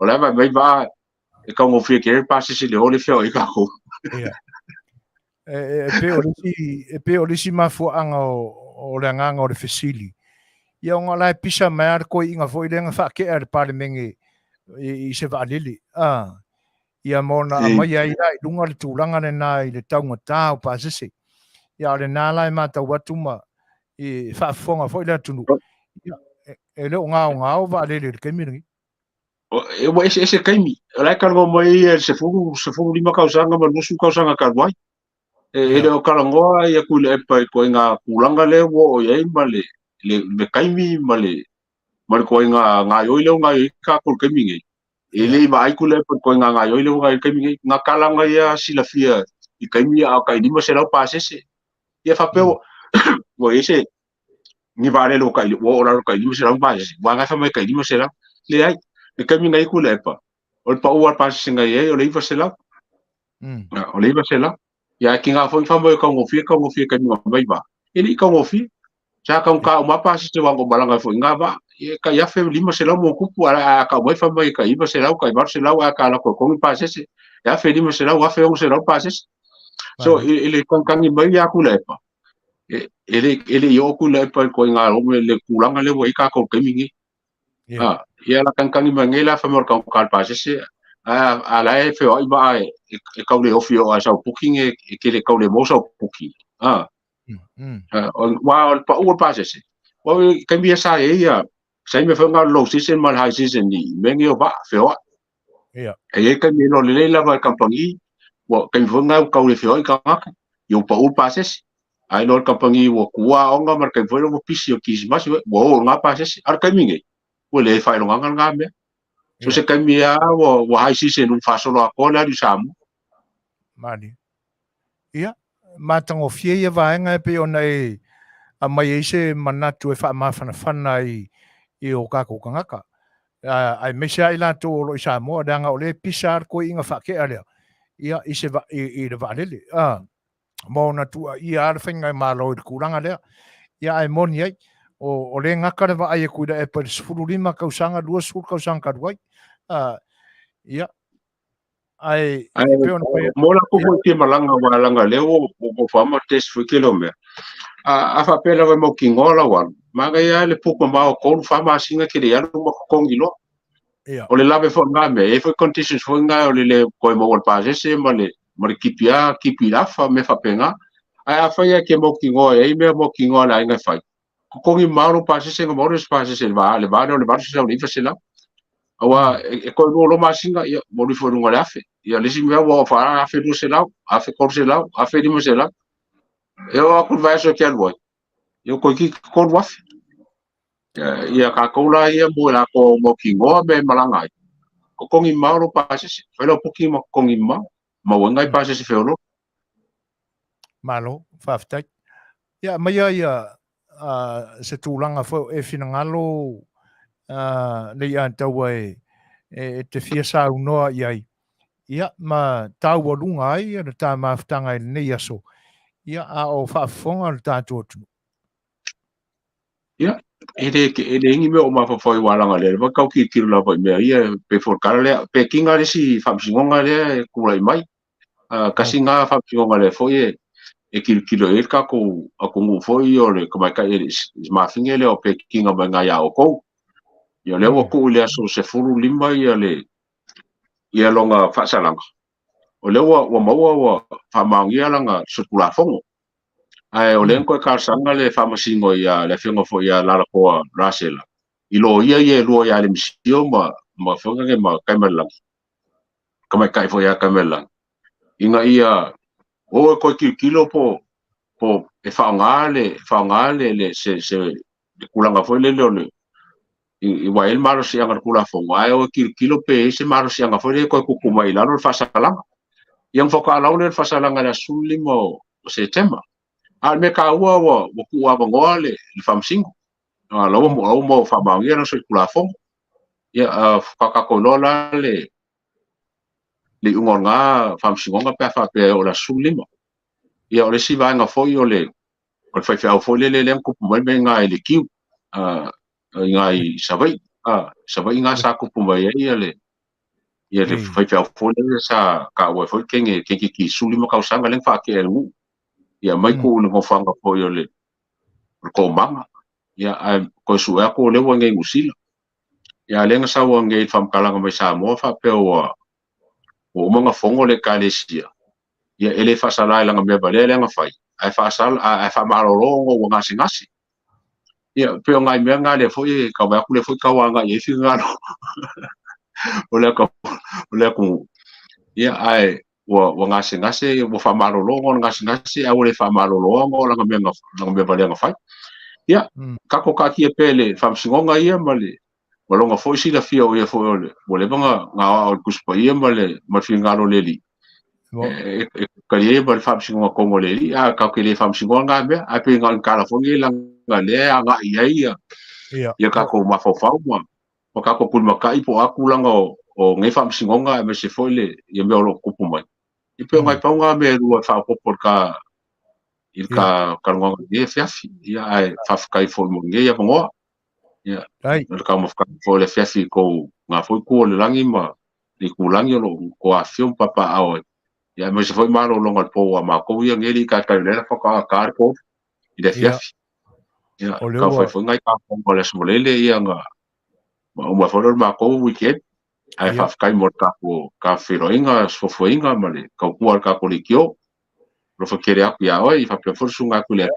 o la e vaai mai vaa e taugofie tele le pasese i le o le feoai ai tatou. Ia. E pei o le isi mafuaaga o le agaga o le fesili. Ia ona o la e pisa mai lava le toeaiina foi lea na faatea e le Palemene i se vaalele. Ia ma ona aumai ai la i luga le tulaga lena i le taugata o pasese. Ia o lena la e matau atu ma e faafofoga foi le atunuu. Ia, e le o gaogao vaalele i le taimi lenei. E ua eseese taimi, o la e talanoa mai ia i le 10, 15 tausaga ma le 20 tausaga talu ai. E le o talanoa ia Tuilaepa i ituaiga tulaga lea ua oo i ai ma le le taimi ma le ma le ituaiga gaoioi lea ua gaoioi ai tatou i le taimi nei. E le i vaai Tuilaepa i le ituaiga gaoioi lea ua gaoioi ai i le taimi nei. Na tala ia silafia i taimi a o tai 500 pasese. Ia faapea ua i ai se ni vaalele ua tai ua oo lalo tai 500 pasese, aua na fai mai tai 500. Leai, le taimi na i ai Tuilaepa, o le pau lava o le pasese na i ai o le 900. O le 900. Ia ae tiga foi fai mai o taugofie, taugofie taimi na mai vaa. E le i taugofie. Sa taugata uma lava pasese aua na ou malaga ai foi i na vaa. Ia e tai 1500 ma ona tupu, ae a tau mai fai mai e tai 900, tai 800, ae a ta alu atu e totogi pasese, e 1500, 1600 pasese. So i le tagitagi mai ia Tuilaepa, e le i oo Tuilaepa i le ituaiga le tulaga lea ua i ai tatou i le taimi lenei. Ia la tagitagi mai nei la fai mai o le taugata o le pasese, a la e feoai vaa e tau le ofi o sau booking e te le tau le maua sau booking. Aua o le pau o le pasese, aua o taimi ia sa i ai ia, sa i ai mea foi na o le low season ma le high season i mea nei o vaa feoai. E i ai taimi e iloa lelei lava e le kamupani, ua taimi foi lena ua tau le feoai tagata, ia ua pau le pasese. A iloa e le kamupani ua tuua aoga ma le taimi foi lea ua pisi o le Kerisimasi, ua o i luga pasese. A o le taimi nei, ua le faailogaga lena mea. So se taimi lava ua high season ua faasolo atoa le alu i Samoa. Malie. Ia, matagofie ia vaega e pei ona e aumai ai se manatu e faamafanafana ai i o tatou tagata, aemaise lava i latou o lo o i Samoa, leaga o lea e pisa lava le toeaiina faatea lea ia, i, se, i, i le vaalele. Ma ona tuuaia lava le faigamalo i le tulaga lea. Ia, ae moni ai, o lea e gata le vaai a Tuilaepa i le 15 tausaga, 20 tausaga talu ai. Ia, ae e pei ona fai atu. Mo latou foi fia malaga aua leaga lea ua ua ma test foi tele o mea. A faapea lava e mautinoa lau alu, manaia lava le book mamao 3, 4 masina e te le i alu ma totogi loa. O le lave foi o lena mea, e i ai foi conditions foi na o le le toe maua o le pasese ma le ma le tipi a, tipi i le afa, mea faapena. Ae afai lava e te mautinoa e i ai mea mautinoa a le aiga e fai, totogi mamao lou pasese ona maua lea o se pasese i le va, le va lea o le 800 i le 900. Aua e toe lua loa masina, ia, ua alu ifo i luga o le 1000. Ia, le isi mea ua oo faa 1200, 1300, 1500. E oo atu i le vaiaso e te alu ai, ia ua toeitiiti 3000. Ia tatou la ia mo i latou mautinoa mea e malaga ai, totogi mamao lou pasese, fai lau booking ma totogi mamao, maua ai nai pasese feoloolo. Malo, faafetai. Ia, aumaia ia se tulaga foi o e finagalo Leiataua e te fia saunoa i ai, ia, ma taualuga ai le ta mafutaga i lenei aso, ia, a o faafofoga le tatou atunuu. Ia, e le ni mea o mafaufau i aua leaga o lea lava e tau tilotilo lava i mea ia, pe foi o le tala lea, pe kiga le isi faamasinoga lea e tulai mai. Tasi lena faamasinoga lea foi e tilotilo i ai le tatou atunuu foi o le tamaitai e le i mafine lea o Pekiga mai ina ia outou. Ia lea ua tuu i le aso 15 ia le ia lona faasalaga. O lea ua maua ua faamaonia lana solitulafono. Ae o lea na toe talosaga le faamasino ia le afioga foi ia Lalakoa Rasela i loia ia e lua ia Alemisio ma afioga ma Taimalelagi. Tamaitai foi ia Taimalelagi ina ia o e toe tilotilo po e faaaoga le se se le tulaga foi lele o le i ua i ai le malosiaga o le Tulafono, ae o e tilotilo pe i ai se malosiaga foi lele e toe tupu mai i lalo le faasalaga. Ia ona faatoa lau lea o le faasalaga i le aso 15 o Setema. A o le mea taua ua tuu avanoa le Faamasino, la ua ua faamaonia lana solitulafono. Ia, faatoa tatou iloa la le iuga o lena Faamasinoga pe a faapea e oo i le aso 15. Ia, o le isi vaega foi o le faifeau foi lele lea na tupu mai mea i ina i le Q, i ina i Savaii, Savaii na sa tupu mai ai ia le faifeau foi lele sa taua ai foi le teine tamaitiiti 15 tausaga lea na faatea e le nuu. Ia mai tuu i le nofoaga foi o le komaga, ia ae toe sue atu o lea ua i inei i Niu Sila. Ia a o lea na sau nei i le faamatalaga mai Samoa faapea ua uma ona fono le Ekalesia, ia e le faasala i lana mea valea lea na fai, ae faasala ae faamalolo ona ua gasegase. Ia pei o nai mea na lea foi e tau vaai atu lea foi tau agai i ai finagalo. o le o le atunuu. Ia ae ua gasegase, ua faamalolo ona o le gasegase, ae ua le faamaloloa ona o lana mea lana mea valea na fai. Ia, tatou taatia pea i le Faamasinoga ia ma le ma lona foi silafia o ia foi o le ua leva ona aoao i le Tusi Paia ma le finagalo o le Alii. E talia ma le Faamasinoga tonu a le Alii, a tatou te le faamasinoa na mea, ae pei na o ni tala foi nei leaga lea e agai i ai ia tatou mafaufau ma tatou tulimatai po o a tulaga o nei faamasinoga aemaise foi le ia mea o lo o tutupu mai. E pei o nai pau na mea e lua e faaopoopo i le ta talanoaga i lenei afiafi. Ia, ae faafetai foi mo lenei avanoa. Ia, o le taumafataga foi o le afiafi i tou na foi itu o le lagi ma le itulagi o lo o outou afifio ma papaaao ai. Ia, aemaise foi malologa o le po a matou ia nei le i taitai o lea faatoa ta le 3 i le afiafi. Ia, taumafai foi nai tatou o le Aso Faraile ia na ma uma foi lea o le matou weekend. Ae faafetai mo le tatou feiloaiga, sofofoina ma le tautua a le tatou leitio. Alofa tele atu iā oe, faapea foi le susuga atu i le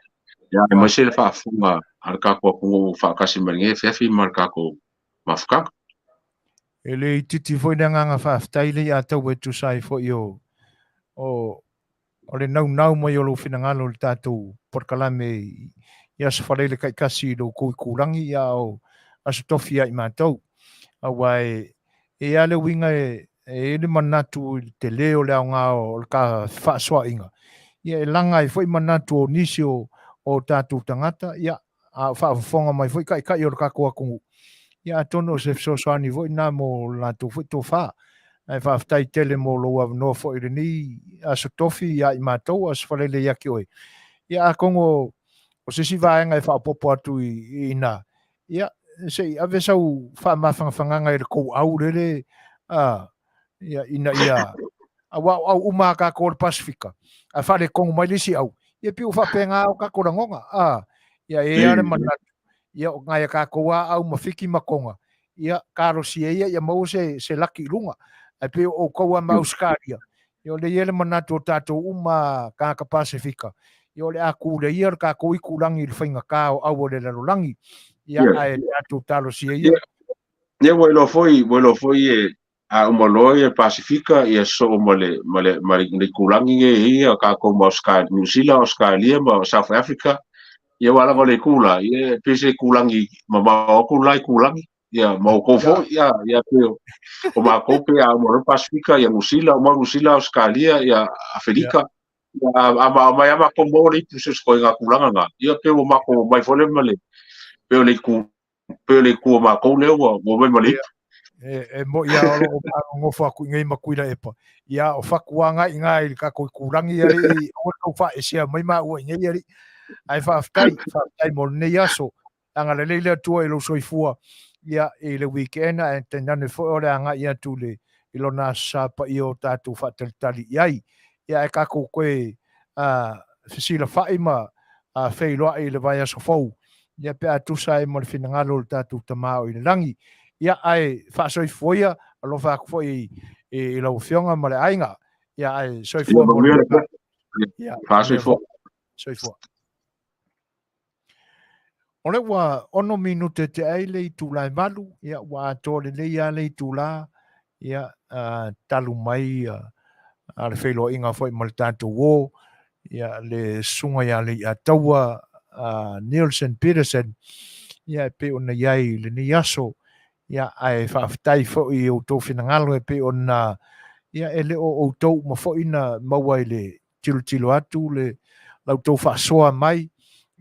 Ia, aemaise le faafofoga a le tatou atunuu faatasi mai lenei afiafi ma le tatou mafutaga. E le itiiti foi le agaga faafetai le ia tau e tusa ai foi o le naunau mai o lou finagalo i le tatou polokalame i Aso Faraile taitasi i lo outou itulagi, ia o Aso Tofi ia i matou. Aua e i ai le uiga e i ai le manatu i le tele o le aoga o le ta fefaasoaaiga, ia e laga ai foi manatu o nisi o tatou tagata, ia, a o faafofoga mai foi taitai o le tatou atunuu, ia atonu o se fesoasoani foi lena mo le latou foi tofa. Ae faafetai tele mo lou avanoa foi i lenei Aso Tofi ia i matou, Aso Faraile ia te oe. Ia atonu o se isi vaega e faaopoopo atu i ina, ia se i ave sau faamafangafagaga i le tou au lele, a, ia, ina ia, aua o au uma a tatou o le Pasefika, ae faaletonu mai le isi au, ia pei ua faapena o tatou lagona, a, ia e i ai lava le manatu, ia o nai a tatou lava au ma Fiti ma Toga, ia talosia ia ia maua se laki i luga, ae pei o outou lava ma Ausetalia, ia o lea e i ai le manatu o tatou uma tagata Pasefika, ia o le a tuleia le tatou itulagi i le faigata o au o le lalolagi, ia ae tatou talosia ia. Ia ua iloa foi, ua iloa foi e a uma loa ia Pasefika ia sosoo ma le ma le ma le itulagi nei ia tatou ma Ausetalia, Niu Sila, Ausetalia ma South Africa. Ia aua lava o le itu la, ia pei se itulagi mamao atu la itulagi. Ia ma outou foi, ia ia pei o matou pei a uma loa Pasefika ia Niu Sila, uma Niu Sila, Ausetalia, ia Aferika. Ia a mai a matou maua le ipu se isi tulaga na. Ia pei ua matou omai foi lea ma le pei o le itu pei o le itu o matou lea ua omai ma le ipu. E mo'i lava o lo o faalogofo atu i nei ma Tuilaepa. Ia, o fatu agai i ina i le tatou itulagi, alii, aua le tau faaesea mai maua i nei, alii. Ae faafetai, faafetai mo lenei aso. Agalelei le Atua i lou soifua, ia, i le weekend, ae tainane foi o le agai atu i le i lona Aso Sa paia o tatou faatalitali i ai. Ia, ae tatou toe fesilafa'i ma feiloai i le vaiaso fou, ia pe a tusa ai ma le finagalo o le tatou Tama o i le lagi. Ia, ae faasoifua ia, alofa atu foi i lau Afioga ma le aiga. Ia, ae soifua mo le. Ia, faasoifua. Soifua. O lea ua 6 minute te ai le itula e 8, ia ua atoa lelei lava le itula, ia, talu mai a le feiloaiga foi ma le tatou uo, ia le susuga ia Leiataua Neilson Peterson, ia e pei ona i ai i lenei aso, ia ae faafetai foi i outou finagalo e pei ona, ia e le o outou uma foi na maua i le tilotilo atu le la outou faasoa mai,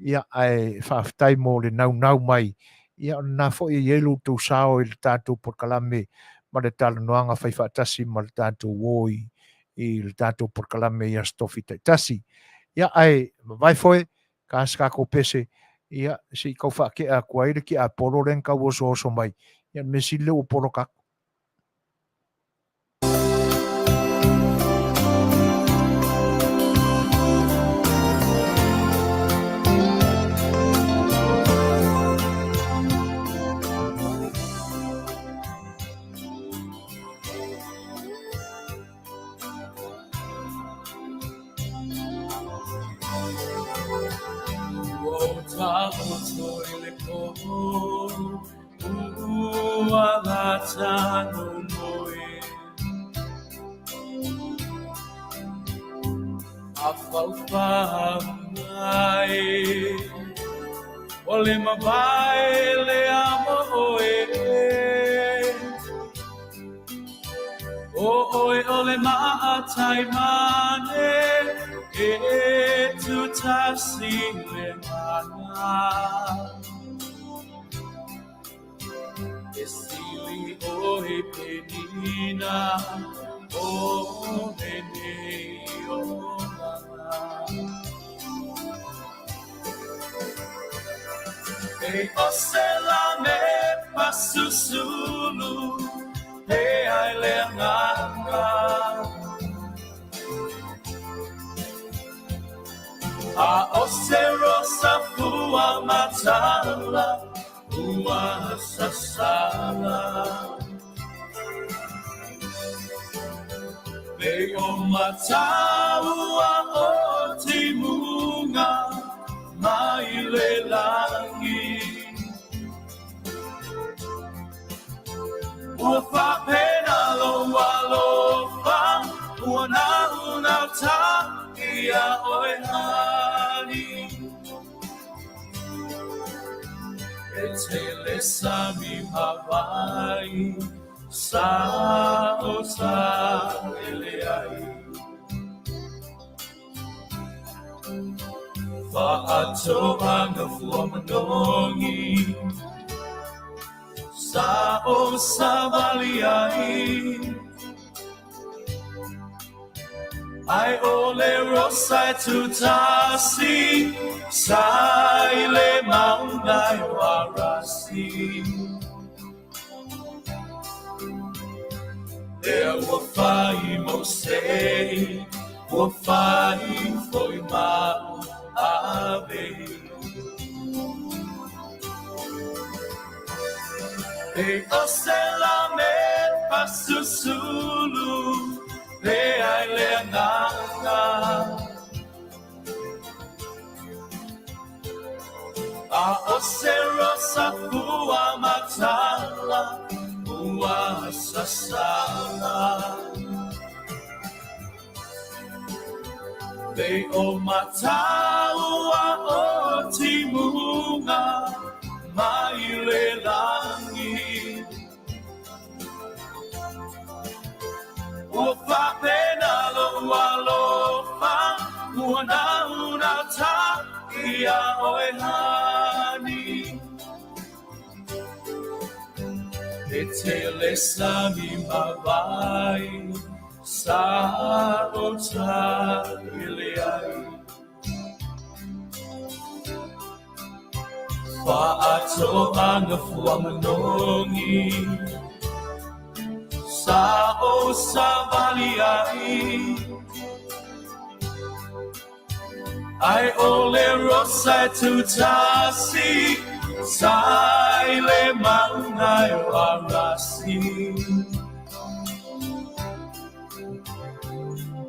ia ae faafetai mo le naunau mai, ia o lena foi e i ai lo outou sao i le tatou polokalame ma le talanoaga fai faatasi ma le tatou uo i le tatou polokalame i Aso Tofi taitasi. Ia ae vavae foe, ka se tatou pese, ia se i tau faatea atu ai le tiapolo lea na tau osooso mai, ia le mea sili lea ua poloka atu. Ua takoto i le poʻo, ua lata Mafaufauga e O le mavae lea mo oe. O oe o le maatai mane e tutasi le mana. E sili oe penina o lenei olaga. E o se la me pasusulu e ai le agaga. A o se rosa fua matala ua sasala. E o mataua o timuga mai le lagi. Ua faapena lou alofa ua naunauta ia oe hani. E tele sami mavai sa o sa ele ai. Faatoaga fua manogi sa o sa vali ai. Ai o le rosa e tutasi sa i le maunga e o Arasi. Lea ua fai mo sei, ua fai foi mau ave. E o se la me pasusulu le ai le agaga. A o se rosa fua matala ua sasala. Le o mataua o timuga mai le lagi. Ua faapena lou alofa ua naunauta ia oe hani. E tele sami mavai sa o ta ele ai. Faatoaga fua manogi sa o sa vali ai. Ai o le rosa e tutasi sa i le maunga e o Arasi.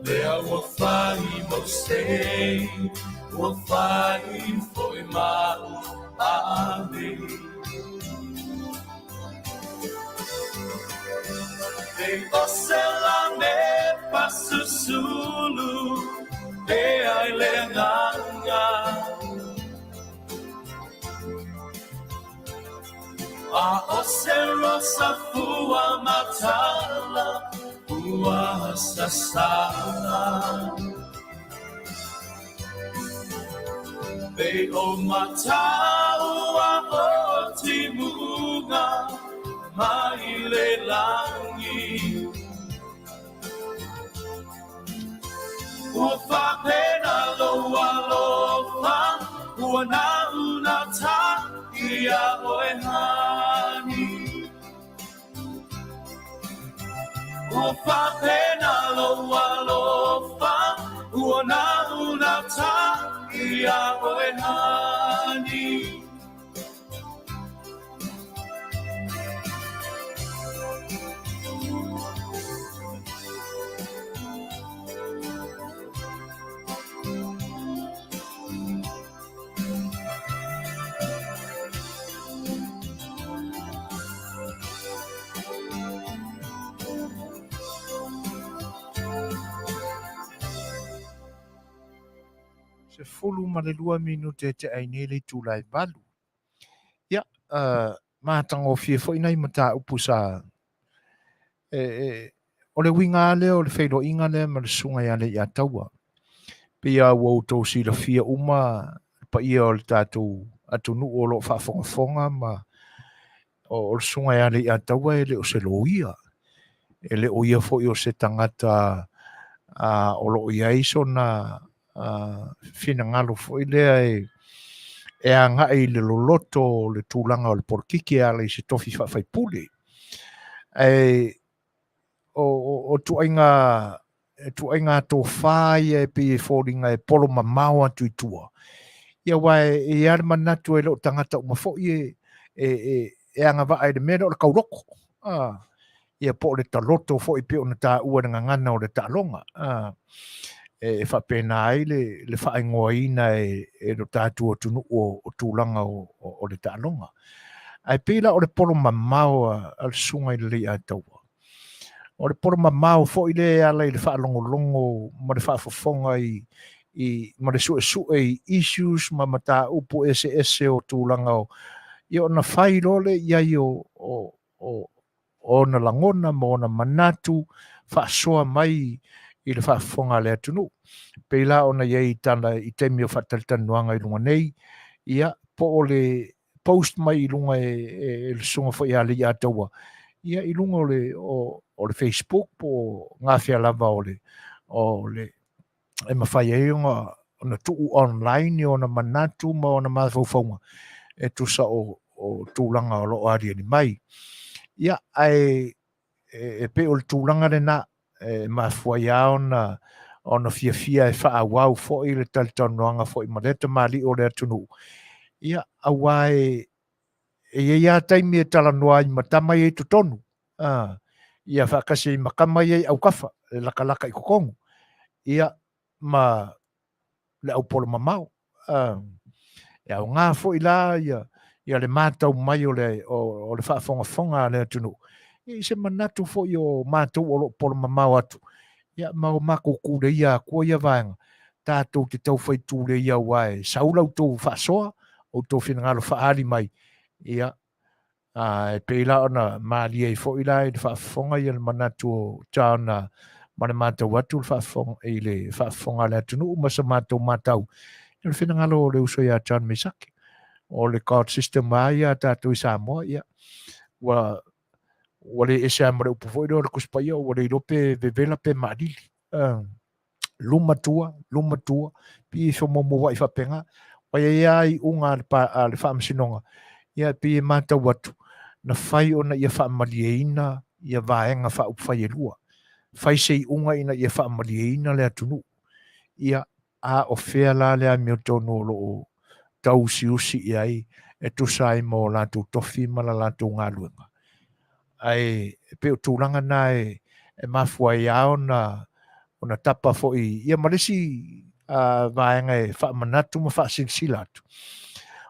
Lea ua fai mo sei, ua fai foi mau ave. E o se la me pasusulu e ai le agaga. A o se rosa fua matala ua sasala. E o mataua o timuga mai le lagi. Ua faapena lou alofa ua naunauta ia oe hani. Ua faapena lou alofa ua naunauta ia oe hani. 12 minute e tea ai nei le itula e 8. Ia, matagofie foi nai mataupu sa e, e, o le uiga lava lea o le feiloaiga lea ma le susuga ia Leiataua. Pei lava ua outou silafia uma le paia o le tatou atunuu o lo o faafogafoga ma o le susuga ia Leiataua e le o se loia. E le o ia foi o se tagata o lo o i ai sona finagalo foi lea e agai i le loloto o le tulaga o le polokiki e ala i se tofi faafaipule. Ae o ituaiga tofa ia e pei e foliga e polo mamao atu i tua. Ia aua e i ai lava le manatu e le o tagata uma foi e agavaa i le mea lea o le tauloko. Ia po o le taloto foi pei ona taua i le gagana o le taaloga. E faapena ai le faaigoaina e lo tatou atunuu o tulaga o le taaloga. Ae pei la o le polo mamao a le susuga i le Leiataua, o le polo mamao foi lea e ala i le faalogologo ma le faafofoga i ma le suesue i issues ma mataupu eseese o tulaga o ia ona fai loa lea i ai o ona lagona ma ona manatu faasoa mai i le faafofoga a le atunuu. Pei la ona i ai i tala i taimi o faatalatalanoaga i luga nei, ia po o le post mai i luga e le susuga foi ia Leiataua, ia i luga o le Facebook po o gafea lava o le e mafai ai ona tuu online ona manatu ma ona mafaufauga e tusa o tulaga o lo o aliali mai. Ia, ae e pei o le tulaga lena e mafua ai lava ona fiafia e faaauau foi le talatalanoaga foi ma lea tamalii o le atunuu. Ia, aua e i ai lava taimi e talanoa ai ma tama ia i totonu, ia faatasi ai ma tama ia i autafa e latalata i totonu, ia ma le aupolo mamao. E aoga foi la ia le matau mai o le faafogafoga a le atunuu i se manatu foi o matou o lo o polo mamao atu, ia ma o matou tuleia atua ia vaega, tatou te tau fai tuleia aua e sau la outou faasoa, outou finagalo faaali mai, ia e pei la ona malie ai foi la i le faafofoga ia le manatu o John ma le matau atu le faafofoga, i le faafofoga a le atunuu ma sa matou matau i le finagalo o le uso ia John Mesaki. O le God system lava ia a tatou i Samoa, ia, ua le ese lava ma le upu foi lea o le Tusi Paia, ua le iloa pe vevela pe maalili. Luma tua, luma tua, pei e femoumouai faapena. Ua i ai lava iuga a le Faamasinoga, ia pei e matau atu, na fai ona ia faamalieina ia vaega faaupufai e lua. Fai se iuga ina ia faamalieina le atunuu. Ia, a o fea la le amiotonu o lo o tauusiusi i ai e tusa ai ma o latou tofi ma la latou galuega. Ae pei o tulaga na e mafua ai lava ona tapa foi ia ma le isi vaega e faamanatu ma faasilasila atu.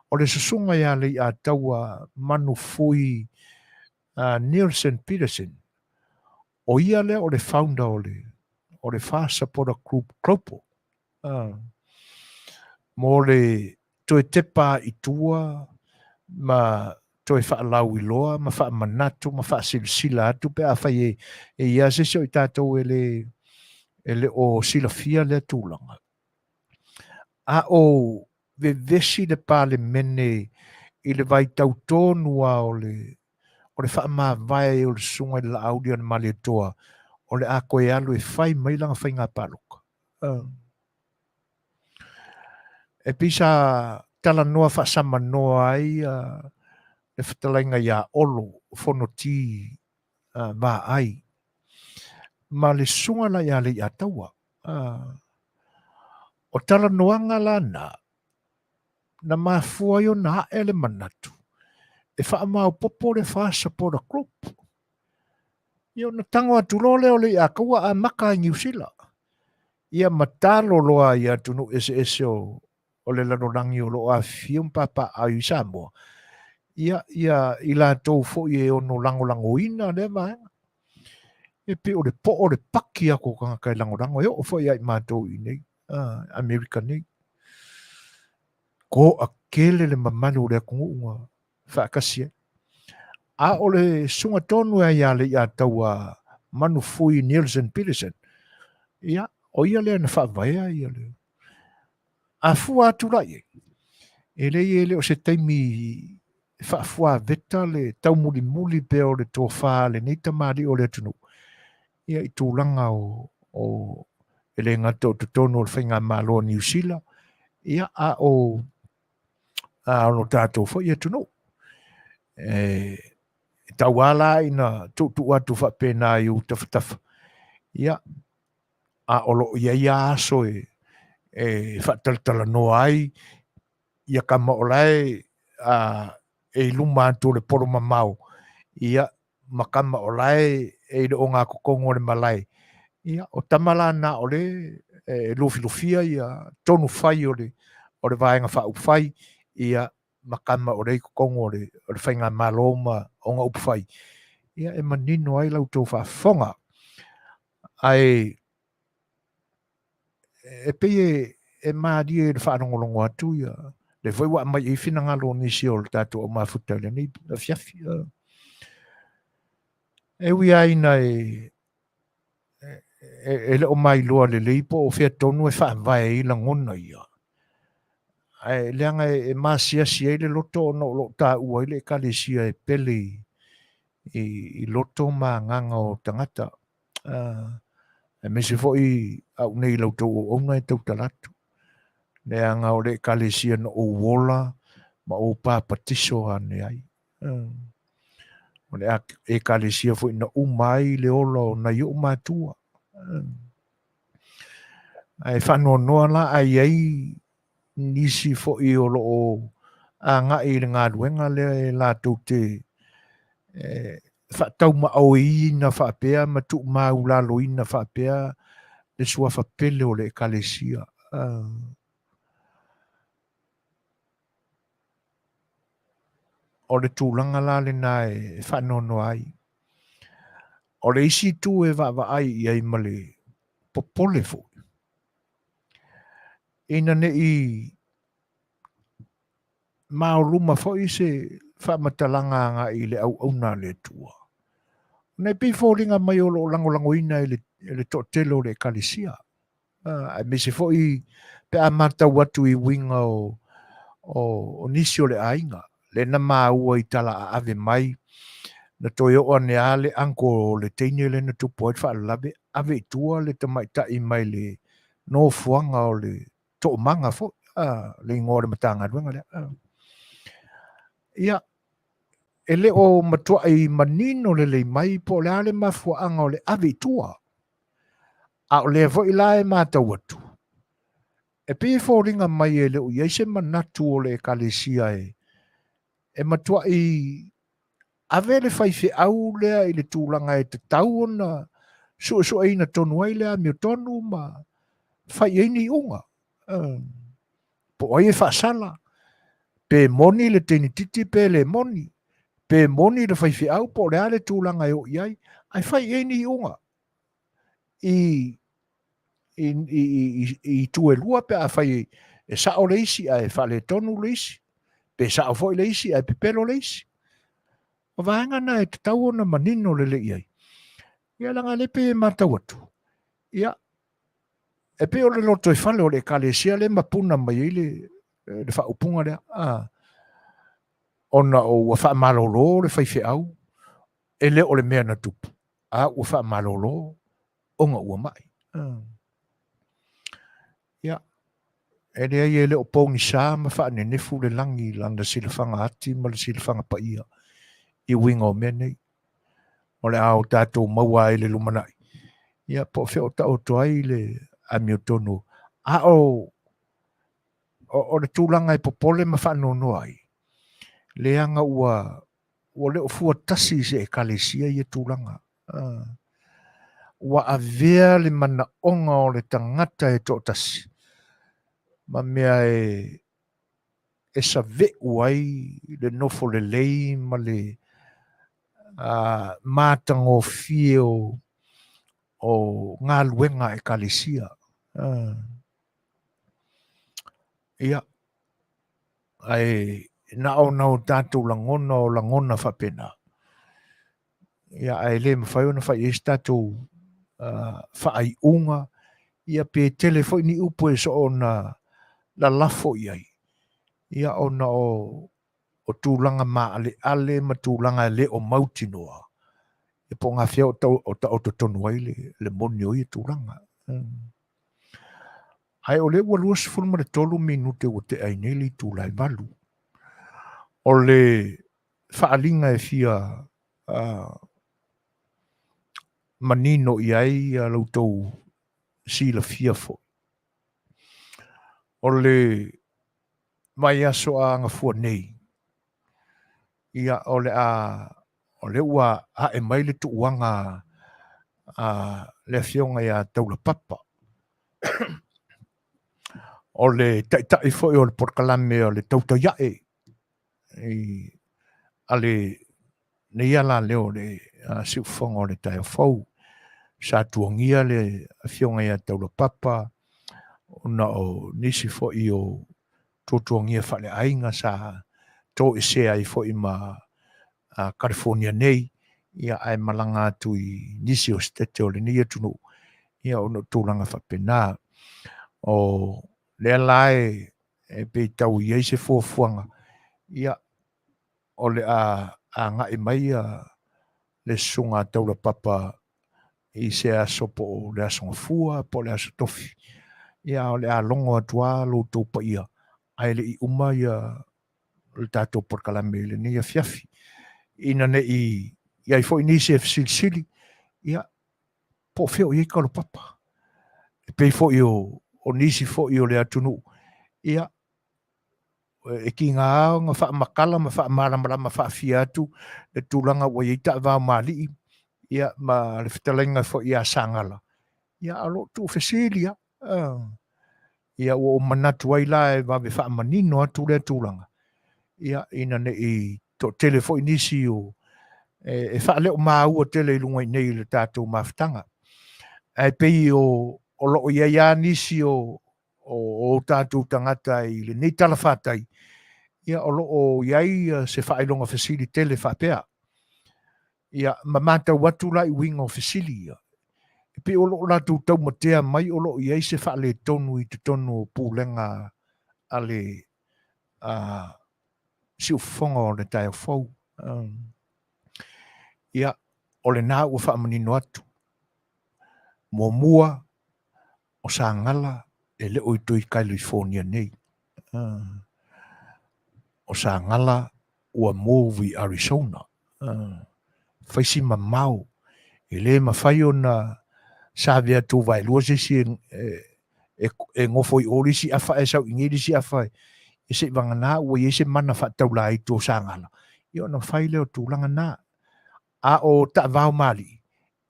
O le susuga ia Leiataua Manufui Nielsen Peterson, o ia lea o le founder o le FAR Supporter Group Global. Mo le toe tepa i tua ma toe faalauiloa ma faamanatu ma faasilasila atu pe afai e i ai se isi o i tatou e le o silafia lea tulaga. A o vevesi le Palemene i le vaitau tonu lava o le faamavae o le susuga i le Laaulialemalietoa o le a toe alu e fai mai lana faiga palota. E pei sa talanoa faasamanoa ai le fetalaiga ia Olo Fonoti Vaai ma le susuga la ia Leiataua. O talanoaga la na, na mafua ai ona ae le manatu e faamaopoopo le FAR Supporter Group. Ia ona tago atu loa lea o Leiataua amata i Niu Sila. Ia ma talo loa i atunuu eseese o le lalolagi o lo o afifio ma papaaao i Samoa, ia, ia i latou foi e ono lagolagoina lea vaega. E pei o le po o le paki atu o tagata e lagolago, e oo foi ia i matou i inei, Amerika nei. Toatele le mamalu o le atunuu na faatasi ai. A o le susuga tonu e ia Leiataua Manufui Nielsen Peterson, ia, o ia lea na faavaea ia le afua atu la i ai. E leai e le o se taimi faafuaveta le taumulimuli pea o le tofa a lenei tamalii o le atunuu, ia i tulaga o, o e le gata o totonu o le faigamalo a Niu Sila, ia a o a o lo tatou foi atunuu. E tau lava la ina tuutuu atu faapena i ou tafatafa, ia, a o lo o i ai lava aso e, e faatalatalanoa ai ia tama o la e, a, e i luma atu o le polo mamao, ia, ma tama o la e, e i le ogatotonu o le malae, ia, o tama la na o le e lufilufia ia tonu fai o le, o le Vaega Faaupufai, ia, ma tama o lea i totonu o le, o le faigamalo ma ona upufai, ia, e manino ai la outou faafofoga. Ae e pei e, e malie i le faalogologo atu ia, lea foi ua aumai ai finagalo o nisi o le tatou aumafuta i lenei afiafi. E ui lava ina e, e, e le o mailoa lelei po o fea tonu e faavae ai lagona ia, ae leaga e, e masiasi ai le loto ona o lo o taua ai le Ekalesia e pele i, i, i loto ma agaga o tagata. Aemaise foi au nei i la outou auauna e tautala atu. Leaga o le Ekalesia na ou ola ma ou papatiso ane ai. O le Ekalesia foi na uma ai le ola o nai o'u matua. Ae faanoanoa la a i ai nisi foi o lo o agai i le galuega lea e latou te faataumaoiina faapea ma tuumaulaloina faapea le suafa pele o le Ekalesia. O le tulaga la lena e faanoanoa ai. O le isi itu e vaavaai i ai ma le popole foi, ina ne i maoluma foi se faamatalaga agai i le auauna a le Atua. Ona e pei e foliga mai o lo o lagolagoina e le, e le toatele o le Ekalesia, aemaise foi pe a matau atu i uiga o, o, o nisi o le aiga, lea na maua i tala aave mai, na toe oo ane lava le uncle o le teine lea na tupu ai le faalavelave, ave i tua le tamaitai mai le nofoaga o le toomaga foi, le igoa o le Matagaluega lea. Ia, e le o matuai manino lelei mai po o le a le mafuaaga o le ave i tua. A o lea foi la e matau atu, e pei e foliga mai e le o i ai se manatu o le Ekalesia e, e matuai ave le faifeau lea i le tulaga e tatau ona suesueina tonu ai le amiotonu ma fai i ai ni iuga. Po o ai e faasala, pe moni le teinititi pe le moni, pe moni le faifeau po o le a le tulaga e oo i ai, ae fai i ai ni iuga i i, i, i, i itu e lua pe afai e sao le isi ae faaletonu le isi, pe sao foi le isi ae pepelo le isi. O vaega na e tatau ona manino lelei i ai. Ia leaga lea pei e matau atu, ia, e pei o le lotoifale o le Ekalesia lea e mapuna mai ai le, le faaupuga lea, a, ona o ua faamalolo le faifeau, e le o le mea na tupu, a ua faamalolo ona ua mai. Ia, e leai e le o pogisa ma faanenefu le lagi i lana silafaga ati ma le silafaga paia i uiga o mea nei. O le a o tatou maua ai i le lumanai, ia po o fea o taoto ai le amiotonu. A o, o, o le tulaga e popole ma faanoanoa ai, leaga ua, ua le o fua tasi i se Ekalesia ia tulaga. Ua avea le manaoga o le tagata e toatasi ma mea e e save'u ai le nofo lelei ma le matagofie o o galuega a Ekalesia. Ia. Ae na ona o tatou lagona o lagona faapena. Ia, ae le mafai ona fai i ai se tatou faaiuga, ia pe tele foi ni upu e soona lalafo i ai, ia ona o o tulaga maaleale ma tulaga e le o mautinoa, ia po o gafea o taoto tonu ai le moni o ia tulaga. Ae o lea ua 23 minute ua tea ai nei le itula e 8. O le faaaliga e fia manino i ai la outou silafia foi. O le vaiaso a Gafua nei, ia o le a o lea ua ae mai le tuuaga a le afioga ia Taulapapa o le taitai foi o le polokalame o le Tautai Ae i a lenei alaleo o le siufofoga o le taeao fou. Sa tuagia le afioga ia Taulapapa ona o nisi foi o tuatuagia faaleaiga sa toesea ai foi ma California nei, ia ae malaga atu i nisi o setete o lenei atunuu, ia ona o tulaga faapena. O lea la e pei tau i ai se fuafuaga, ia o le a agai mai le susuga a Taulapapa i se aso po o le aso Gafua po o le aso Tofi, ia o le a logo atu lava lo outou paia ae le i uma ia le tatou polokalame i lenei afiafi, ina ne i i ai foi nisi e fesilisili, ia po o fea o i ai Taulapapa. E pei foi o nisi foi o le atunuu, ia e tiga ona faamatala ma faamalamalama faafia atu le tulaga ua i ai taavao ma alii, ia ma le fetalaiga foi ia Sagala, ia a o lo o tuufesili lava. Ia ua ou manatu ai la e vave faamanino atu lea tulaga, ia ina ne i toatele foi nisi o e faaleo maua tele i luga i nei i le tatou mafutaga. Ae pei o lo o i ai lava nisi o o tatou tagata i lenei talafatai, ia o lo o i ai se faailoga fesili tele faapea. Ia ma matau atu la i uiga o fesili ia, e pei o lo o latou taumatea mai o lo o i ai se faaletonu i totonu o pulega a le siufofoga o le taeao fou. Ia, o lena ua faamanino atu. Muamua, o Sagala e le o i toe i California nei. O Sagala ua move i Arizona. Fai si mamao, e le mafai ona save atu vaelua se isi e gofo i o le isi afa ae sau i inei le isi afa, e se i vagana ua i ai se mana faataula i tua o Sagala, ia ona fai lea o tulaga na. A o taavao ma alii,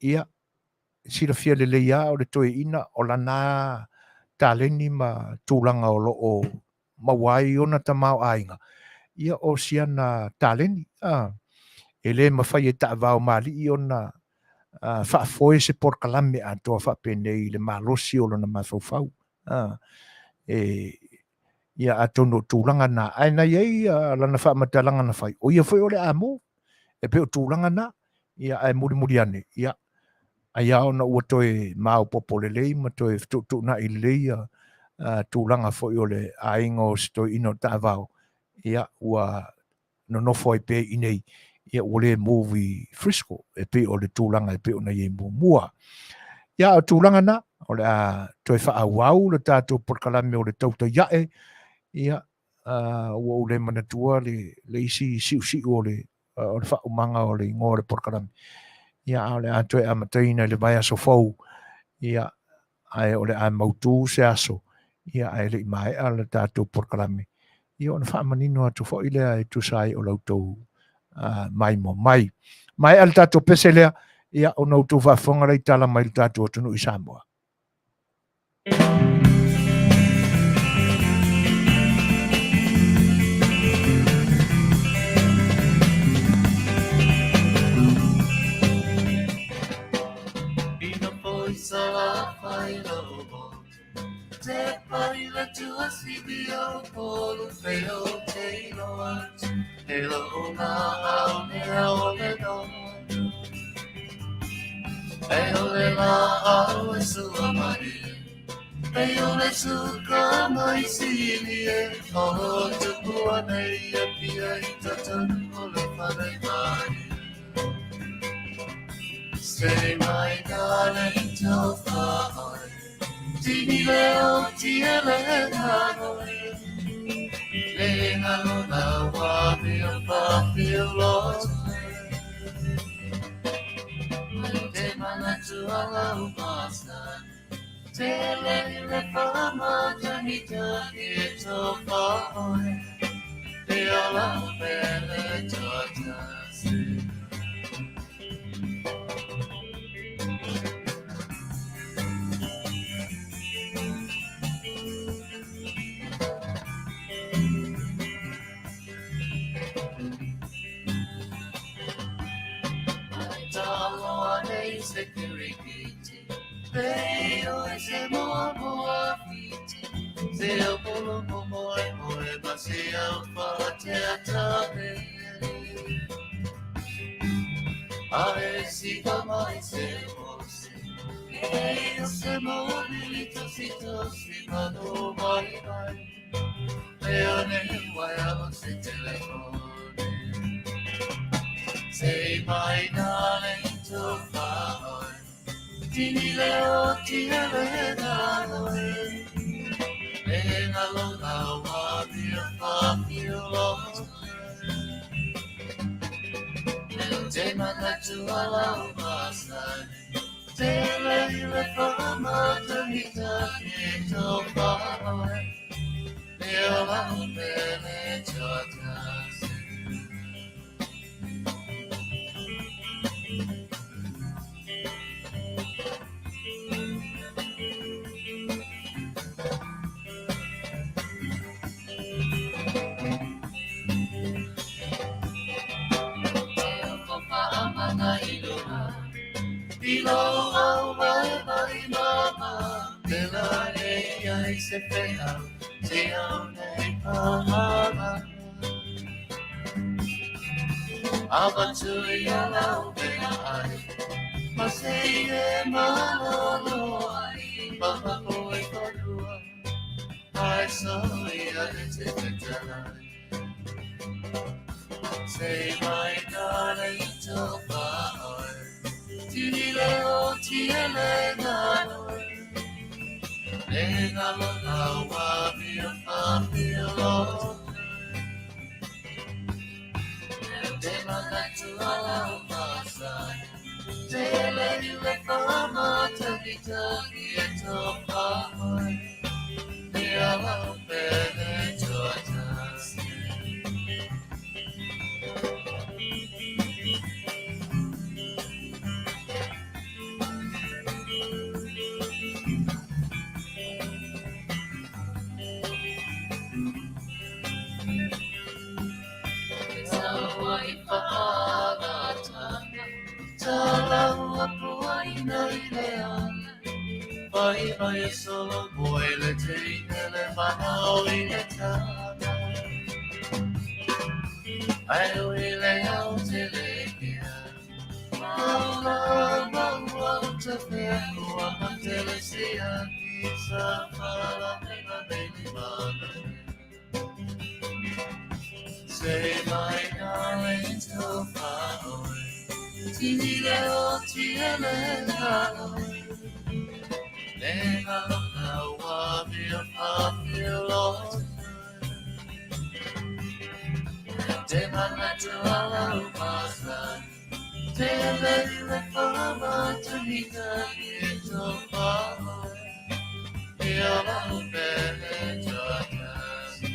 ia, silafia lelei lava o le toeaina o lana taleni ma tulaga o lo o maua ai ona tamaoaiga, ia o siana taleni. E le mafai e taavao ma alii ona faafoe se polokalame atoa faapenei i le malosi o lona mafaufau. E ia atonu o tulaga na, ae na i ai lana faamatalaga na fai, o ia foi o le a move, e pei o tulaga na, ia ae mulimuli ane, ia ai lava ona ua toe maopoopo lelei ma toe fetuutuunai lelei ia tulaga foi o le aiga o se toeaina o taavao, ia ua nonofo ai pea i inei, ia ua le move i Frisco, e pei o le tulaga e pei ona i ai muamua. Ia o tulaga na, o le a toe faaauau le tatou polokalame o le Tautai Ae, ia ua ou le manatua le isi siusiu o le faaumaga o le igoa o le polokalame, ia a o le a toe amataina i le vaiaso fou, ia ae o le a mautu se aso, ia ae le i maea le tatou polokalame, ia ona faamanino atu foi lea e tusa ai o la outou maimoa mai. Maea le tatou pese lea, ia ona outou faafofoga lea i tala mai le tatou atunuu i Samoa. E lo na au mea o le dona. E o le la au e sua mai. E o le suka mai sili e. O tupua nei e pia i tatanu o le whare mai. Say my darling to whaoi. Tini leo tia le hanoi. Le ngalo na wā o whawhio loto. Te mana tuala o masa. Te le le whamatahita e tō whaoi. Te ala o pele tōtasi. Ai talo nei se kirikiti. Te o se moa moa whiti. Se au polo mo moe moe ma se au whatea tape. A e si ka mai se o se. E o se mo lili tosi tosi mano mai mai. E o ne wai o se telefone. Say my darling to whaoi. Tini leo tia le nanoi. E ngalo na wā pia whawhio loto. Te mana tuala o masai. Te le le whamatahita e tō whaoi. Te ala o pele tōtasi. I lo au mai mai mama. Te la e ai se whea. Te au nei pahama. Ava tui a lau pea ai. Ma se e malolo ai. Maha koe whanua. Ai so ia e te whetalai. Say my darling to whaoi. Tini leo tia le nanoi. E ngalo na wā pia whawhio loto. Te mana tuala o masai. Te le le whamatahita i e tō whaoi. Te ala o pele tōtasi. Saua i whaagatanga. Talau apua ina i le ana. Vai vai e solo moe le teine le manao i le tana. Ai ui le au te le kea. Maula maua o te whea kua matele sia ki sa whala mena baby mana. Say my darling to whaoi. Tini leo tia le nanoi. Le ngalo na wā mea whawhio loto. Te mana tuala o masai. Te le le whamatahita i e tō whaoi. Te ala o pele tōtasi.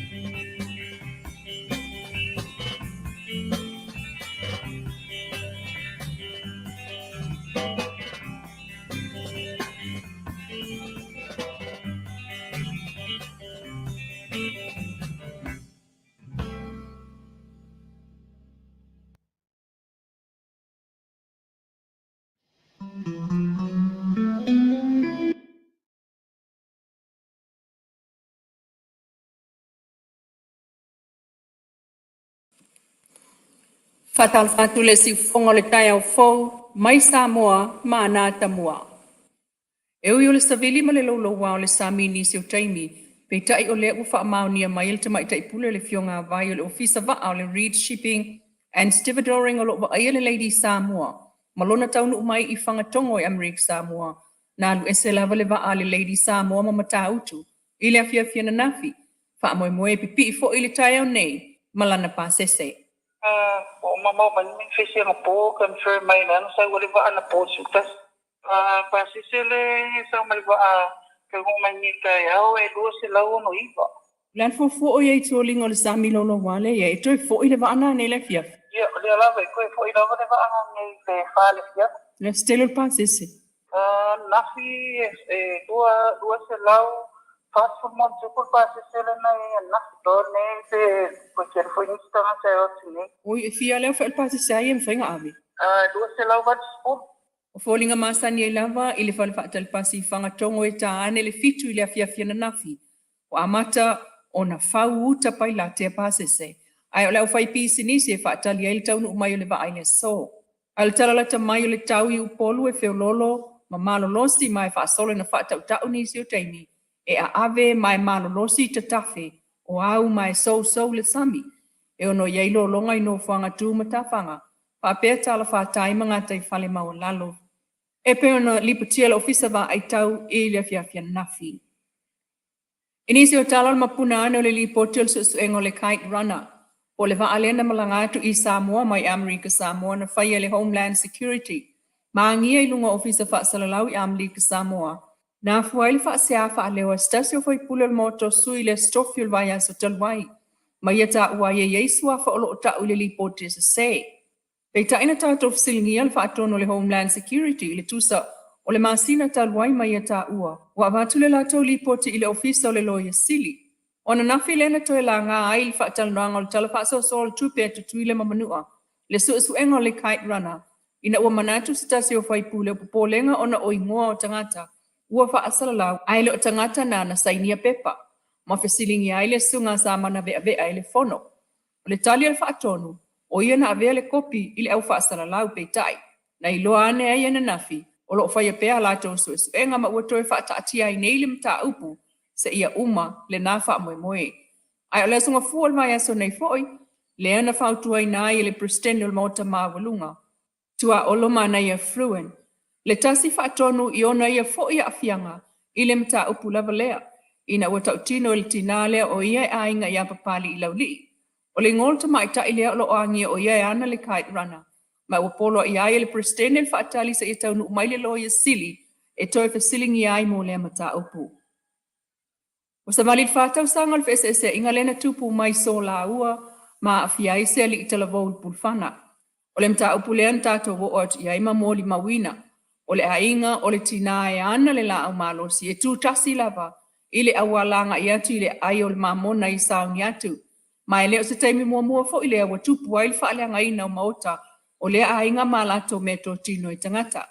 Faatalofa atu le siufofoga o le taeao fou mai Samoa ma ana atamua. E ui o le savili ma le louloua o le sami i nisi o taimi, peitai o lea ua faamaonia mai e le Tamaitai Pule o le Afioga Vai o le Ofisa Vaa o le Reed Shipping and Stevedoring o lo o vaaia le Lady Samoa ma lona taunuu mai i Fagatogo i Amerika Samoa. Na alu ese lava le vaa a le Lady Samoa ma Matautu i le afiafi ananafi, faamoemoe e pipii foi i le taeao nei ma lana pasese. Ua mamao mai ni Singapore confirm mai lana sau le vaa na po 11. Pasese le sau mai vaa ke mai ni taeao e 269. Le ana fuafua o ia i tuoliga o le sami louloua lea e toe foi le vaa nanei i le afiafi. Ia, o lea lava e toe foi lava le vaa nei pe 4 le afiafi. Le se tele o le pasese. Nafi e 240 ma ono pasese lena e nafi to nei pe ko tele foi nisi tagata e o atu nei. Oi, e fia lea foi le pasese ai e mafai ona ave. 280. O foliga masani ai lava i le fale faatalipasi i Fagatogo e ta ane le 7 i le afiafi ananafi. Ua amata ona fau uta pailatea pasese. Ae o le aufaipisinisi e faatali ai le taunuu mai o le vaa i le aso. A o le talalata mai o le tau i Upolu e feololo ma malolosi ma e faasolo ina faatautau nisi o taimi e aave ma e malolosi i tatafe o au ma e sousou le sami. E ono i ai lologa i nofoaga tu ma tafaga faapea talafatai ma gataifale maualalo e pei ona lipotia e le Ofisa Vaai Tau i le afiafi ananafi. I nisi o tala o le mapuna ane o le lipoti o le suesuega o le Kite Runner, po o le vaa lea na malaga atu i Samoa mai Amerika Samoa na faia le Homeland Security ma agia i luga o Ofisa Faasalalau i Amerika Samoa, na afua ai le faasea faaleo a se tasi o faipule o le Maota o Sui i le Aso Tofi o le vaiaso talu ai, ma ia taua ai e i ai suafa o lo o tau i le lipoti e sese. Peitai na tatou fesiligia le faatonu o le Homeland Security i le tusa o le masina talu ai ma ia taua ua avatu le latou lipoti i le Ofisa o le Loia Sili. O ananafi lea na toe laga ai le faatalanoaga o le Tala Faasoasoa o le Tupe a Tutuila ma Manua le suesuega o le Kite Runner, ina ua manatu se tasi o faipule o popolega ona o igoa o tagata ua faasalalau ae le o tagata nana sainia pepa, ma fesiligia ai le susuga sa manaveavea i le fono. O le tali a le faatonu, o ia na avea le kopi i le au faasalalau, peitai na iloa ane ai ananafi o lo o faia pea a latou suesuega ma ua toe faataatia ai nei le mataupu seia uma lena faamoemoe. Ae o le aso Gafua o le vaiaso nei foi lea na fautuaina ai e le Peresetene o le Maota Maualuga, Tuaolo Manaia Fruin, le tasi faatonu i ona ia foi aafiaga i le mataupu lava lea, ina ua tautino i le tinā lea o ia e aiga iā Papali'i Laulii. O le igoa o le tamaitai lea o lo o agia o ia e ana le Kite Runner, ma ua poloai ai e le Peresetene le faatali seia taunuu mai le Loia Sili e toe fesiligia ai mo lea mataupu. Ua savali le 4 tausaga o le feeseeseaiga lea na tupu mai Solaua ma aafia ai se alii talavou i le Pulufana. O le mataupu lea na tatou oo atu i ai ma molimauina o le aiga o le tinā e ana le laau malosi e tutasi lava i le auala agai atu i le aai o le Mamona i Sauniatu, ma e le o se taimi muamua foi lea ua tupu ai le faaleagaina o maota o lea aiga ma latou meatotino i tagata.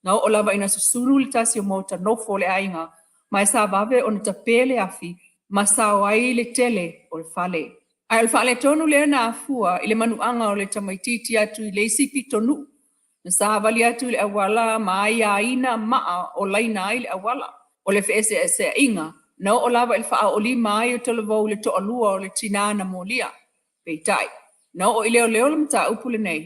Na oo lava ina susulu le tasi o maota nofo o le aiga ma e sa vave ona tapē le afi ma sao ai le tele o le fale. Ae o le faaletonu lea na afua i le manuaga o le tamaitiiti atu i le isi pitonuu na savali atu i le auala ma aiaina maa o laina ai le auala. O le feeseeseaiga na oo lava i le faaoolima ai o talavou i le toalua o le tinā na molia. Peitai, na oo i leoleo le mataupu lenei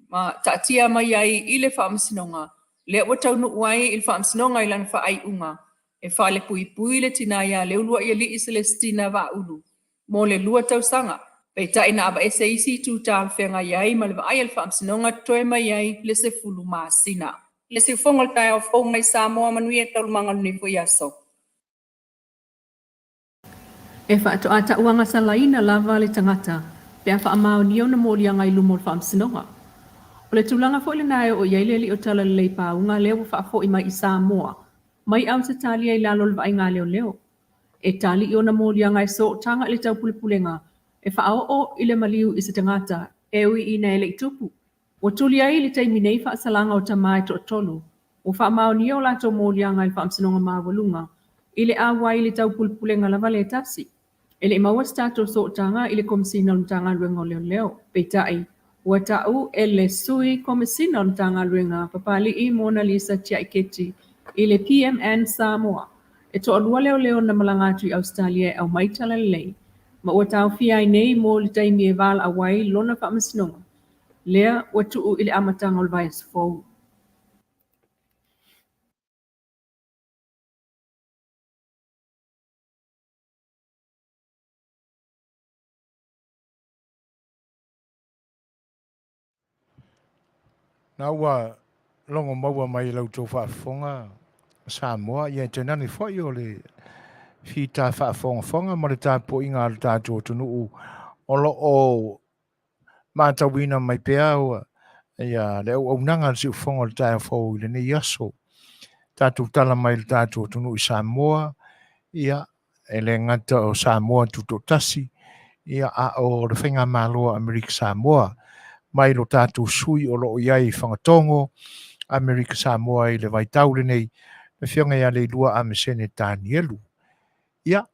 ma taatia mai ai i le faamasinoga lea ua taunuu ai i le faamasinoga i lana faaiuga e faalepuipui le tinā iā Leulua'iali'i Selesitina Vaaulu mo le 2 tausaga. Peitai na avaese isi itu talafeagai ai ma le vaai a le faamasinoga totoe mai ai le 10 masina. Le siufofoga o le taeao fou mai Samoa, manuia taualumaga o lenei foi aso. E faatoa taua gasalaina lava le tagata pe a faamaonia ona moliaga i luma o le faamasinoga. O le tulaga foi lena e oo i ai le alii o Talalelei Pauga lea ua faafo'i mai i Samoa mai Ausetalia i lalo o le vaaiga a leoleo. E tali i ona moliaga e sootaga i le taupulepulega e faaoo i le maliu i se tagata e ui ina e le i tupu. Ua tuli ai i le taimi nei faasalaga o tamā e toatolu ua faamaonia o latou moliaga i le Faamasinoga Maualuga i le auai i le taupulepulega lava le tasi. E le i maua se tatou sootaga i le Komesina o le Matagaluega o Leoleo. Peitai, Ua ta'u e le Sui Komesina o le Matagaluega a Papali'i Mona Lisa Tiaiketi i le PMN Samoa e to'alua leoleo na malaga atu i Ausetalia e aumai talalelei ma ua taofia ai nei mo le taimi e valaau ai lona faamasinoga lea ua tu'u i le amataga o le vaiaso fou. Na ua logo maua mai e la outou faafofoga Samoa, ia e tainane foi o le fita faafogafoga ma le tapuaiga a le tatou atunuu o lo o matauina mai pea ia le auaunaga a le siufofoga o le taeao fou i lenei aso. Tatou tala mai i le tatou atunuu i Samoa, ia e le gata o Samoa Tutoatasi, ia a o le Faigamalo a Amerika Samoa, mai lo tatou sui o lo o i ai i Fagatogo, Amerika Samoa i le vaitau lenei, le Afioga ia Leilua Amesene Tanielu. Ia,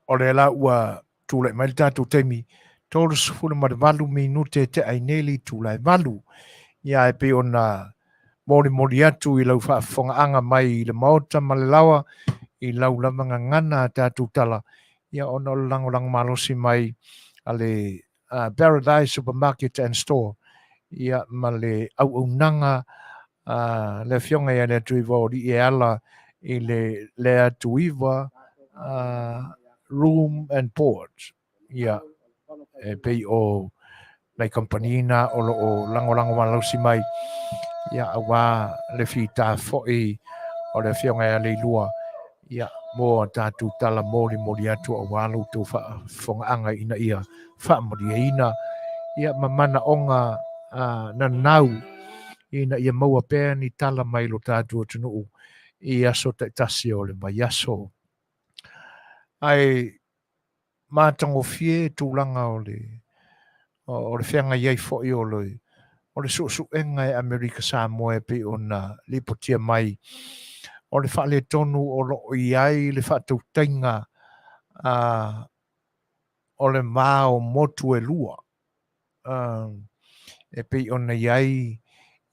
o lea la ua tulai mai le tatou taimi, 38 minute e tea ai nei le itula e 8. Ia, e pei ona molimoli atu i lau faafofogaaga mai i le Maota ma le laoa i lau lava gagana a tatou tala, ia ona o le lagolago malosi mai a le Paradise Supermarket and Store, ia ma le auaunaga a le Afioga ia Leatuiva o Alii e ala i le Leatuiva Room and Board. Ia, e pei o nai kamupani na o lo o lagolago malausi mai, ia, auā le fita foi o le Afioga ia Leilua, ia, mo a tatou tala molimoli atu auā lo outou faafofogaaga ina ia faamalieina, ia, ma manaoga nanau ina ia maua pea ni tala mai lo tatou atunuu i aso taitasi o le vaiaso. Ae matagofie tulaga o le o le feagai ai foi o le o le suesuega e Amerika Samoa e pei ona lipotia mai o le faaletonu o lo o i ai le faatautaiga a o le va o motu e lua e pei ona i ai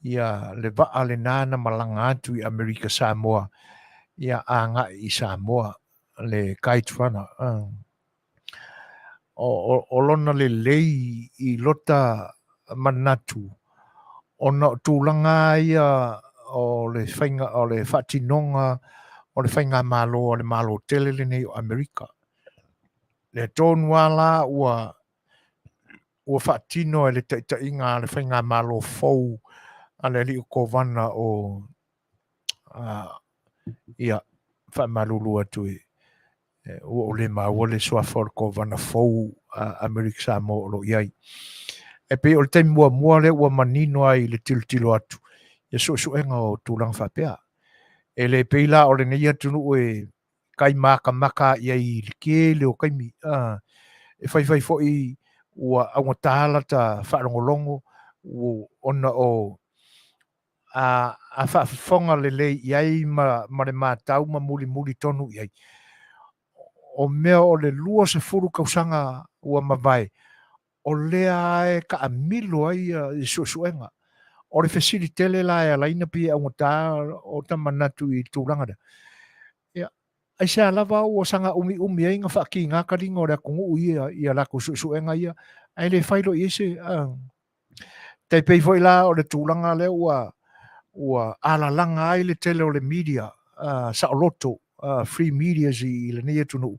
ia le vaa lena na malaga atu i Amerika Samoa ia agai i Samoa le Kite Runner. O lona lelei i lota manatu ona o tulaga ia o le faiga o le faatinoga o le faigamalo a le Malo tele lenei o Amerika. Lea tonu lava la ua ua faatino e le taitaiga a le faigamalo fou a le alii o Kovana o ia faamalulu atu i ua ou le maua le suafa o le Kovana fou a Amerika Samoa o lo o i ai. E pei o le taimi muamua lea ua manino ai i le tilotilo atu ia suesuega o tulaga faapea. E le pei la o lenei atunuu e kai makamaka i ai i le tele o taimi. E faifai foi ua augata lata faalogologo ona o a faafofoga lelei i ai ma le matau ma mulimuli tonu i ai. O mea o le 20 tausaga ua mavae, o lea e taamilo ai i suesuega. O le fesili tele la e ala ai ona pei e augata o ta manatu i le tulaga lea. Ia, aisea lava ua saga umiumi ai na faatiga taliga o le atunuu ia latou suesuega ia, ae le fai loa i ai se... Tai pei foi la o le tulaga lea ua alalaga ai le tele o le media saoloto, free medias i lenei atunuu.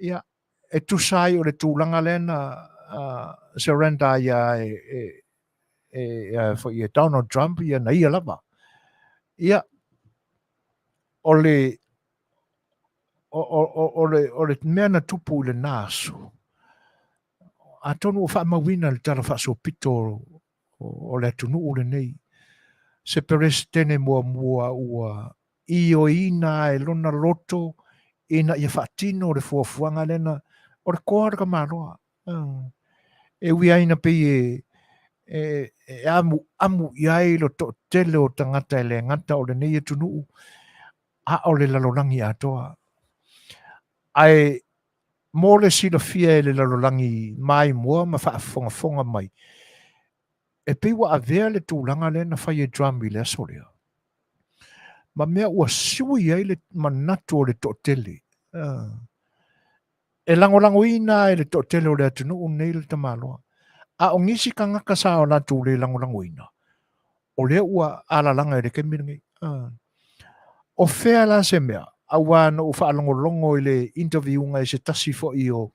Ia, e tusa ai o le tulaga lea na surrender ai e foi e Donald Trump ia na ia lava. Ia, o le o le mea na tupu i lena aso, atonu ua faamauina le tala faasoapito o le atunuu lenei, se Peresetene muamua ua ioeina e lona loto ina ia faatino le fuafuaga lea na o le toa o le tamaloa. E ui ai na pei e amuamu i ai le toatele o tagata e le gata o lenei atunuu, a o le lalolagi atoa. Ae Mo le silafia e le lalolagi maimoa ma faafogafoga mai, e pei ua avea le tulaga lea na fai e Trump i le aso lea, ma mea ua sui ai le manatu o le toatele. E lagolagoina e le toatele o le atunuu lenei le tamaloa. A o nisi tagata sa o latou le lagolagoina, o lea ua alalaga i le taimi lenei. O fea la se mea, aua na ou faalogologo i le interviewga i se tasi foi o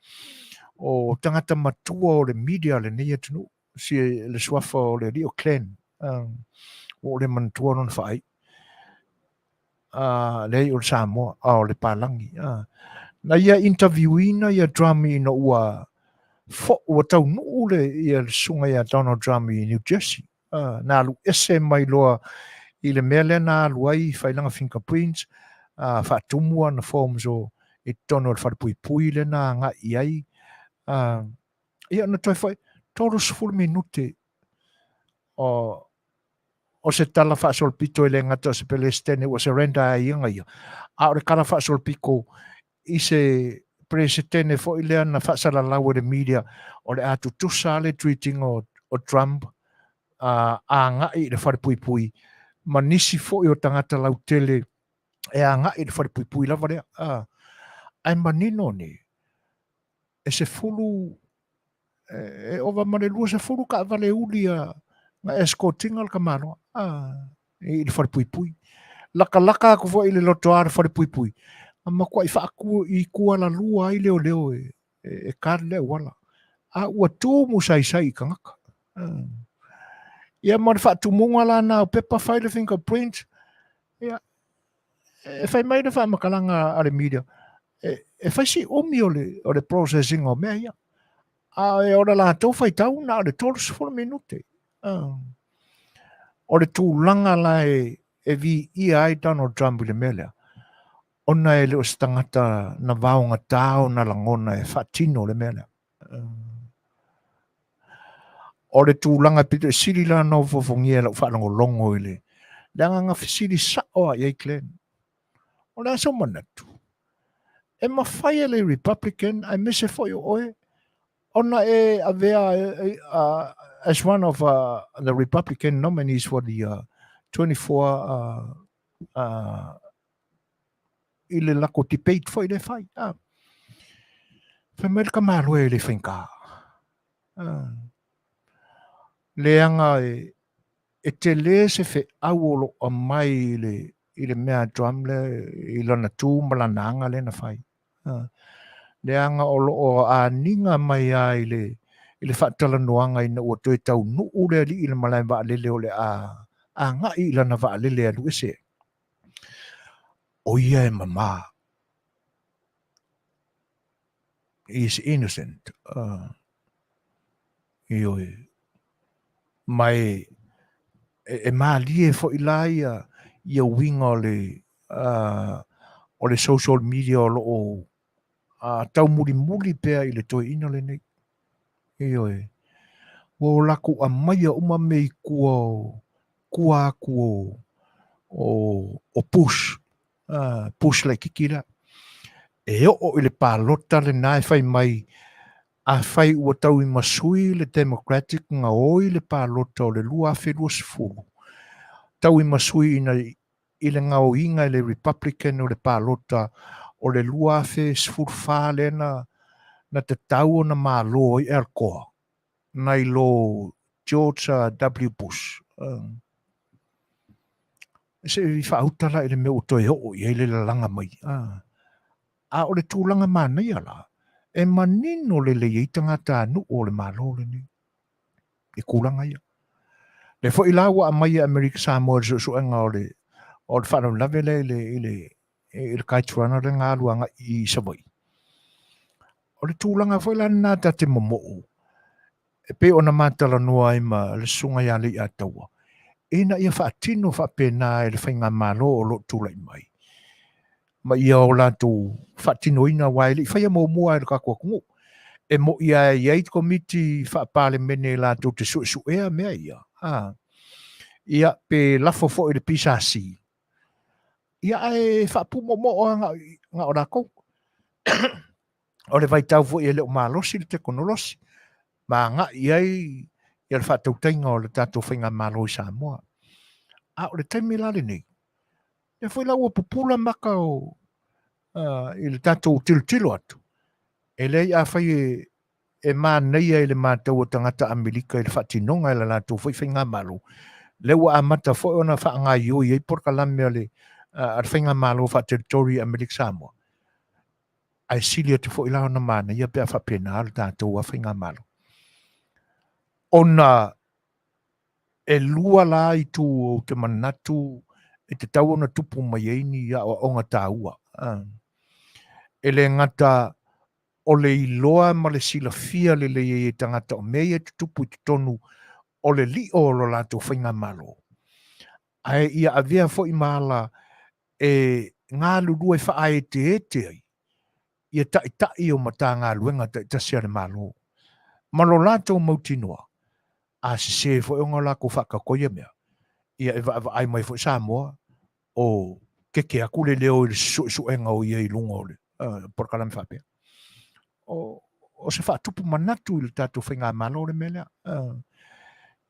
o tagata matua o le media o lenei atunuu, si le suafa o le alii o Clan, ua ou le manatua lona faaiu. Leai o le Samoa, a o le Palagi. Na ia interviewina ia Trump ina ua fo, ua taunuu le ia le susuga ia Donald Trump i New Jersey. Na alu ese mai loa i le mea lea na alu ai fai lana fingerprints, faatumu ana forms o i totonu o le falepuipui lea na agai i ai. Ia na toe foi 30 minute o se tala faasolopito e le gata o se Peresetene ua surrender ai ia ia, a o le tala faasolopito i se Peresetene foi lea na faasalalau e le media o le a tutusa le treat-ina o Trump agai i le falepuipui ma nisi foi o tagata lautele e agai i le falepuipui lava lea. Ae manino nei, e 10 e ova ma le 20 taavale uli a na escortinga le tamaloa i le falepuipui. Latalata atu foi i le lotoa le falepuipui, na matuai faatu i tualalua ai leoleo e kali le auala. A ua tu musaisai i tagata. Ia ma le faatumuga la na o pepa fai le fingerprint, ia, e fai mai le faamatalaga a le media, e fai si umi o le processing o mea ia. A e o le latou faitau na o le 30 minute. O le tulaga la e viia ai Donald Trump i le mea lea, ona e le o se tagata na vaogatā ona lagona e faatino le mea lea. O le tulaga pito e sili la ona ofoofogia e lau faalogologo i le leaga na fesili sao lava i ai Glen. O le a sou manatu? E mafai e le Republican aemaise foi o oe ona e avea as one of the Republican nominees for the 24 i le lako debate foi le fai. Fai mai le tamaloa e le faigā. Leaga e tele se feau o lo o aumai i le mea a Trump lea i lana tu ma lana aga lea na fai. Leaga o lo o aniga mai lava i le faatalanoaga ina ua toe taunuu le alii i le malae vaalele o le a agai i lana vaalele e alu ese. O ia e mama. He is innocent. Ioe. Ma e malie foi la ia uiga o le social media o lo o taumulimuli pea i le toeaina lenei. Ioe. Ua o latou aumaia uma mea i tua o tua atu o Bush, Bush laitiiti lea. E oo i le palota lena e fai mai, afai ua tauimasui le Democratic gaoi le palota o le 2020, tauimasui ina i le gaoiga e le Republican o le palota o le 2014 lea na tatau ona malo ai Al Gore, nai lo George W. Bush. Se i faauta la i le mea ua toe oo i ai le lalaga mai. A o le tulaga manaia la, e manino lelei ai tagatanuu o le Malo lenei i tulaga ia. Lea foi la ua aumai e Amerika Samoa i le suesuega o le o le faalavelave lea i le kite runner lea na alu agai i Savaii. O le tulaga foi la lena ta te momoo e pei ona matalanoa ai ma le susuga ia Leiataua, ina ia faatino faapena e le faigamalo o lo o tulai mai, ma ia o latou faatinoina, aua e le i faia muamua e le tatou atunuu. E mo'i lava e i ai komiti faa-Palemene latou te suesuea mea ia, ia pe lafo foi i le PSC, ia ae faapumoomoo lava na o latou. O le vaitau foi e le o malosi le tekonolosi ma agai i ai ia le faatautaiga o le tatou faigamalo i Samoa. A o le taimi la lenei, lea foi la ua pupula maka o i le tatou tilotilo atu, e leai afai e e manaia i le matau a tagata Amerika i le faatinoga e la latou foi faigamalo, lea ua amata foi ona faagaoioi ai polokalame a le a le faigamalo faa-territory Amerika Samoa. Ae sili atu foi la ona manaia pe a faapena le tatou faigamalo. Ona e lua la itu ou te manatu e tatau ona tupu mai ai ni aoaoga taua. E le gata o le iloa ma le silafia lelei ai e tagata o mea ia e tutupu i totonu o le lio o lo latou faigamalo, ae ia avea foi ma ala e galulue faaeteete ai ia taitai o Matagaluega taitasi a le Malo ma lo latou mautinoa, a sese foi ona latou faataoto ia mea, ia e vaavaai mai foi Samoa o keke atu le leo i le suesuega o ia i luga o le polokalame faapea. O se faatupu manatu i le tatou faigamalo le mea lea.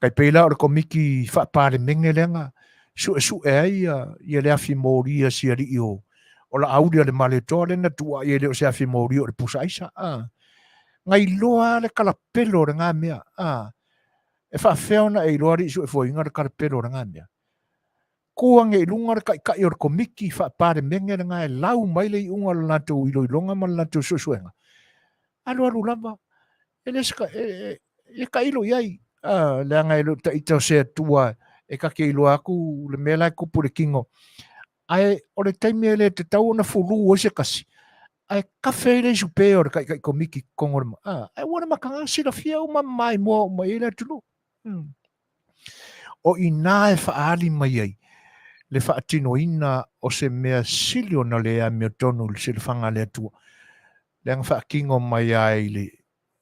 Tai pei la o le komiti faa-Palemene lea na suesue ai ia le afi moli a si alii o Laauli a le Malietoa lea na tuuai e le o se afi moli o le pusa aisa. Na iloa le kalapelo o lena mea. E faafefea ona e iloa alii suefuaina le kalapelo o lena mea? Tu ane i luga le taitai o le komiti faa-Palemene lena e lau mai le iuga o le latou iloiloga ma le latou suesuega. Alualu lava, e le se e tailo i ai, leaga e le o taita o se Atua e ta te iloa atu le mea la e tupu i le tino. Ae o le taimi e le tatau ona fulu ai se tasi, ae kafe ai le isupe o le taitai komiti i totonu o le ae ua le mataga silafia uma ma maimoa uma i ai le atunuu. O i ina e faaali mai ai le faatinoina o se mea sili ona le amiotonu i le silafaga a le Atua, lea na faatino mai lava i le,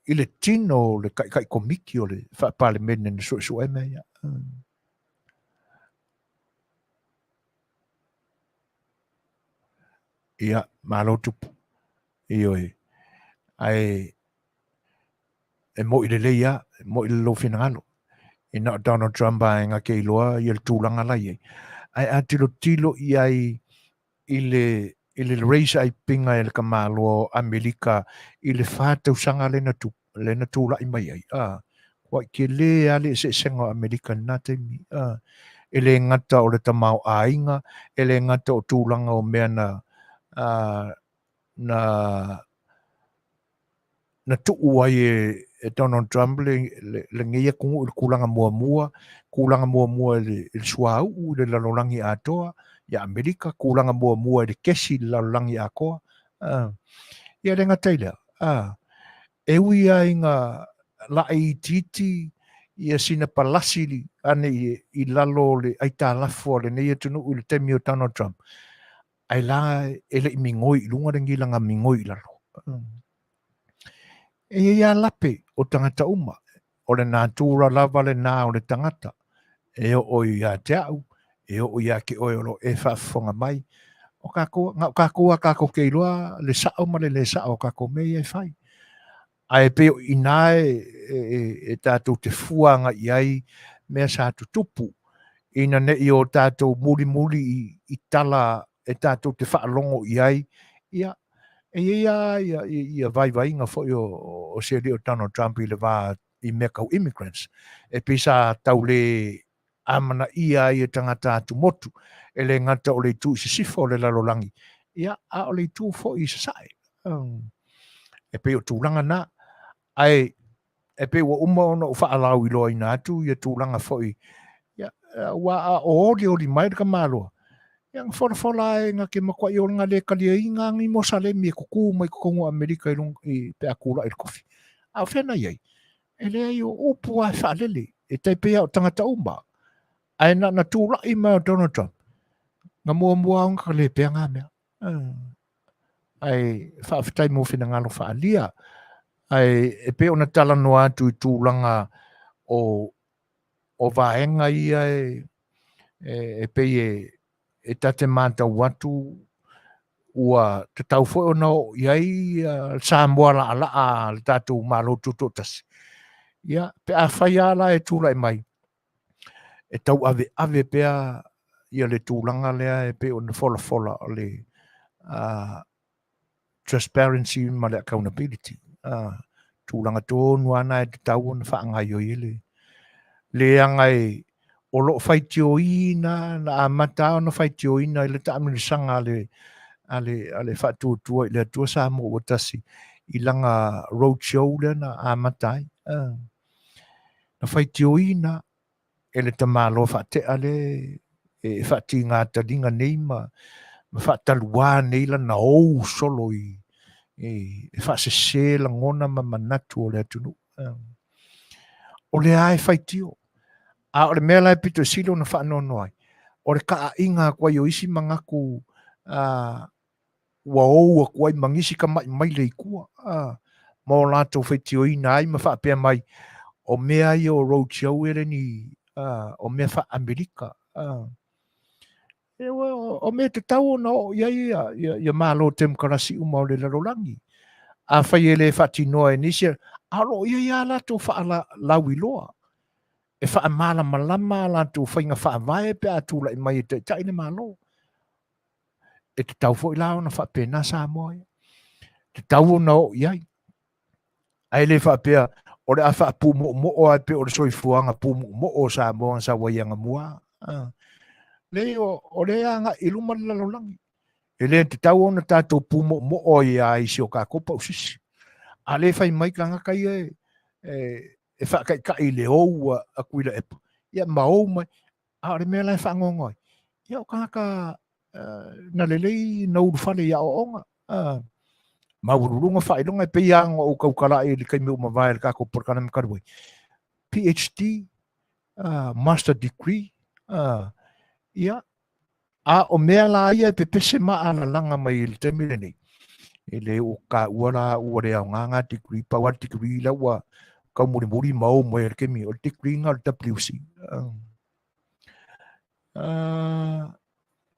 i le tino o le taitai komiti o le faa-Palemene na suesue mea ia. Ia, malo tupu. Ioe. Ae e mo'i lelei lava, e mo'i le lou finagalo. E na o Donald Trump lava e na te iloa ia le tulaga la i ai. Ae a tilotilo i ai i le i le raise aipinga e le tamaloa o Amerika i le 4 tausaga lea na tu, lea na tula'i mai ai, ua tele lava le eseesega o Amerika i lena taimi. E le gata o le tamaoaiga, e le gata o tulaga o mea na na na tuu ai e Donald Trump lenei atunuu i le tulaga muamua, tulaga muamua i le suauu i le lalolagi atoa, ia Amerika, tulaga muamua i le kesi i le lalolagi atoa. Ia le gata i lea, e ui lava ina laitiiti ia sina palasi ane i lalo o le aitalafu a lenei atunuu i le taimi o Donald Trump, ae la e le i migoi i luga le gilaga migoi i lalo. E i ai lava lape o tagata uma, o le natura lava lena o le tagata, e oo ia te au, e oo ia te oe o lo o e faafofoga mai, o tatou, na o tatou lava tatou te iloa le sao ma le le sao o tatou mea ia e fai. Ae pei o i ina e tatou te fua agai i ai mea sa tutupu, ina ne i o tatou mulimuli i tala e tatou te faalogo i ai, ia, e i ai lava ia vaivaiga foi o se alii o Donald Trump i le va i mea tau immigrants, e pei sa tau le amanaia ai e tagata atumotu, e le gata o le itu i sisifo o le lalolagi, ia, a o le itu foi i sasae. E pei o tulaga na, ae e pei ua uma ona ou faalauiloaina atu ia tulaga foi, ia, aua a o olioli mai le tamaloa, ia na folafola ai na te matuai ona le taliaina ni Mosalemi e tutu mai totonu o Amerika i luga i pe a tula'i i le tofi. A o fea na i ai? E leai o upu lava e faalele, e tai pei lava o tagata uma. Ae na ona tula'i mai o Donald Trump, na muamua lava ona talepea na mea. Ae faafetai mo finagalo faaalia. Ae e pei ona talanoa atu i tulaga o vaega ia e pei e ta te matau atu. Ua tatau foi ona oo i ai le Samoa laalaa a le tatou Malo Tutoatasi. Ia, pe afai lava la e tulai mai, e tauaveave pea ia le tulaga lea e pei ona folafola o le transparency ma le accountability. Tulaga tonu lava na e tatau ona faagaoioi ai le leaga e o lo o faitioina na amata lava ona faitioina i le taamilosaga a le a le a le Faatuatua i le Atua Samoa ua tasi i lana road show lea na amata ai. Na faitioina e le tamaloa faatea lea e faatiga taliga nei ma faataluā nei lana ou solo i e faasese lagona ma manatu o le atunuu. O lea e faitio. A o le mea la e pito i sili ona faanoanoa ai, o le taaiga atu ai o isi manatu ua ou atu ai ma nisi tama'i maile i tua, ma o latou faitioina ai ma faapea mai, o mea ia o road show e le ni, o mea faa-Amerika. O mea tatau ona oo i ai ia Malo Temokarasi uma o le lalolagi. Afai e le faatinoa e nisi, a o lo o i ai lava latou faalauiloa e faamalamalama a latou faiga faavae pe a tulai mai e taitai le Malo. E tatau foi la ona faapena Samoa ia. Tatau ona oo i ai. Ae le faapea o le a faapumoomoo lava e pei o le soifuaga pumoomoo o Samoa na sau ai anamua. Leai, o lea e agai i luma le lalolagi. E le tatau ona tatou pumoomoo ai lava i si o tatou pausisi. A lea e fai mai tagata ia e faataitai i le ou a Tuilaepa, ia ma ou mai. A o le mea la e faanoanoa ai, ia o tagata na lelei na ulufale i aoaoga, maualuluga faailoga, e pei lava ona ou tautala i le taimi ua mavae i le tatou polokalame talu ai, PhD, Master Degree, ia, a o mea la ia e pepese maalalaga mai i le taimi lenei, e le o taua la ua le aoga ngā degree, pau lava le degree la ua tau mulimuli ma ou mai le taimi, o le degree na o le WC.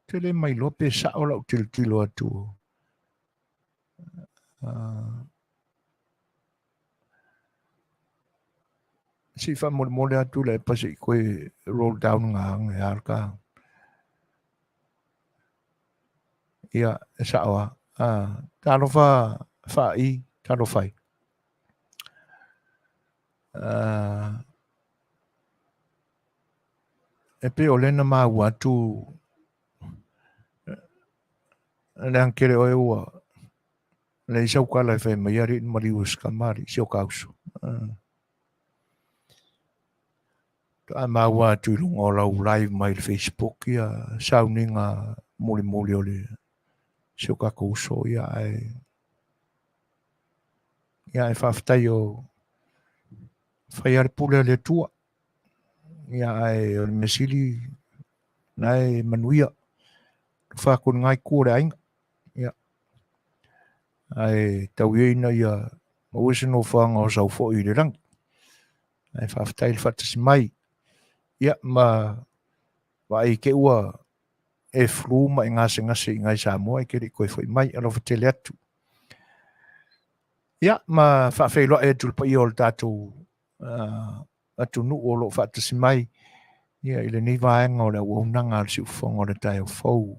Te le mai loa pe sao lau tilotilo atu. Se i faamolemole atu le pa se i koe roll down ngā anga e alka. Ia, e sao a. Talofa whaai, talofa ai. E pei o lea na maua atu le ankele oe ua leai sau tala e fai mai alii le maliu o si tama alii si o ta uso. Faatoa maua atu i luga o lau live mai le Facebook ia sauniga mulimuli o le si o tatou uso ia ae ia ae faafetai o fai lava le pule a le Atua. Ia ae o le mea sili na e manuia. Alofa atu i lena itu o le aiga. Ia ae tau ia ina ia maua se nofoaga o sau foi i le lagi. Ae faafetai le faatasi mai. Ia ma vaai te ua e flu ma e gasegase i ngai Samoa e te le i toe foi mai. Alofa tele atu. Ia ma faafeiloai atu i le paia o le tatou atunuu o lo o faatasi mai ia i lenei vaega o le auaunaga a le Siufofoga o le Taeao Fou.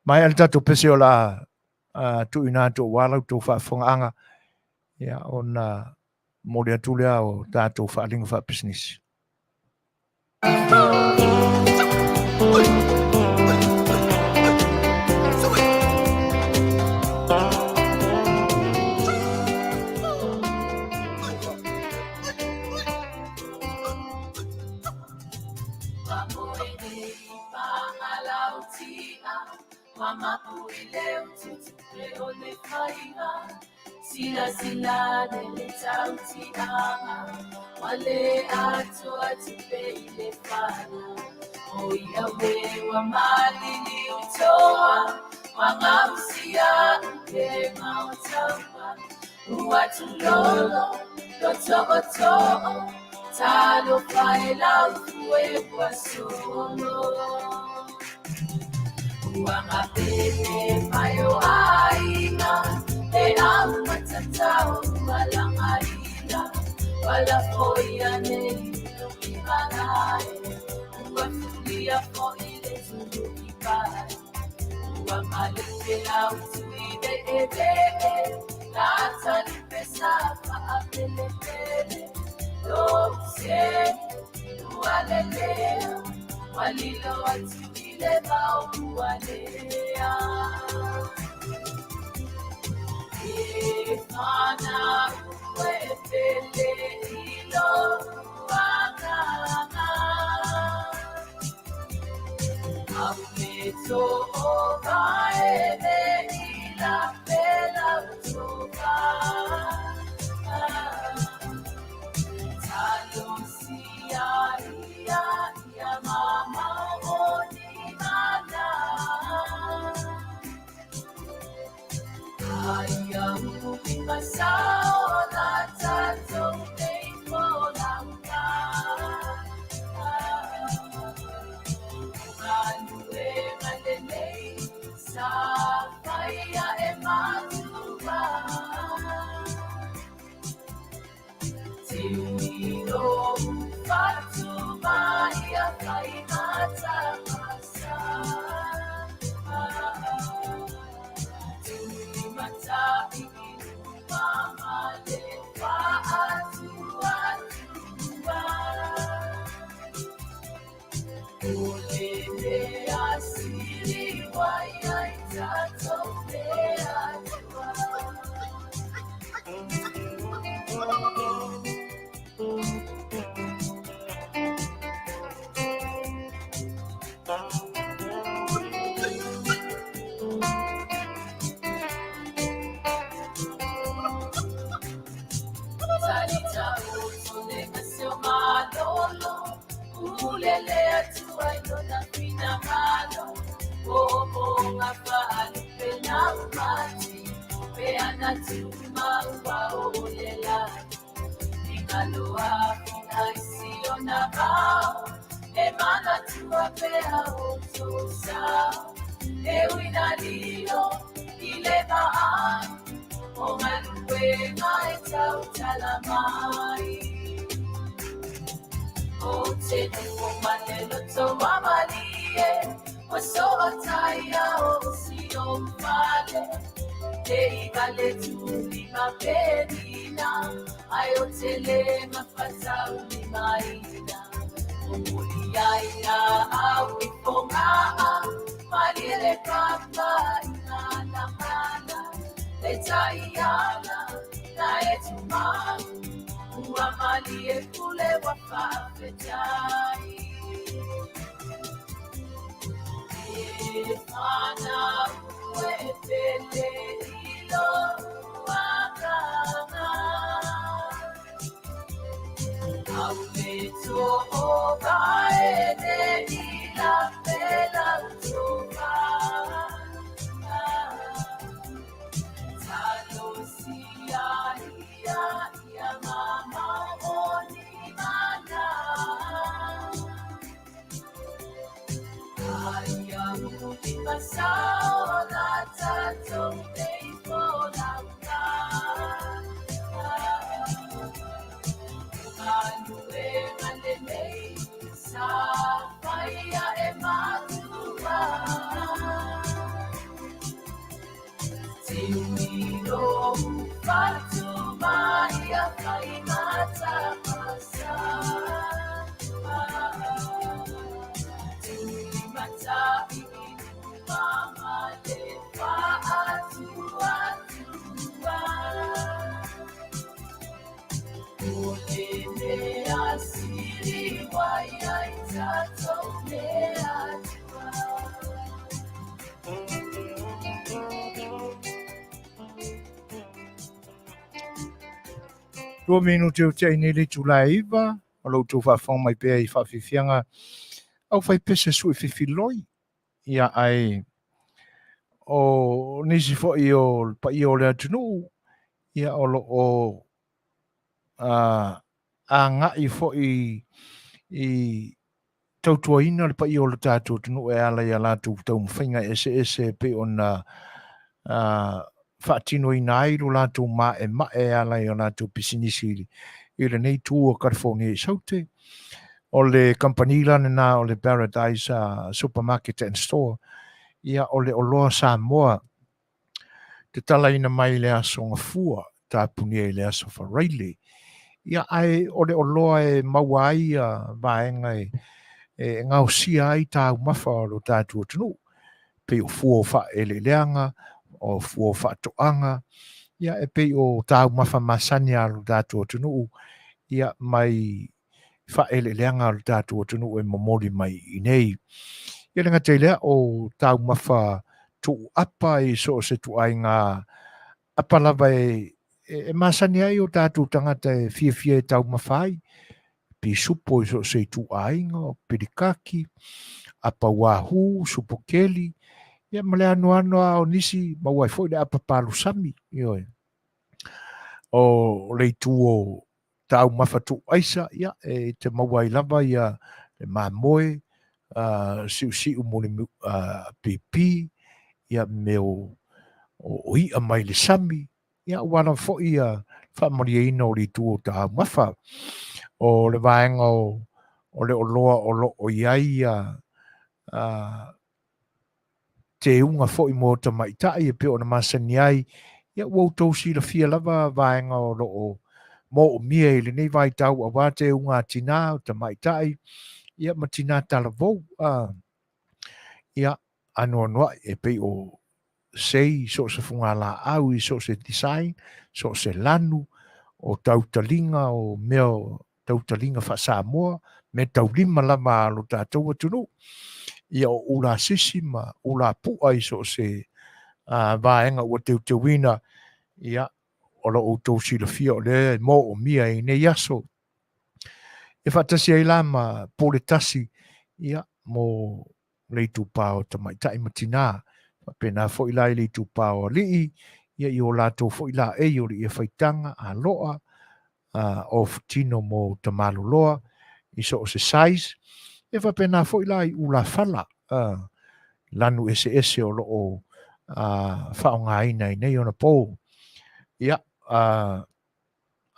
Maea le tatou pese o le a tuuina atu aua la outou faafofogaaga ia ona momoli atu lea o tatou faaaliga faapisinisi. 2 minute o te nei le itula e 9, o lo outou faafofoga mai pea i faafiafiaga au fai pese sui fifiloi. Ia ai o nisi foi o le paia o le atunuu, ia o lo o agai foi i tautuaina le paia o le tatou atunuu e ala i a latou taumafaiga eseese e pei ona faatinoina ai lo latou maemae e ala i a latou pisinisi i lenei itu o California i Saute. O le kamupani la lena o le Paradise Supermarket and Store, ia o le oloa Samoa tatalaina mai i le aso Gafua, tapunia i le aso Faraile. Ia ae o le oloa e maua ai ia vaega e gaosia ai taumafa o lo tatou atunuu, pei o fua o faaeleeleaga, o fua o faatoaga, ia e pei o taumafa masani a lo tatou atunuu, ia mai faaeleeleaga a lo tatou atunuu e momoli mai i inei. Ia le gata i lea, o taumafa tuuapa i so o se ituaiga apa lava e masani ai o tatou tagata e fiafia e taumafa ai, pisupo i so o se ituaiga, o pilikaki, apa uahu, supokeli, ia ma le anoano lava o nisi, maua ai foi le apa palusami, ioe. O le itu o taumafa tuuaisa, ia, e te maua ai lava ia le mamoe, siusiu muli pipi, ia mea o i'a mai le sami, ia aua lava foi ia faamalieina o le itu o taumafa. O le vaega o le oloa o lo o i ai ia teuga foi mo tamaitai e pei ona masani ai, ia ua outou silafia lava vaega o lo o moomia i lenei vaitau aua teuga a tinā o tamaitai, ia ma tinā talavou, ia anoanoai e pei o sei, so o se fugalaau i so o se design, so o se lanu, o tautaliga, o mea o tautaliga faa-Samoa, mea taulima lava a lo tatou atunuu. Ia o ula sisi ma ula pu'a i so o se vaega ua teuteuina, ia, o lo outou silafia o lea e moomia i nei aso. E faatasi ai la ma pule tasi, ia, mo le itupa o tamaitai ma tinā. Faapena foi la i le itupa o alii, ia i o latou foi laei o le ia faitaga, aloa, ofutino mo tamaloloa i so o se size. Ia faapena foi la i ulafala, lanu eseese o lo o faaaogaina i nei ona po. Ia,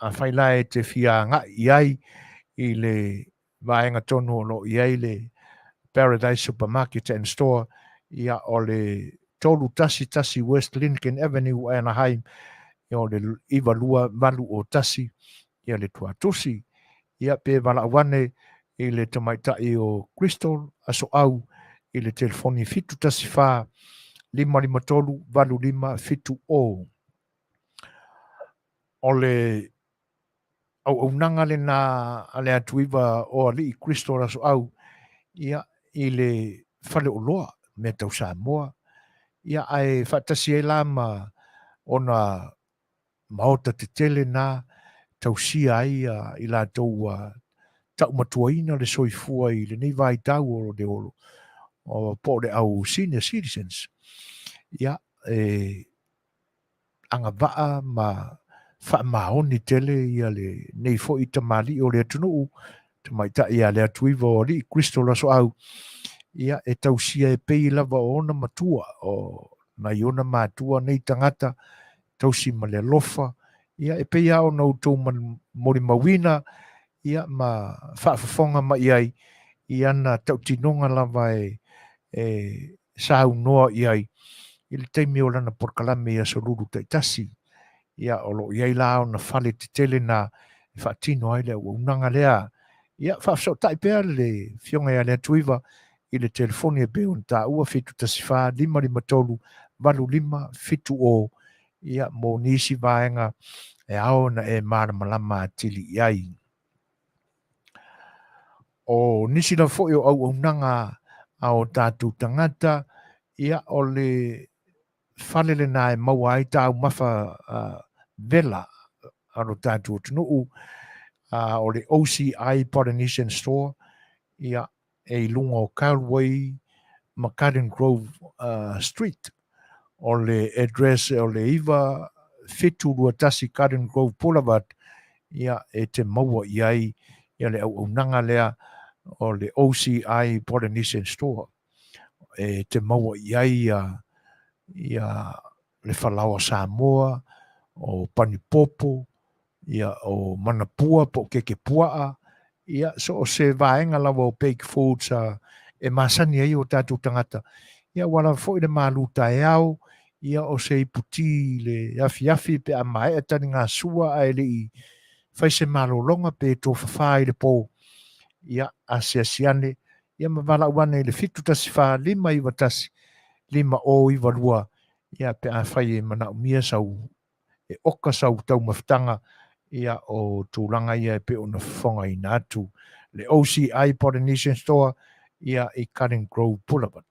afai la e te fia agai i ai i le vaega tonu o lo o i ai le Paradise Supermarket and Store, ia o le 311 West Lincoln Avenue, Anaheim, ia o le 92801, ia le tuatusi. Ia pe valaau ane i le tamaitai o Crystal Asoau i le telefoni 714 553 8570. O le auaunaga lena a le Atuiva o Alii Kristo Lasoau, ia, i le faleoloa, mea tau Samoa, ia, ae faatasi ai la ma ona maota tetele na tausia ai i latou ua taumatuaina le soifua i lenei vaitau o le olo, o, po o le au senior citizens. Ia, e agavaa ma faamaoni tele ia lenei foi tamalii o le atunuu, tamaitai ia Leatuiva o Alii Crystal Asoau, ia e tausia e pei lava o ona matua, o nai ona matua nei tagata, tausi ma le alofa, ia e pei lava ona outou molimauina, ia ma faafofoga mai ai i ana tautinoga lava e saunoa i ai i le taimi o lana polokalame i aso lulu taitasi. Ia, o lo o i ai la ona fale tetele na e faatino ai le auaunaga lea. Ia, faafesootai pea le Afioga ia Leatuiva i le telefoni e pei ona taua 714 553 8570, ia, mo nisi vaega e ao ona e malamalama atili i ai. O nisi lava foi o auaunaga a o tatou tagata, ia, o le fale lena e maua ai taumafa vela a lo tatou atunuu, o le OCI Polynesian Store, ia, e i luga o Galway ma Garden Grove Street. O le address o le 9721 Garden Grove Boulevard, ia, e te maua i ai ia le auaunaga lea o le OCI Polynesian Store e te maua i ai ia, ia le falaoa Samoa, o panipopo, ia o manapua po o keke puaa, ia so o se vaega lava o baked foods e masani ai o tatou tagata. Ia ua lava foi le malu taeao, ia o se iputi le afiafi pe a maea taligasua ae le i fai se malologa pe tofafa i le po. Ia asiasi ane, ia ma valaau ane i le 714 591 5092, ia pe afai e manaomia sau e oka sau taumafataga, ia o tulaga ia e pei ona fofogaina atu le OCI Polynesian Store, ia i Garden Grove Boulevard.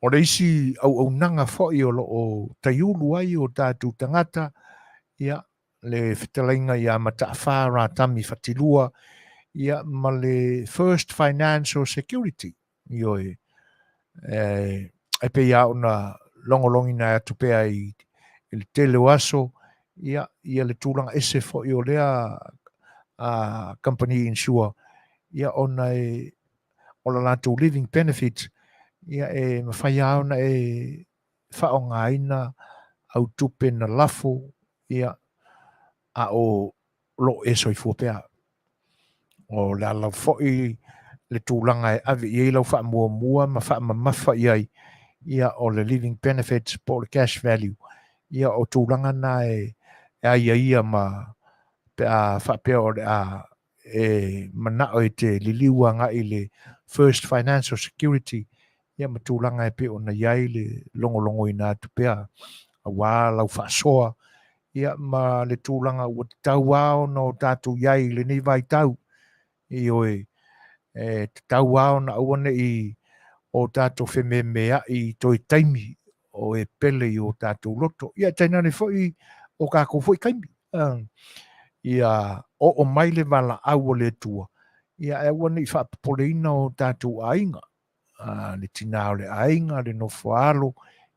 O le isi auaunaga foi o lo o taiulu ai o tatou tagata, ia le fetalaiga ia Mataafa Ratami Fatilua, ia ma le First Financial Security. Ioe, e pei lava ona logologina atu pea i le tele o aso, ia, ia le tulaga ese foi o lea a company insure, ia ona e o la latou living benefit, ia e mafai lava ona e faaaogaina au tupe na lafo, ia, a o lo o e soifua pea. O le ala foi le tulaga e ave i ai lau faamuamua ma faamamafa i ai, ia o le living benefits po o le cash value. Ia o tulaga na e aiaia ma pe a faapea o le a e manao e te liliu agai i le First Financial Security, ia ma tulaga e pei ona i ai le logologoina atu pea aua lau faasoa, ia ma le tulaga ua tatau lava ona o tatou i ai i lenei vaitau. Ioe, e tatau lava ona aua ne i o tatou fememeai i toe taimi o e pele i o tatou loto. Ia tainane foi o kakou foi taimi. Ia oo mai le valaau a le Atua, ia e aua ne i faapopoleina o tatou aiga, le tina o le aiga, le nofo a alo,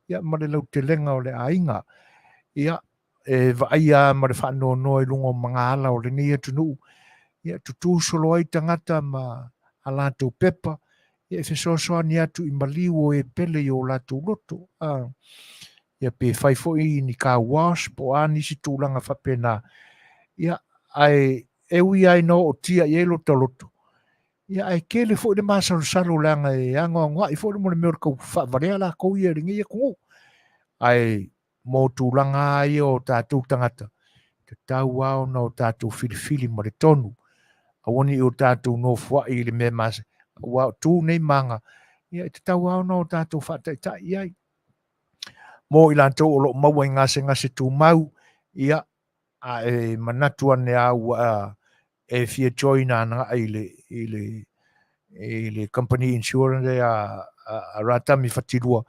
ia ma le lautelega o le aiga. Ia e vaaia ma le faanoanoa i luga o magaala o lenei atunuu, ia tutū solo ai tagata ma a latou pepa, ia e fesoasoani atu i maliu o e pele i o latou loto. Ia pe fai foi ni car wash po o a nisi tulaga faapena. Ia ae e ui lava ina ootia i ai lota loto, ia ae tele foi le masalosalo leaga e anoanoai foi le mea o le tau faavalea latou ia i lenei atunuu. Ae mo tulaga lava ia o tatou tagata, tatau lava ona o tatou filifili ma le tonu. Aua ne i o tatou nofoai i le mea masani, aua o tu nei maga, ia e tatau lava ona o tatou faataitai i ai. Mo i latou o lo o maua i gasegase tumau, ia, a e manatu ane lava ua e fia join agai i le, i le, i le company insurance a, a, a Ratami Fatilua,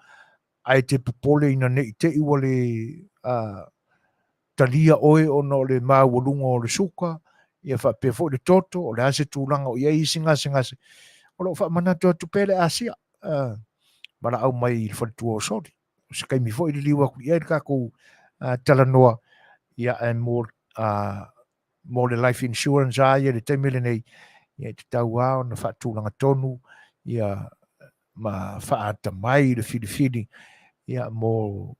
ae te popole ina ne i te i ua le talia oe ona o le maualuga o le suka, ia faapea foi le toto, o le a se tulaga o i ai isi gasegase, o lo o faamanatu atu pea le Asia, valaau mai i le faletua o Soli. O se taimi foi liliu atu i ai le tatou talanoa, ia ae mo, mo le life insurance a ia i le taimi lenei, ia e tatau lava ona faatulaga tonu, ia ma faatamai le filifili, ia mo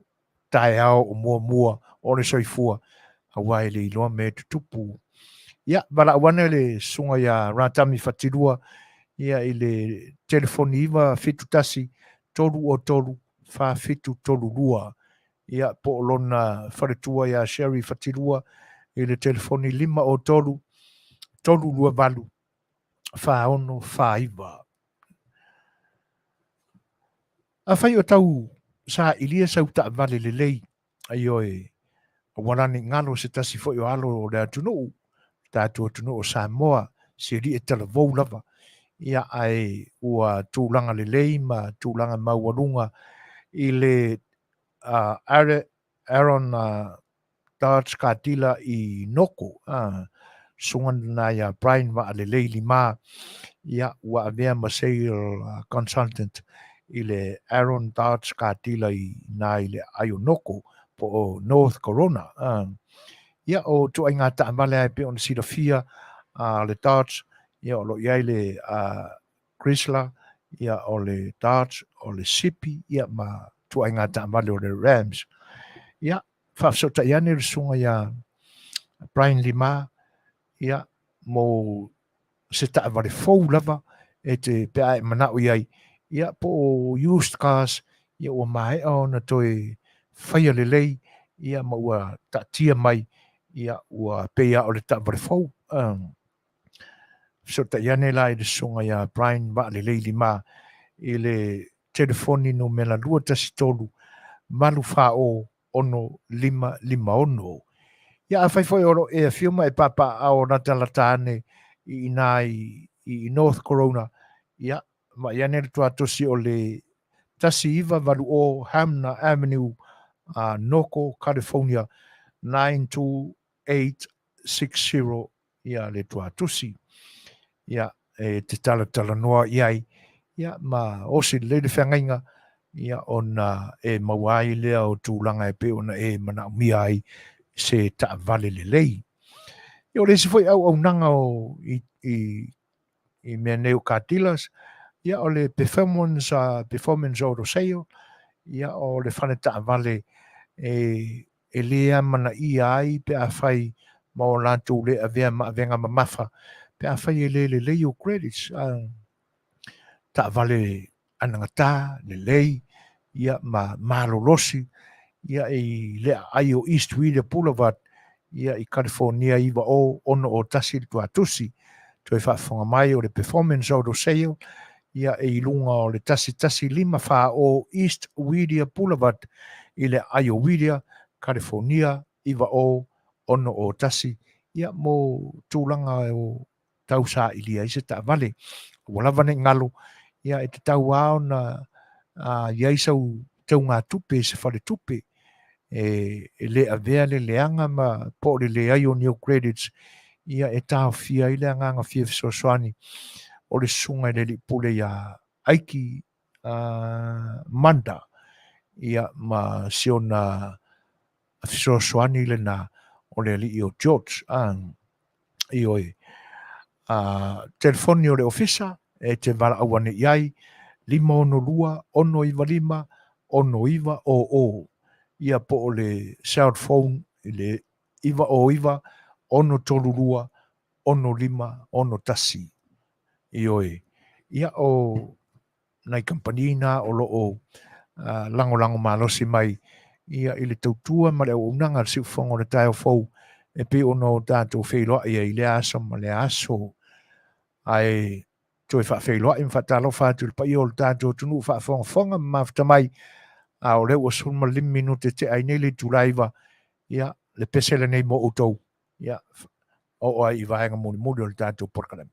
taeao o muamua o le soifua, aua e le iloa mea e tutupu. Ia, valaau ane le susuga ia Ratami Fatilua, ia i le telefoni 971 303 4732, ia po o lona faletua ia Sherry Fatilua i le telefoni 503 328 4649. Afai o tau sailia sau taavale lelei, ioe, aua la ne i galo se tasi foi o alo o le atunuu, tatou atunuu o Samoa, si alii e talavou lava, ia ae ua tulaga lelei ma tulaga maualuga i le Aaron Dodge Katila i Noko, susuga lena ia Brian Vaalelei Lima, ia ua avea ma sale consultant i le Aaron Dodge Katila i na i le Aionoko po o North Corona. Ia o ituaiga taavale lava e pei ona silafia, le Dodge, ia o lo o i ai le Chrysler, ia o le Dodge, o le Sipi, ia ma ituaiga taavale o le Rams. Ia, faafesootai ane le susuga ia Brian Lima, ia, mo se taavale fou lava e te pe a e manao i ai, ia po o used cars, ia ua maea ona toe faia lelei, ia ma ua taatia mai, ia ua pei lava o le taavale fou. Fesootai ane la i le susuga ia Brian Vaalelei Lima i le telefoni numera 213 840 6556. Ia afai foi o lo o e afio ma e papaaao latalata ane i ina i North Corona, ia vaai ane le tuatosi o le 1980 Hamner Avenue, Norco, California 92860 ia le tuatusi. Ia, e te talatalanoa i ai, ia, ma osi lelei le feagaiga, ia, ona e maua ai lea o tulaga e pei ona e manaomia ai se taavale lelei. Ia, o le isi foi auaunaga o i, i, i mea nei o car dealers, ia, o le performance, performance auto sale, ia, o le fale taavale e, e lē amanaia ai pe afai ma o latou le avea ma avega mamafa pe afai e le lelei o credits a taavale anagata lelei ia ma malolosi ia i le aai o East Wheeler Boulevard ia i California 90601 le tuatusi. Toe faafofoga mai o le Performance Auto Sale ia e i luga o le 11540 East Whittier Boulevard i le aai o Whittier, California 90601 ia mo tulaga o tau sailia ai se taavale. Ua lava nei galo ia e tatau lava ona i ai sau teugatupe i se faletupe e le avea le leaga ma po o le leai o ni ou credits ia e taofia ai le agaga fia fesoasoani o le susuga i le alii pule ia Aiki Manda ia ma si ona fesoasoani lena o le alii o George ioe. Telefoni o le ofisa e te valaau ane i ai, 562 695 6900 ia po o le cell phone i le 909 632 6561. Ioe. Ia o nai kamupani na o lo o lagolago malosi mai ia i le tautua ma le auaunaga a le siufofoga o le taeao fou e pei ona o tatou feiloai ai i lea aso ma lea aso. Ae toe faafeiloai ma faatalofa atu i le paia o le tatou atunuu faafogafoga ma mafuta mai, a o lea ua 15 minute tea ai nei le itula 9, ia le pese lenei mo outou, ia oo ai i vaega mulimuli o le tatou polokalame.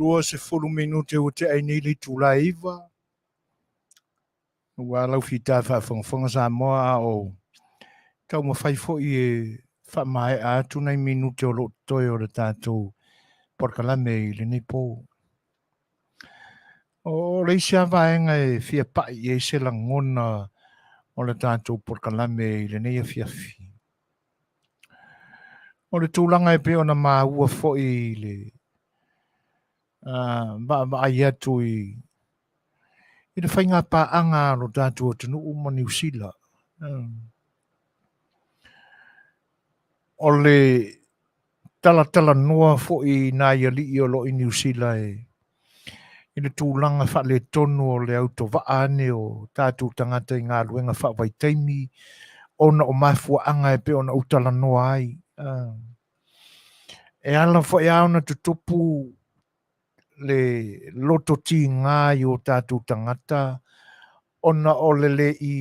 20 minute ua tea ai nei le itula e 9. Ua lau fita faafogafoga Samoa a o taumafai foi e faamaea atu nai minute o loo totoe o le tatou polokalame i lenei po. O le isi lava vaega e fia pai i ai se lagona o le tatou polokalame i lenei afiafi, o le tulaga e pei ona maua foi i le vaavaai atu i le faiga paaga a lo tatou atunuu ma Niu Sila. O le talatalanoa foi i nai alii o lo o i Niu Sila e i le tulaga faaletonu o le autovaa ane o tatou tagata i galuega faavaitaimi ona o mafuaaga e pei ona ou talanoa ai. E ala foi lava ona tutupu le loto tiga i o tatou tagata ona o le le i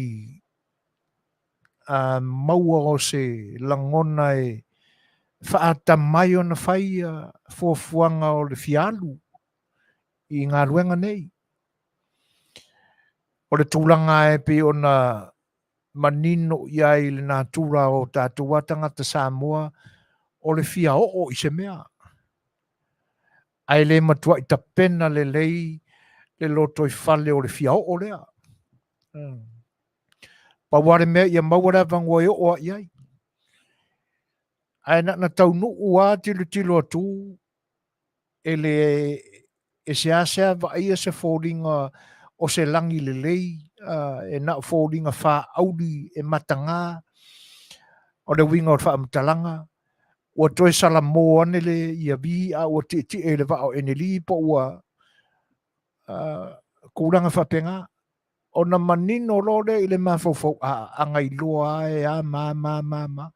maua o se lagona e faatamai ona fai fuafuaga o le fia alu i galuega nei. O le tulaga e pei ona manino i ai le natura o tatou a tagata Samoa o le fia oo i se mea, ae le matuai tapena lelei le lotoifale o le fia oo lea. Pau lava le mea ia maua le avanoa e oo ai i ai. Ae na ona taunuu lava tilotilo atu e le e seasea vaaia se foliga o se lagi lelei, e na o foliga faauli e mataga. O le uiga o le faamatalaga, ua toe salamo ane le ia vi a ua tietie i le vaa o Eneli po ua tulaga faapena. Ona manino loa lea i le mafaufau, a agailoa e a ma ma ma ma.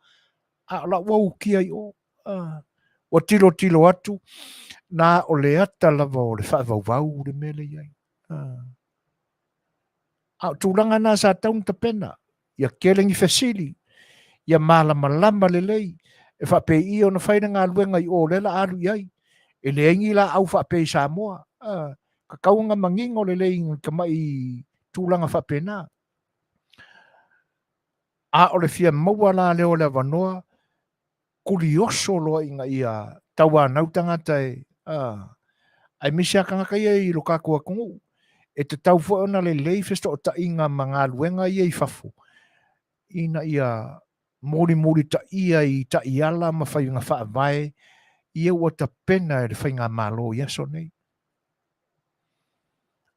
A o la ua ukia i o. Ua tilotilo atu, na o le ata lava o le faavauvau le mea lea i ai. A o tulaga na sa tatau ona tapena, ia tele ni fesili, ia malamalama lelei, e faapei i ona fai le galuega i o lea la alu i ai. E leai ni laau faapea i Samoa. Tatau ona manino lelei i tamai tulaga faapena. A o le fia maua la lea o le avanoa, kulioso loa ina ia tauanau tagata e aemaise lava tagata ia i lo tatou atunuu. E tatau foi ona lelei fesootaiga ma galuega ia i fafo, ina ia mulimulitaia i taiala ma faiga faavae ia ua tapena e le faigamalo i aso nei.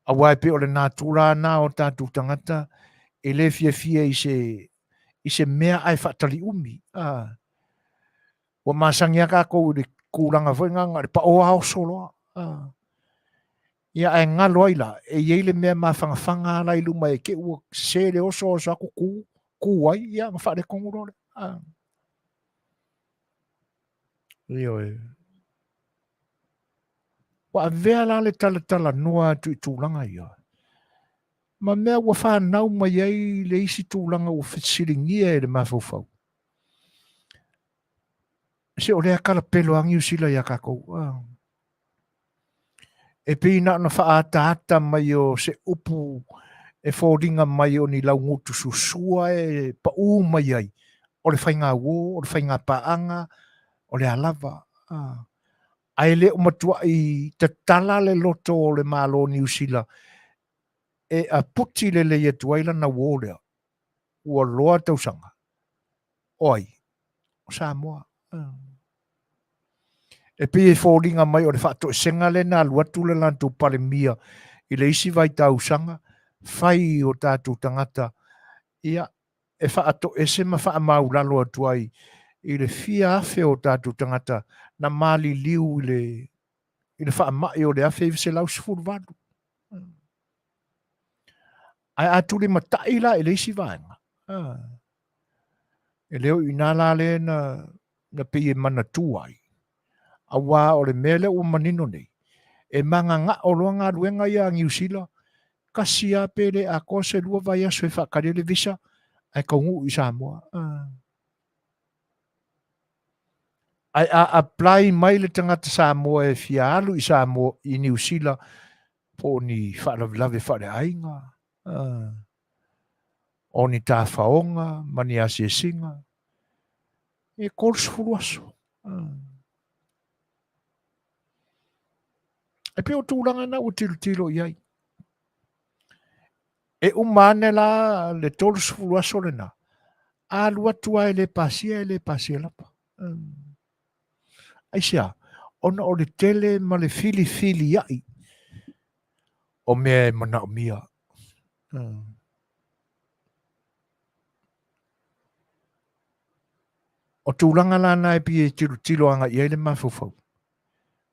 Aua e pei o le natura lena o tatou tagata e le fiafia i se mea ae faataliumi. Ua masani lava tatou i le tulaga foi lena na o le pao lava oso loa. Ia ae galo ai la, e i ai le mea mafanafana lava la i luma e te i ua sese le oso, oso atu tu, tu ai, ia ona faaletonu loa lea. Ioe. Ua avea la le talatalanoa atu i tulaga ia, ma mea ua fanau mai ai le isi tulaga ua fesiligia e le mafaufau. Se o lea kalapelo a Niu Sila ia tatou. E pei na ona faaataata mai o se upu e foliga mai o ni laugutu susua e paū mai ai o le faiga uō, o le faiga paaga, o le a lava. Ae le o matuai tatala le loto o le Malo o Niu Sila e aputi lelei atu ai lana uō lea ua loa tausaga. O ai? O Samoa. E pei e foliga mai o le faatoesega lea na alu atu le latou Palemia i le isi vaitausaga, fai o tatou tagata, ia, e faatoese ma faamaulalo atu ai i le fia afe o tatou tagata na maliliu i le, i le faamai o le 1918. Ae a tulimatai la i le isi vaega, e le o i ina la lea na, na pei e manatua ai, aua o le mea lea ua manino nei, e magagao loa galuega ia a Niu Sila, tasi lava pe le atoa se 2 vaiaso e faatali ai le visa ae taunuu i Samoa. Ae a apply mai le tagata Samoa e fia alu i Samoa i Niu Sila po o ni faalavelave faaleaiga, o ni tafaoga ma ni asiasiga, e 30 aso. E pei o tulaga na ua tilotilo i ai. E uma ane la le 30 aso lena, a alu atu lava e le pasia, e le pasia lava. Aisea? Ona o le tele ma le filifiliai o mea e manaomia. O tulaga la na e pei e tilotilo agai i ai le mafaufau,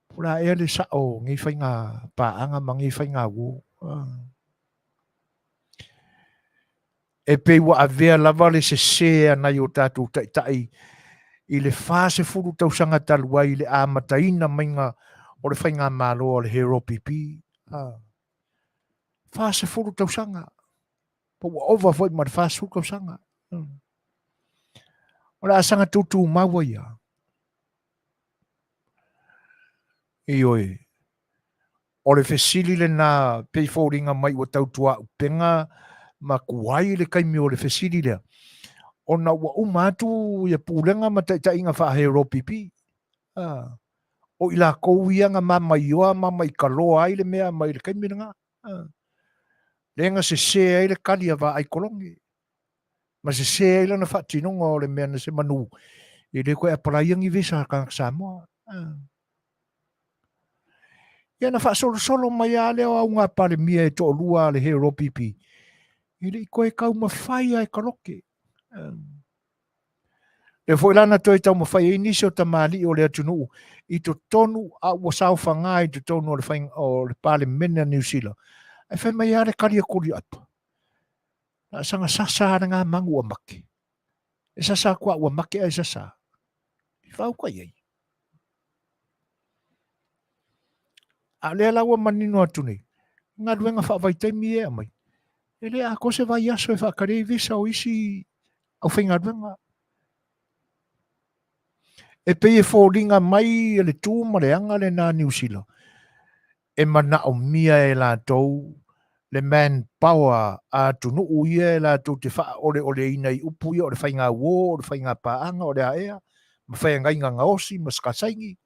po o le a ea le sao o nei faiga paaga ma nei faiga uo. E pei ua avea lava le sese a nai o tatou taitai i le 40 tausaga talu ai i le amataina maiga o le faigamalo a le HRPP. 40 tausaga. Po ua ova foi ma le 40 tausaga. O le a saga tutumau ai ia. Ioe. O le fesili lena pei foliga mai ua tautuaupega ma tuai le taimi o le fesili lea, ona ua uma atu ia pulega ma taitaiga faa-HRPP. O i latou ia na mamaioa ma maikaloa ai le mea mai le taimi lena. Lea na sese ai le kali a Vaai Kolone ma sese ai lana faatinoga o le mea na se manu e le toe apalaia ni visa a tagata Samoa. Ia na faasolosolo mai lava lea o auga Palemia e toalua a le HRPP, e le i toe taumafai lava e taloke. Lea foi la na toe taumafai ai nisi o tamalii o le atunuu i totonu a ua saofaga i totonu o le, fai, o le Palemene a Niu Sila. Ae fai mai lava le kali a Tuliaupa, na saga sasa lava lena manu ua make. E sasa atu a ua make ae sasa. I whauka i ai. A lea la ua manino atu nei, galuega faavaitaimi e aumai, e le atoa se vaiaso e faatali ai visa o isi aufaigaluega. E pei e foliga mai le tu ma le aga lena a Niu Sila, e manaomia e latou le manpower a atunuu ia e latou te faaoleoleina i upu ia o le faiga uo, o le faiga paaga, o le a ea, ma feagaiga gaosi ma sakasaini,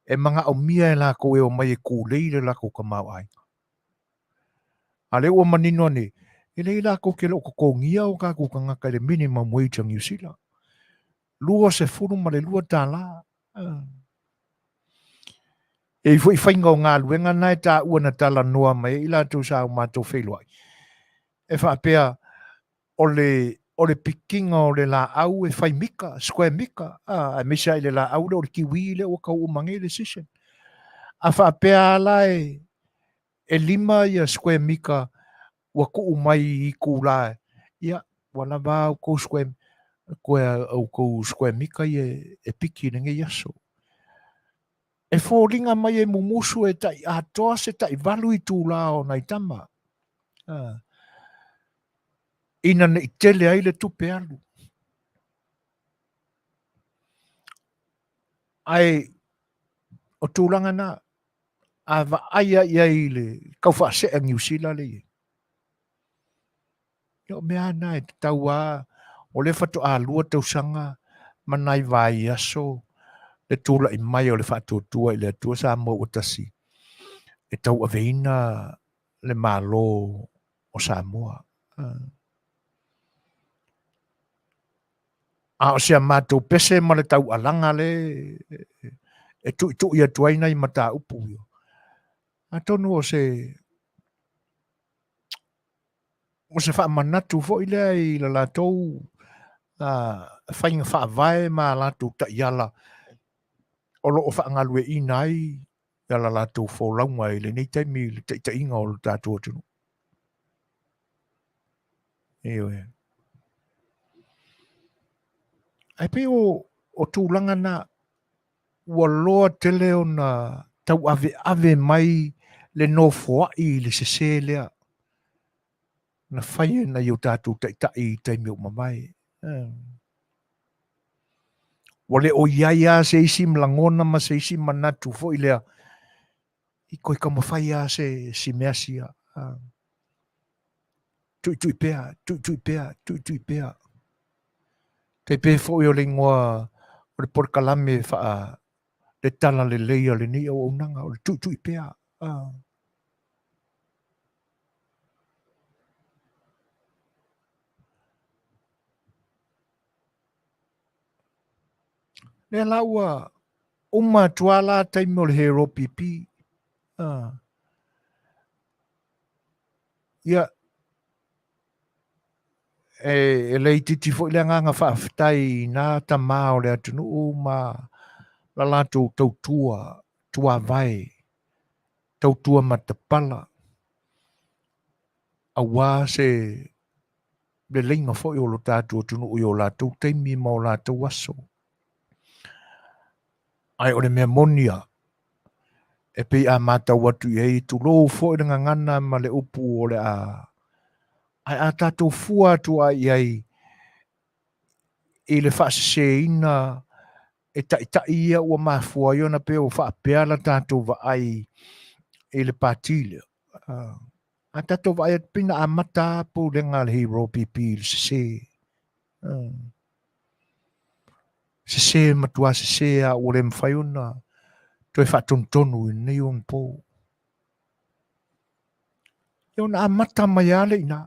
e manaomia e latou e omai e tulei le latou tamaoaiga. A lea ua manino ane, e leai latou te le o totogia o tatou tagata i le minimum wage a Niu Sila. $22. E i foi faiga o galuega na e taua na talanoa mai ai i latou sa o matou feiloai. E faapea o le o le pikiga o le laau e fai mika, square mika, a, aemaise lava i le laau lea o le kiwi lea ua tau uma nei le season. A faapea lava la e, e 5 ia square mika ua tuu mai i itula, ia, ua lava a outou square, outou square mika ia e piki i lenei aso. E foliga mai e mumusu e tai atoa se tai 8 itula o nai tama. A, ina ne i tele ai le tupe alu. Ae o tulaga na, a vaai lava i ai i le tau faasee a Niu Sila lea e i ai, ia o mea lava na e tatau lava, o lea faatoa 2 tausaga ma nai vaiaso le tulai mai o le faatuatua i le Atua Samoa ua tasi e tauaveina le Malo o Samoa. A o si a matou pese ma le taualaga le e tuitui atu ai nai mataupu ia, atonu o se o se faamanatu foi lea i la latou faiga faavae ma a latou taiala o lo o faagalueaiina ai la latou folauga i lenei taimi i le taitaiga o le tatou atunuu. Ioe. Ae pei o tulaga na ua loa tele ona tauaveave mai le nofoai i le sese lea na fai e nai o tatou taitai i taimi ua mavae. Ua le o i ai lava se isi lagona ma se isi manatu foi lea i toe taumafai lava se si mea sia. Tuitui pea, tuitui pea, tuitui pea. Tai pei foi o le igoa o le polokalame faa le tala lelei a lenei auaunaga, o le tuitui pea. Lea la ua uma atu lava la taimi o le Hero PP. Ia, e le itiiti foi le agaga faafetai i nā tamā o le atunuu ma la latou tautua tuavae, tautua matapala, aua se leleiga foi o lo tatou atunuu i o latou taimi ma o latou aso. Ae o le mea moni lava, e pei a matau atu i ai, tulou foi le gagana ma le upu o le a, ae a tatou fua atu lava i ai i le faaseseina e taitai ia ua mafua ai ona pei ua faapea la tatou vaai i le pati lea. A tatou vaai atu pei na amata pulega a le Hero PP i le sese. Sese matua sese a ua le mafai ona toe faatonutonu i lenei onapo. Ia ona amata mai lava lea i ina.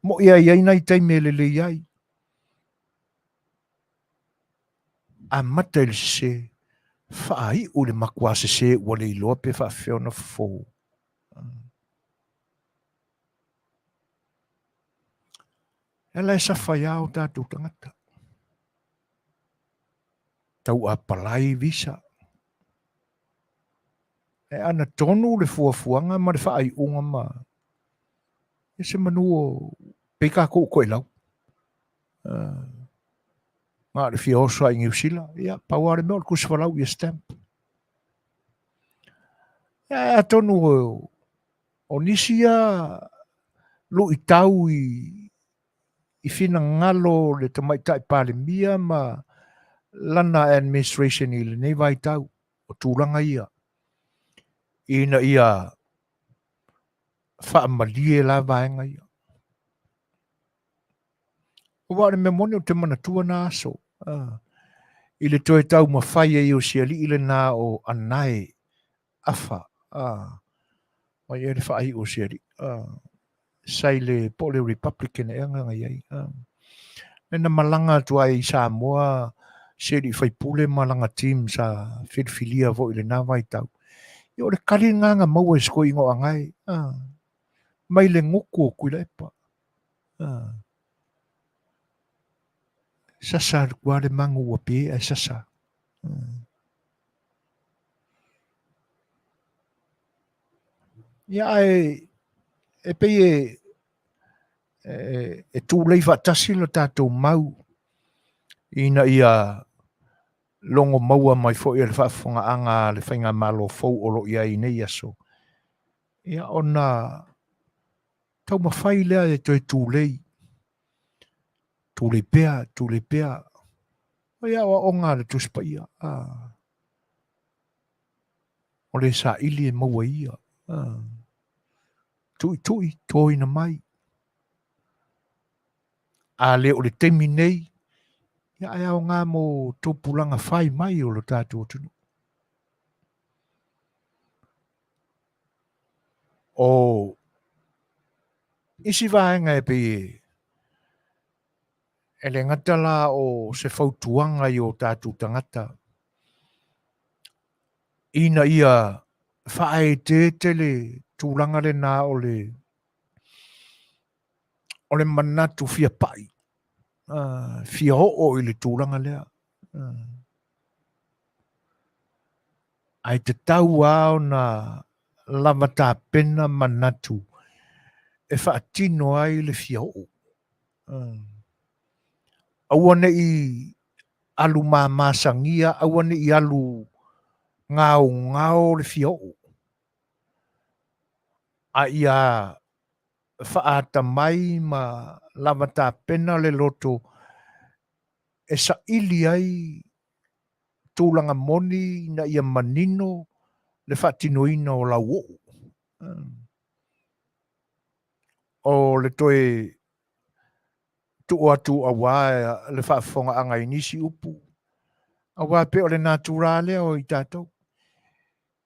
Mo'i lava e i ai nai taimi e lelei ai. Amata i le sese, faaiu i le matua sese ua le iloa pe faafefea ona fofo. E ala e safa ai lava o tatou tagata. Tau apalai visa. E ana tonu le fuafuaga ma le faaiuga ma e se manu o pei tatou o toelau. Na o le fia oso lava i Niu Sila, ia, pau lava le mea o le tusi folau ia stamp. Ia, atonu o nisi ia luitau i finagalo o le Tamaitai Palemia ma lana administration i lenei vaitau, o tulaga ia, ina ia faamalie la vaega ia. Aua o le mea moni ou te manatua na aso, i le toe taumafai ai o si alii lena o Anae Afa, mai ea le faaiu o si alii, sa i le, po o le Republican ea na i ai. Lea na malaga atu ai i Samoa si alii faipule ma lana team sa filifilia foi i lena vaitau. Ia o le tali lena na maua e si toeaina o Anae, mai le gutu o Tuilaepa. Sasa atu lava le mago ua pe ae sasa. Ia ae e pei e e tulei faatasi lo tatou mau ina ia logo maua mai foi e le faafofogaaga a le faigamalo fou o lo o i ai i nei aso, ia ona taumafai lea e toe tulei, tulei pea, tulei pea. O ia aoaoga a le Tusi Paia, a, o le saili e maua e ia, a, tuitui, toina mai. A le o le taimi nei, ia ae aoga mo tupulaga fai mai o lo tatou atunuu. O isi vaega e pei e le gata la o se fautuaga i o tatou tagata ina ia faaeteete le tulaga lena o le o le manatu fia pai, fia oo i le tulaga lea. Ae tatau lava ona lava tapena manatu e faatino ai le fia oo. Aua ne i alu mamasagia, aua ne i alu gaogao le fia oo. A ia faatamai ma lava tapena le loto e saili ai tulaga moni ina ia manino le faatinoina o lau oo. O le toe tuu atu auā le faafofogaaga i nisi upu, auā pei o le natura lea o i tatou.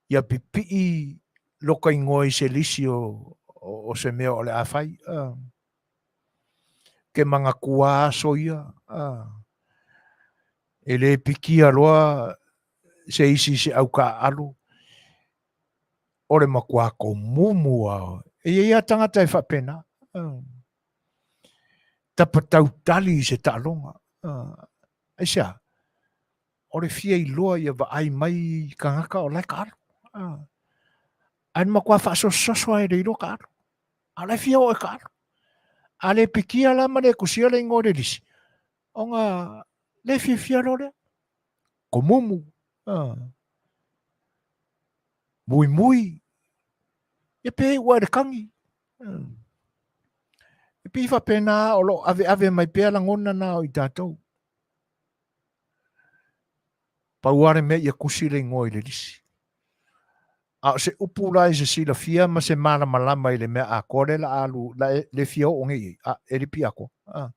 Ia pipii loka igoa i se lisi o, o, o se mea o le a fai. Ke manatua aso ia. E le pikia loa se isi i se aukaaalo, o le matua tomumu lava. E i ai lava tagata e faapena. Tapa tautali i se taaloga. Aisea? O le fia iloa ia vaai mai tagata o la e taalo. Ae na matua faasososo lava e le iloa taalo. A o la e fia oo e taalo. A le pikia la ma le tusia le igoa i le lisi, ona le fiafia loa lea. Tomumu. Muimui. Ia pe iu lava i le kagi. E pei faapena o lo o aveave mai pea lagona na o i tatou. Pau lava le mea ia tusi le igoa i le lisi. A o se upu la i se silafia ma se malamalama i le mea atoa lea la a alu, la e le fia oo nei i ai, a, e le pia atoa. A.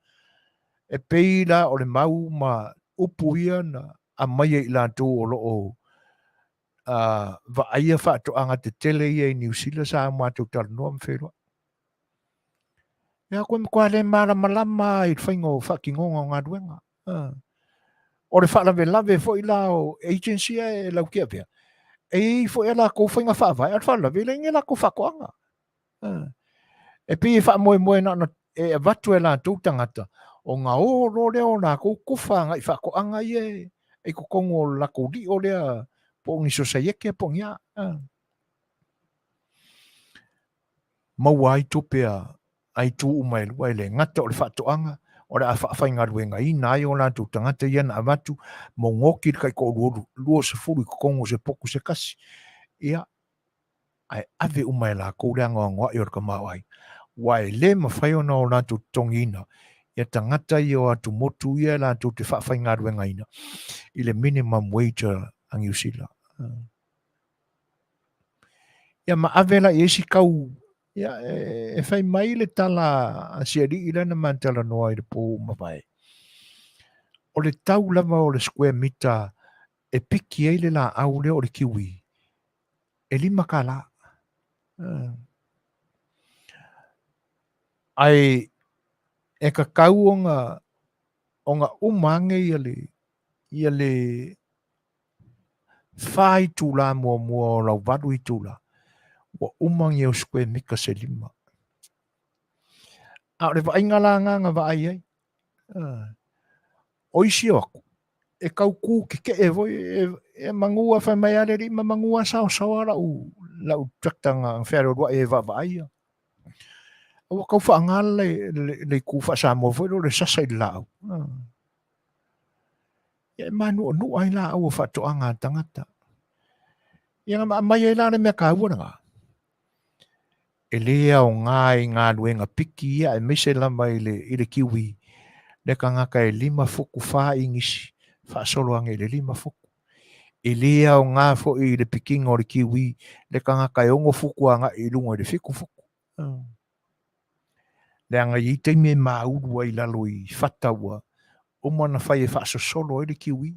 E pei la o le mau ma upu ia na aumai e i latou o lo o vaaia faatoaga tetele ia i Niu Sila sa matou talanoa ma feiloai. Ia koe matua le malamalama i le faiga o faatinoga o galuega. O le faalavelave foi la o agency ia e lautiavea, e i ai foi a latou faiga faavae, a o le faalavelave e leai ni a latou faatoaga. E pei e faamoemoe na ona e avatu e latou tagata ona o loa lea o latou tufa agai faatoaga ia e i totonu o le latou lio lea po o ni sosaiete po o ni a. Maua ai tupe a itu uma e lua, e le gata o le faatoaga, o le a faafaigaluegaina ai o latou tagata ia na avatu mogoti le taitoalualu 20 i totonu o se potu se tasi, ia, ae ave uma e latou le anoanoai o le tamaoaiga, aua e le mafai ona o latou totogiina ia tagata ia o atumotu ia e latou te faafaigaluegaina i le minimum wage a Niu Sila. Ia ma ave la i ai si kau, ia, e fai mai le tala a si alii lea na ma talanoa i le pō ua mavae. O le tau lava o le square meter e piki ai le laau lea o le kiwi, e $5. Ae e tatau ona ona uma ane ia le ia le 4 itula muamua o lau 8 itula, ua uma ni au square mita se 5. A o le vaaiga la lena na vaai ai. O isi o aku, e kau kū kekeʻe foi, e magū a fai mai a le alii ma magū a saosaoa lau, lau tractor na fealoaloaʻi e vaavaaia. A ua kau faagā le, le, le itu faa-Samoa foi lea o le sasa i le laau. Ia e mānuʻanuʻa ai laau o faatoaga a tagata. Ia na aumai ai la le mea taua lena. E lē aoga i galuega piki ia aemaise lava i le i le kiwi le tagata e 5 futu 4 inisi faasolo ane i le 5 futu. E lē aoga foi i le pikiga o le kiwi le tagata e 6 futu agai i luga i le 7 futu. Leaga e i ai taimi e maulu ai i lalo i fata ua uma ona fai e faasosolo ai le kiwi.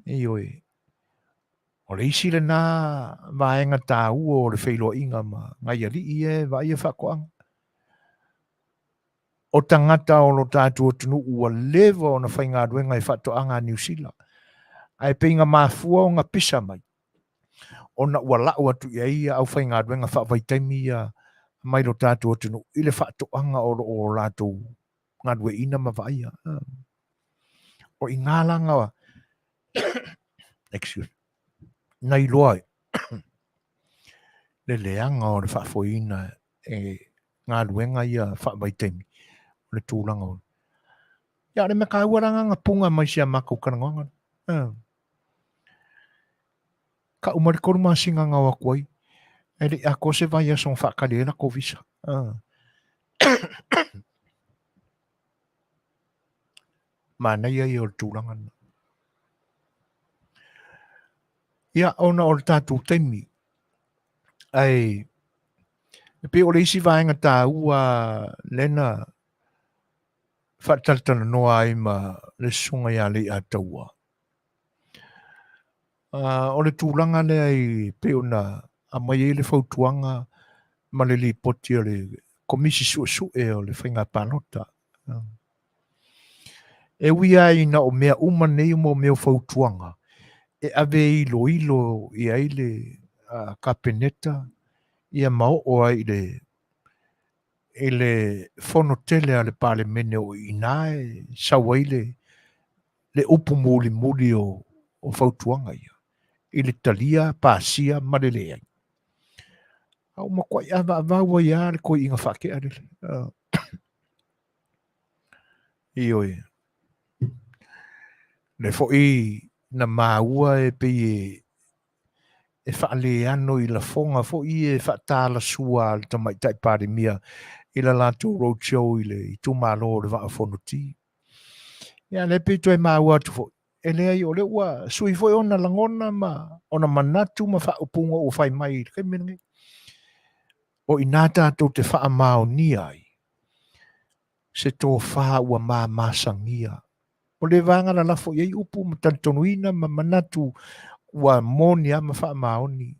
Ioe. O le isi lena vaega taua o le feiloaiga ma nai alii ia e vaaia faatoaga. O tagata o lo tatou atunuu ua leva ona faigaluega i faatoaga a Niu Sila, ae pei na mafua ona pisa mai ona ua lau atu i ai ia aufaigaluega faavaitaimi ia mai lo tatou atunuu i le faatoaga o lo o latou galueaiina ma vaaia. O i ina la na excuse, na iloa ai le leaga o le faafoeina e galuega ia faavaitaimi o le tulaga o Ia, o le mea taua la na puna mai si a matou talanoaga. Tau mai le 3 masina na o atu ai, e le i atoa se vaiaso na faatali ai latou visa. Manaia ia o le tulaga lena. Ia, ona o le tatou taimi, ae e pei o le isi vaega taua lea na faatalatalanoa ai ma le susuga ia Leiataua. O le tulaga lea e pei ona aumai ai le fautuaga ma le lipoti a le Komisi Suesue o le Faiga Palota. E ui lava ina o mea uma nei mo mea o fautuaga e ave e iloilo i ai le Kapeneta ia ma oo ai i le i le fono tele a le Palemene o i ina e sau ai le le upu mulimuli o o fautuaga ia i le talia, pasia ma le leai. A ua matuai avaavau ai lava le toeaina faatea lele. Ioe. Le foi na maua e pei e e faaleano i lafoga foi ia e faatalasua a le Tamaitai Palemia i le latou road show i le itumalo o le Vaa o Fonoti. Ia lea pei toe maua atu foi, e leai o lea ua sui foi ona lagona ma ona manatu ma faaupuga ua fai mai i le taimi lenei. O i ina tatou te faamaonia ai se tofa ua mamasagia. O le vaega lalafo i ai upu ma talitonuina ma manatu ua moni lava ma faamaoni.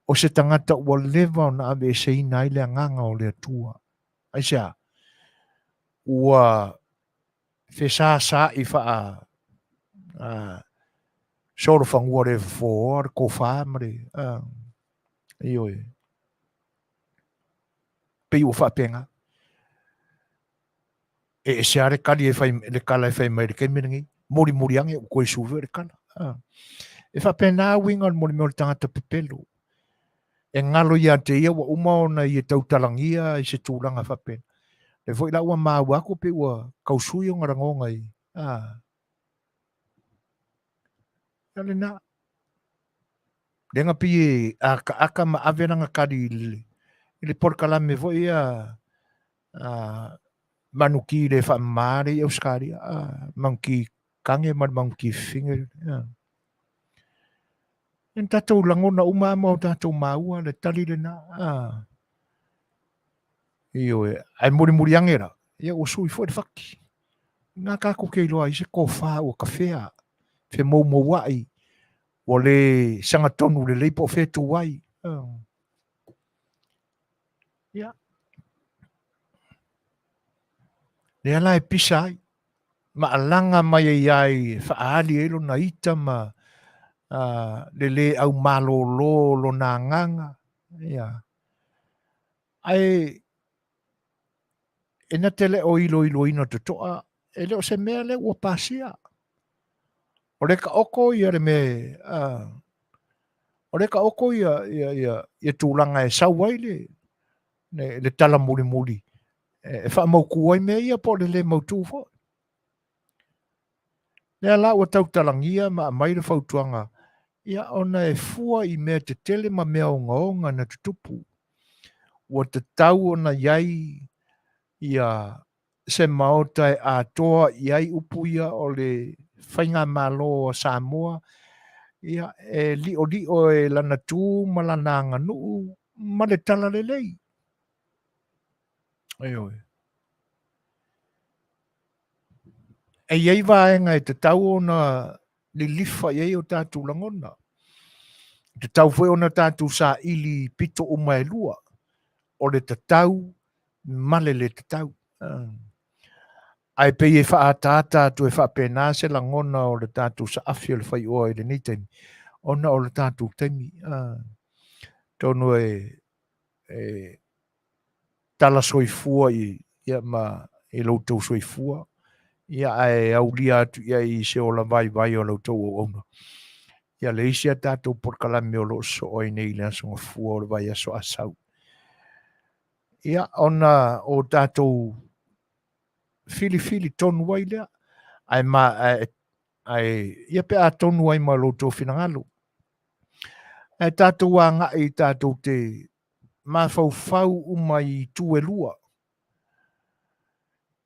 O se tagata ua leva ona aveeseina ai le agaga o le Atua. Aisea? Ua fesasaai faa solofanua le fofoa le tofa ma le ioe. Pei ua faapena. E ese lava le tali e fai, le tala e fai mai i le taimi lenei, mulimuli ane ua toe sui foi le tala. E faapena uiga o le mea o le tagata pepelo. E galo ia te ia ua uma ona ia tautalagia i se tulaga faapena. Lea foi la ua maua atu pei ua tau sui ona lagona i, a, ia lena. Lea na pei e akaaka ma ave lana tali i le, i le polokalame foi ia a manuki le faamama le i Ausetalia, a manuki kage ma le manuki fifine. A. Ia na tatou lagona uma lava ma o tatou maua le tali lena. A. Ioe, ae mulimuli ane la, ia ua sui foi le fati. Ina tatou te iloa ai se tofa ua tafea, femoumouai, ua le sagatonu lelei po o fea e tu ai. Ia. Lea la e pisa ai, ma alaga mai ai ai e faaali ai lona ita ma le lē aumalōlō o lona agaga. Ia. Ae E na te le o iloiloina totoa, e le o se mea lea ua pasia. O le taoto ia le mea, o le taoto ia, ia, ia, ia tulaga e sau ai le, le, le tala mulimuli e, e faamautu ai mea ia po o le le mautu foi. Lea la ua tautalagia ma aumai le fautuaga, ia ona e fua i mea tetele ma mea ogaoga na tutupu. Ua tatau ona i ai ia se maota e atoa i ai upu ia o le Faigamalo a Samoa, ia e liolio e lana tu ma lana aganuu ma le talalelei. Ioe. E i ai vaega e tatau ona lilifa i ai o tatou lagona. E tatau foi ona tatou saili i pito uma e lua, o le tatau ma le le tatau. Ae pei e faaataata atu e faapena se lagona o le tatou saafi o le faioa i lenei taimi, ona o le tatou taimi. Atonu e e tala soifua i, ia, ma i lo outou soifua, ia, ae aulia atu i ai i se ola vaivai o la outou auauna. Ia, le isi a tatou polokalame o lo o sosoo ai nei i le Aso Gafua o le vaiaso a sau. Ia, ona o tatou filifili tonu ai lea, ae ma, ae, ae ia pe a tonu ai ma lo outou finagalo. Ae tatou agai tatou te mafaufau uma i itu e lua,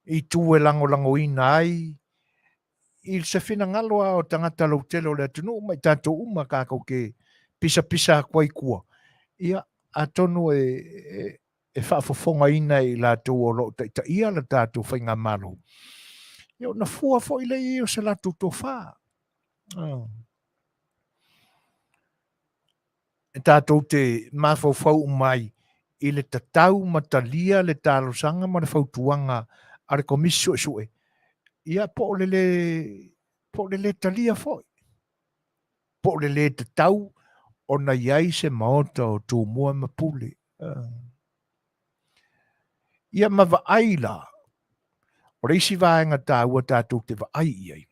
itu e lagolagoina ai i se finagalo lava o tagata lautele o le atunuu ma i tatou uma tatou te pisapisa atu ai i tua, ia atonu e, e, e faafofogaina e i latou o lo o taitaia le tatou faigamalo, ia ona fua foi lea i ai o se latou tofa. Oh. E tatou te mafaufau uma ai i le tatau ma talia le talosaga ma le fautuaga a le Komisi Suesue, ia po o le lē, po o le lē talia foi, po o le lē tatau ona i ai se Maota o Tumua ma Pule. Ia ma vaai la, o le isi vaega taua tatou te vaai i ai,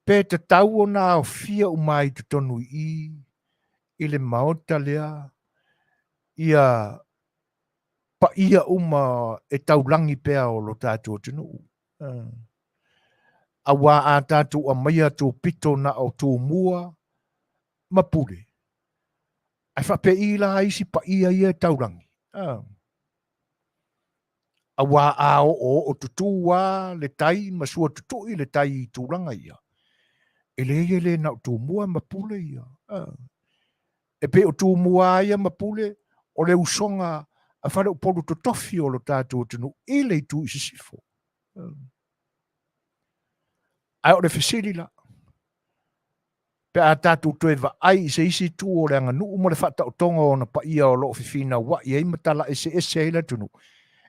Pe tatau ona aofia uma ai i totonu i i, i le Maota lea, ia paia uma e taulagi pea o lo tatou atunuu. Aua a tatou aumaia topito na o Tumua ma Pule, ae faapei la isi paia ia e taulagi? Aua a oooo tutū lava le tai ma sua tutui le tai i tulaga ia, e leai e le na o Tumua ma Pule ia. E pei o Tumua lava ia ma Pule o le usoga a faleupolu totofi o lo tatou atunuu i le itu i sisifo. Ae o le fesili la, pe a tatou toe vaai i se isi itu o le aganuu ma le faataotoga o ona paia o lo o fefinauai ai ma tala eseese ai le atunuu,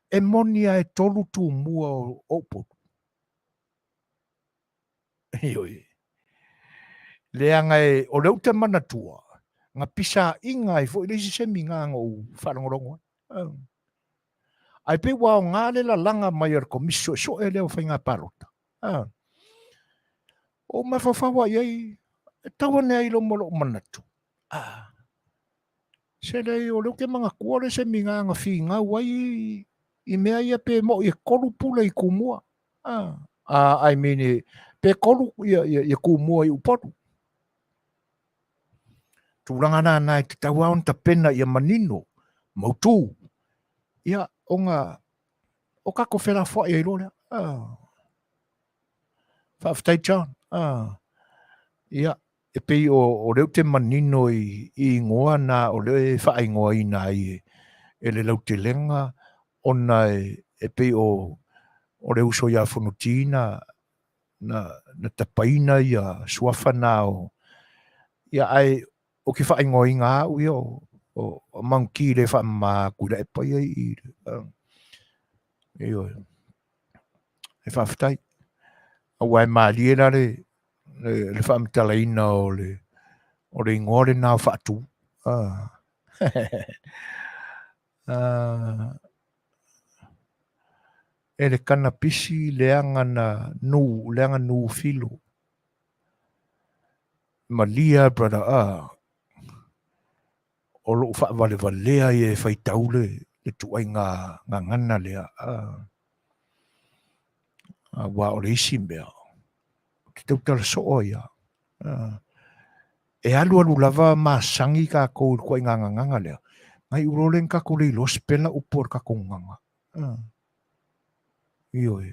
e moni lava e tolu Tumua o Upolu. Ioe. Leaga e, o lea ou te manatua, na pisaiga ai foi le isi semiga na ou faalogologo ai. Ae pei ua aoga le lalaga mai a le Komisi Suesue lea o Faiga Palota. Ou mafaufau lava i ai, e tau ane ai loma o lou manatu, ah, se leai o lea ou te manatua le semiga na finau ai i mea ia pe moi e tolu pule i Tumua. Ah, ah, I mean, pe tolu ia, ia, ia Tumua i Upolu. Tulaga la na e tatau lava ona tapena ia manino, mautu, ia ona o tatou felafoai ai loa lea. Ah. Faafetai John. Ah. Ia, e pei o, o lea ou te manino i, i ingoa na o lea e faaigoaina ai e, e le lautelega ona e, e pei o, o le uso ia Fonoti na, na, na tapaina ia suafa na o, ia ae o ke faaigoaina au ia o, o, o Manguki le faamama atu i la epa ia i, i, ioe. E faafetai. Aua e malie la le, le, le faamatalaina o le, o le igoa lena o Faatu. Ah. ah. E le kanapisi leaga na nu, leaga nu filo. Malia brother a o lou faavalevalea ia e faitau le le tuaiga gagana lea a aua o le isi mea ou te tautala soo ai lava. E alualu lava masagi tatou i le tuaiga gagana lea, nai ulo lea na tatou le iloa sipela upu o le tatou gagana. Ioe.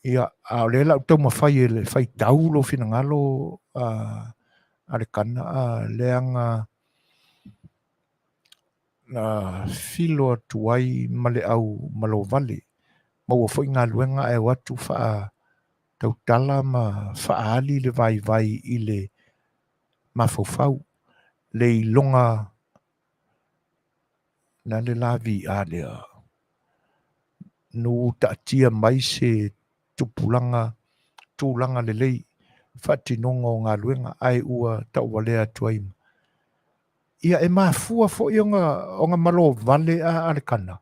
Ia, a o lea la ou taumafai e le faitau lou finagalo a le kana, a leaga na filo atu ai ma le au malovale, maua foi galuega ae o atu faatautala ma faaali le vaivai i le mafaufau, le iloga le a le la VA lea? Nu taatia mai se tupulaga tulaga lelei faatinoga o galuega ae ua tauvalea atu ai. Ia e mafua foi ona ona malovale a Alekana,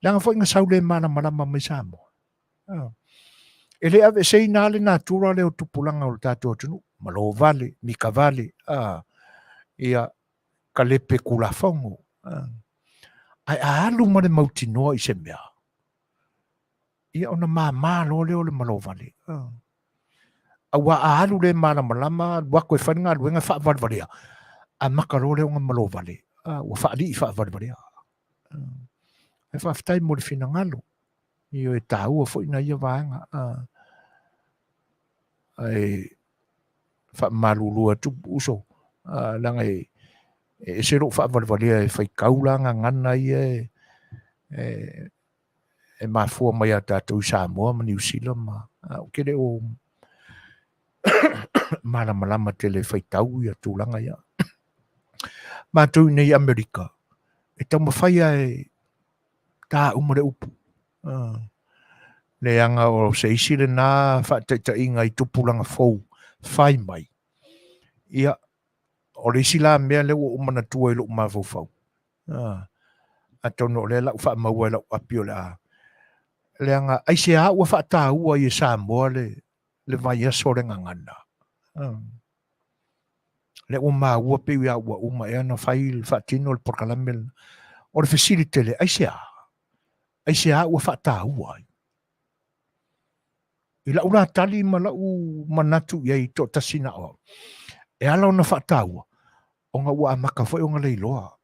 leaga foi na sau le malamalama mai Samoa. E le aveeseina lava le natura lea o tupulaga o le tatou atunuu, malovale, mikavale, a ia kalepe Tulafono. Ae a alu ma le mautinoa i se mea, ia ona mama loa lea o le malovale. Aua a alu le malamalama, alu atu e fai le galuega e faavalevalea, amata loa lea ona malovale, ua faalii faavalevalea. Ae faafetai mo le finagalo. Ioe, e taua foi na ia vaega. Ae faamalulu atu uso, leaga e ese lou faavalevalea e faitau la gagana ia e mafua mai ia tatou i Samoa ma Niu Sila ma ou te le o malamalama tele e faitau ia tulaga ia. Matou i nei Amerika, e taumafai lava e ta uma le upu. Leaga o se isi lena faataitaiga i tupulaga fou fai mai. Ia, o le isi la mea lea ua ou manatua i lou mafaufau, atonu o lea la u faamaua i lau api o le a, leaga aisea ua faataua ai e Samoa le, le vaiaso o le gagana. Lea ua maua pei ia ua uma ea ona fai le faatino le polokalame lena. O le fesili tele, aisea? Aisea ua faataua ai? I lau la tali ma lau manatu i ai toatasi na o au, e ala ona faataua, ona ua amata foi ona leiloa.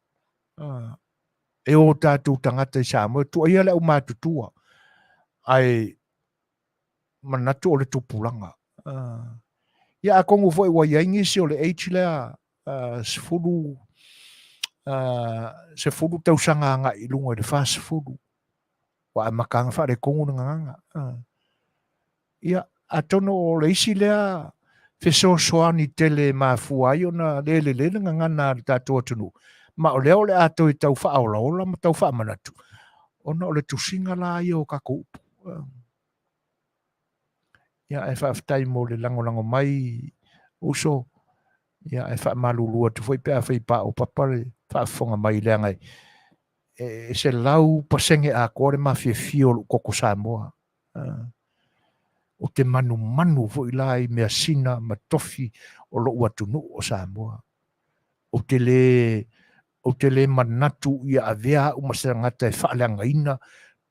E o tatou tagata i Samoa, tuuaia le aumatutua, ae manatu o le tupulaga. Ia atonu foi ua i ai nisi o le age lea 10 10 tausaga agai i luga i le 40 ua amata ona faaletonu le gagana. Ia atonu o le isi lea fesoasoani tele e mafua ai ona le lelei le gagana a le tatou atunuu, ma o lea o le a toe tau faaolaola ma tau faamanatu ona o le tusiga la ia o tatou upu. Ia, ae faafetai mo le lagolago mai uso. Ia, ae faamalulu atu foi pe afai paopapa le faafofoga mai leaga e 100% atoa le mafiafia o lou toto Samoa. Ou te manumanu foi la i measina ma tofi o lou atunuu o Samoa. Ou te le ou te le manatu ia avea au ma se tagata e faaleagaina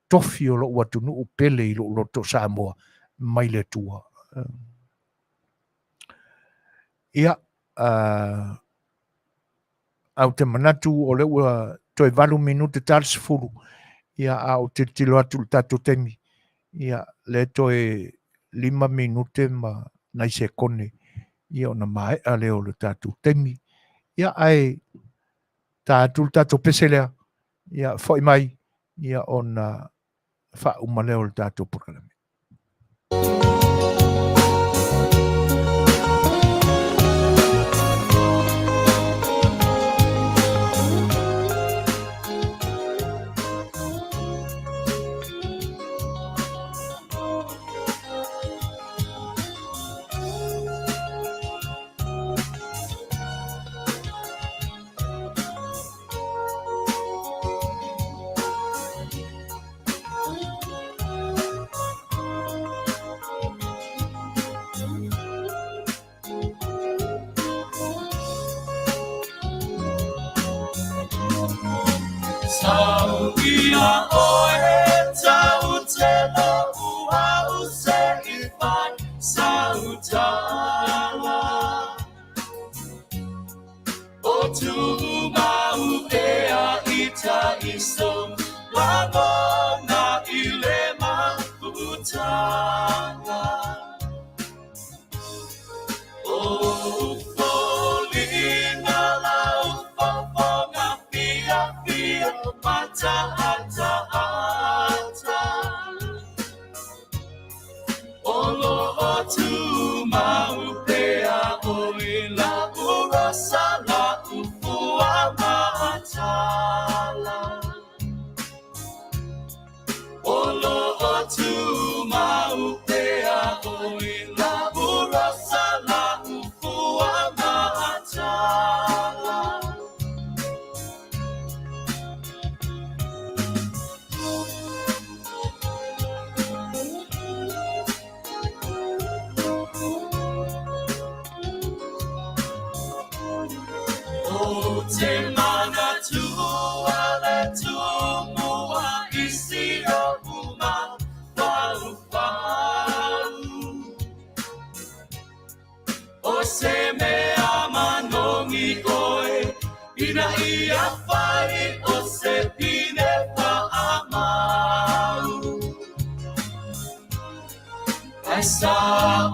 tofi o lou atunuu pele i lou loto Samoa mai le Atua. Ia, ae ou te manatu o lea ua toe 8 minute ta le 10, ia a ou tilotilo atu i le tatou taimi, ia lea toe 5 minute ma nai sekone, ia ona maea lea o le tatou taimi. Ia ae ta atu le tatou pese lea, ia foi mai, ia ona faauma lea o le tatou polokalame. Au ia oe tau te lo'u au se i fai sau tala. O tumau ea i ta iso lagona i le mafutaga. O foliga lau fofoga fiafia mataataata. O lo o tumau pea oe la'u rosa la'u fua ma'atala. O lo o tumau pea oe la'u rosa la'u fua ma'atala. O te manatua le tumua i si o'u mafaufau. O se mea manogi oe ina ia fai o se pine fa'amau. Ae sa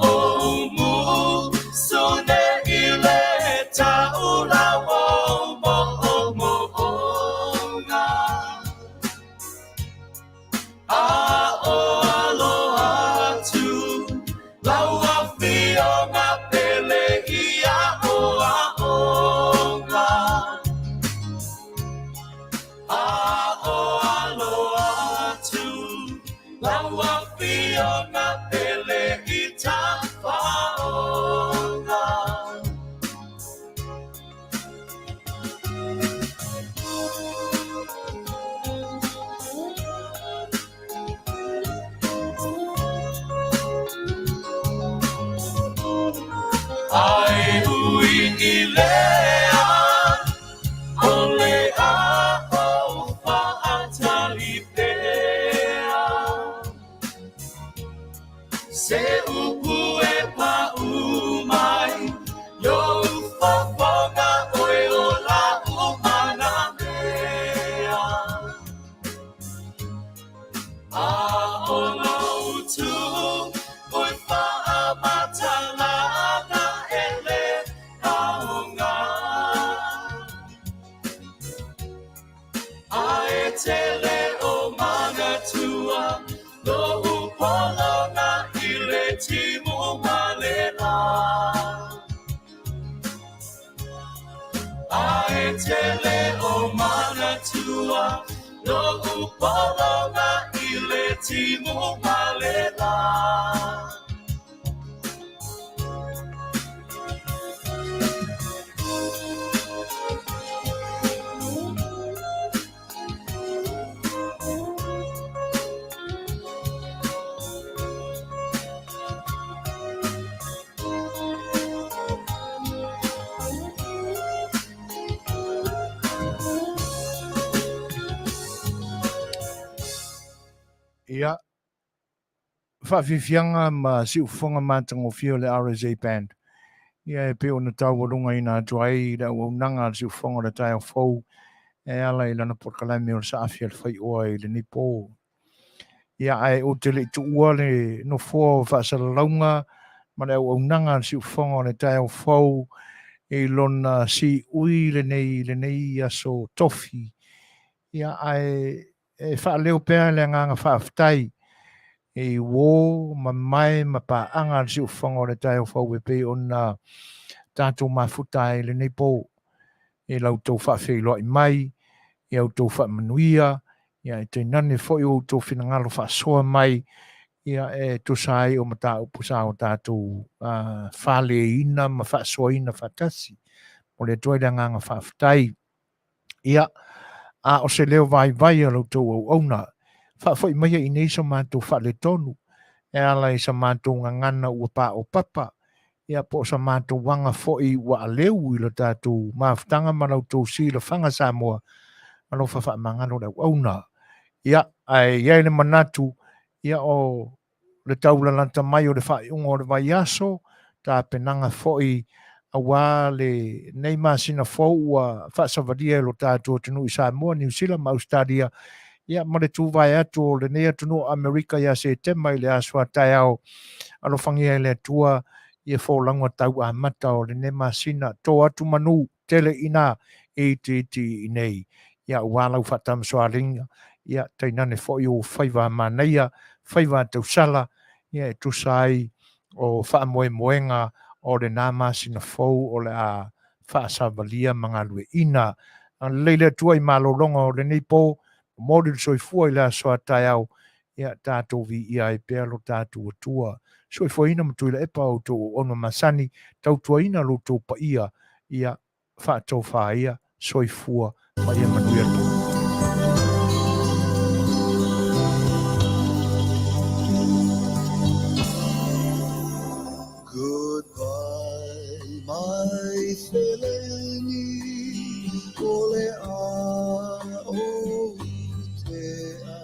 ou musu nei le taula o mo'omo'oga. A o alo atu lau afioga pele i a'oa'oga. A o alo atu lau afioga pele i tafaoga. Ae ui i lea, o le a ou fa'atali pea. Se upu e pa'u mai i ou fofoga oe o la'u manamea. A o lou tu oi fa'amatalaga e le aoga. Ae tele o manatua lo'u pologa i le timu ma le la. Ae tele o manatua lo'u pologa i le timu ma le la. Ia, faafiafiaga ma siufofoga matagofie o le RSA Band. Ia e pei ona taualugaina atu ai le auaunaga a le siufofoga o le taeao fou e ala i lana polokalame o le saafi a le faioa i lenei po. Ia ae ou te le i tuua le nofoa o faasalalauga ma le auaunaga a le siufofoga o le taeao fou i lona siui lenei lenei aso tofi. Ia ae e faaleo pea le agaga faafetai i uō ma mae ma paaga a le siufofoga o le taeao fou e pei ona tatou mafuta ai i lenei po i la outou faafeiloai mai, i a outou faamanuia, ia e tainane foi o outou finagalo faasoa mai, ia e tusa ai o mataupu sa o tatou faleina ma faasoaina faatasi. Momoli atu ai le agaga faafetai. Ia, a o se leo vaivai a la outou auauna, faafoi maia i nei so matou faaletonu, e ala i sa matou gagana ua paopapa, ia po o sa matou aga foi ua aleu i lo tatou mafutaga ma la outou silafaga Samoa. Alofa faamagalo le auauna. Ia, ae i ai le manatu, ia o le taulalata mai o le faaiuga o le vaiaso, tapenaga foi auā lenei masina fou ua faasavalia e lo tatou atunuu i Samoa, Niu Sila ma Ausetalia, ia ma le tuvae atu o lenei atunuu o Amerika ia Setema i le aso a taeao. Alofagia e le Atua ia folauga tau amata o lenei masina, to atu manu tele i ina e itiiti i inei. Ia auā lau faatamasoaliiga, ia tainane foi ou faiva manaia, faiva tausala, ia e tusa ai o faamoemoega o lena masina fou o le a faasavalia ma galueaiina. Agalelei le Atua i malologa o lenei po, momoli le soifua i le aso a taeao, ia tatou viia ai pea lo tatou Atua. Soifuaina ma Tuilaepa o outou auauna masani, tautuaina lo outou paia, ia faatofaia, soifua ma ia manuia le po. Goodbye, my feleni, o le a o tea.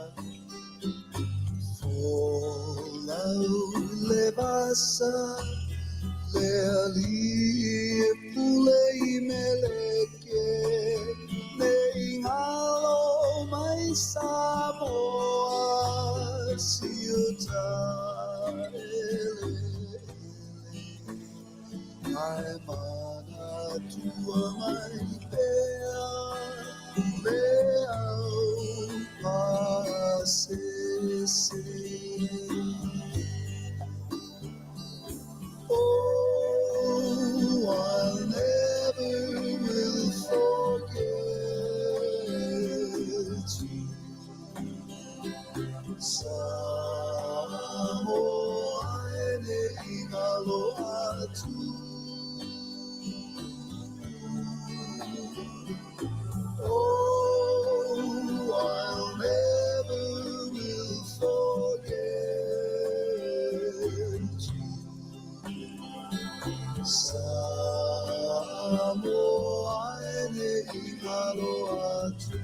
Folau le vasa, le alii e pule i meleke, ne i ngalo mai Samoa, siuta ele ele. Ae manatua mai pea, le au pasese. Oh, I never will forget you. Samoa e ne i ngalo atu. Oh, I'll never will forget you. Samoa e ne i ngalo atu.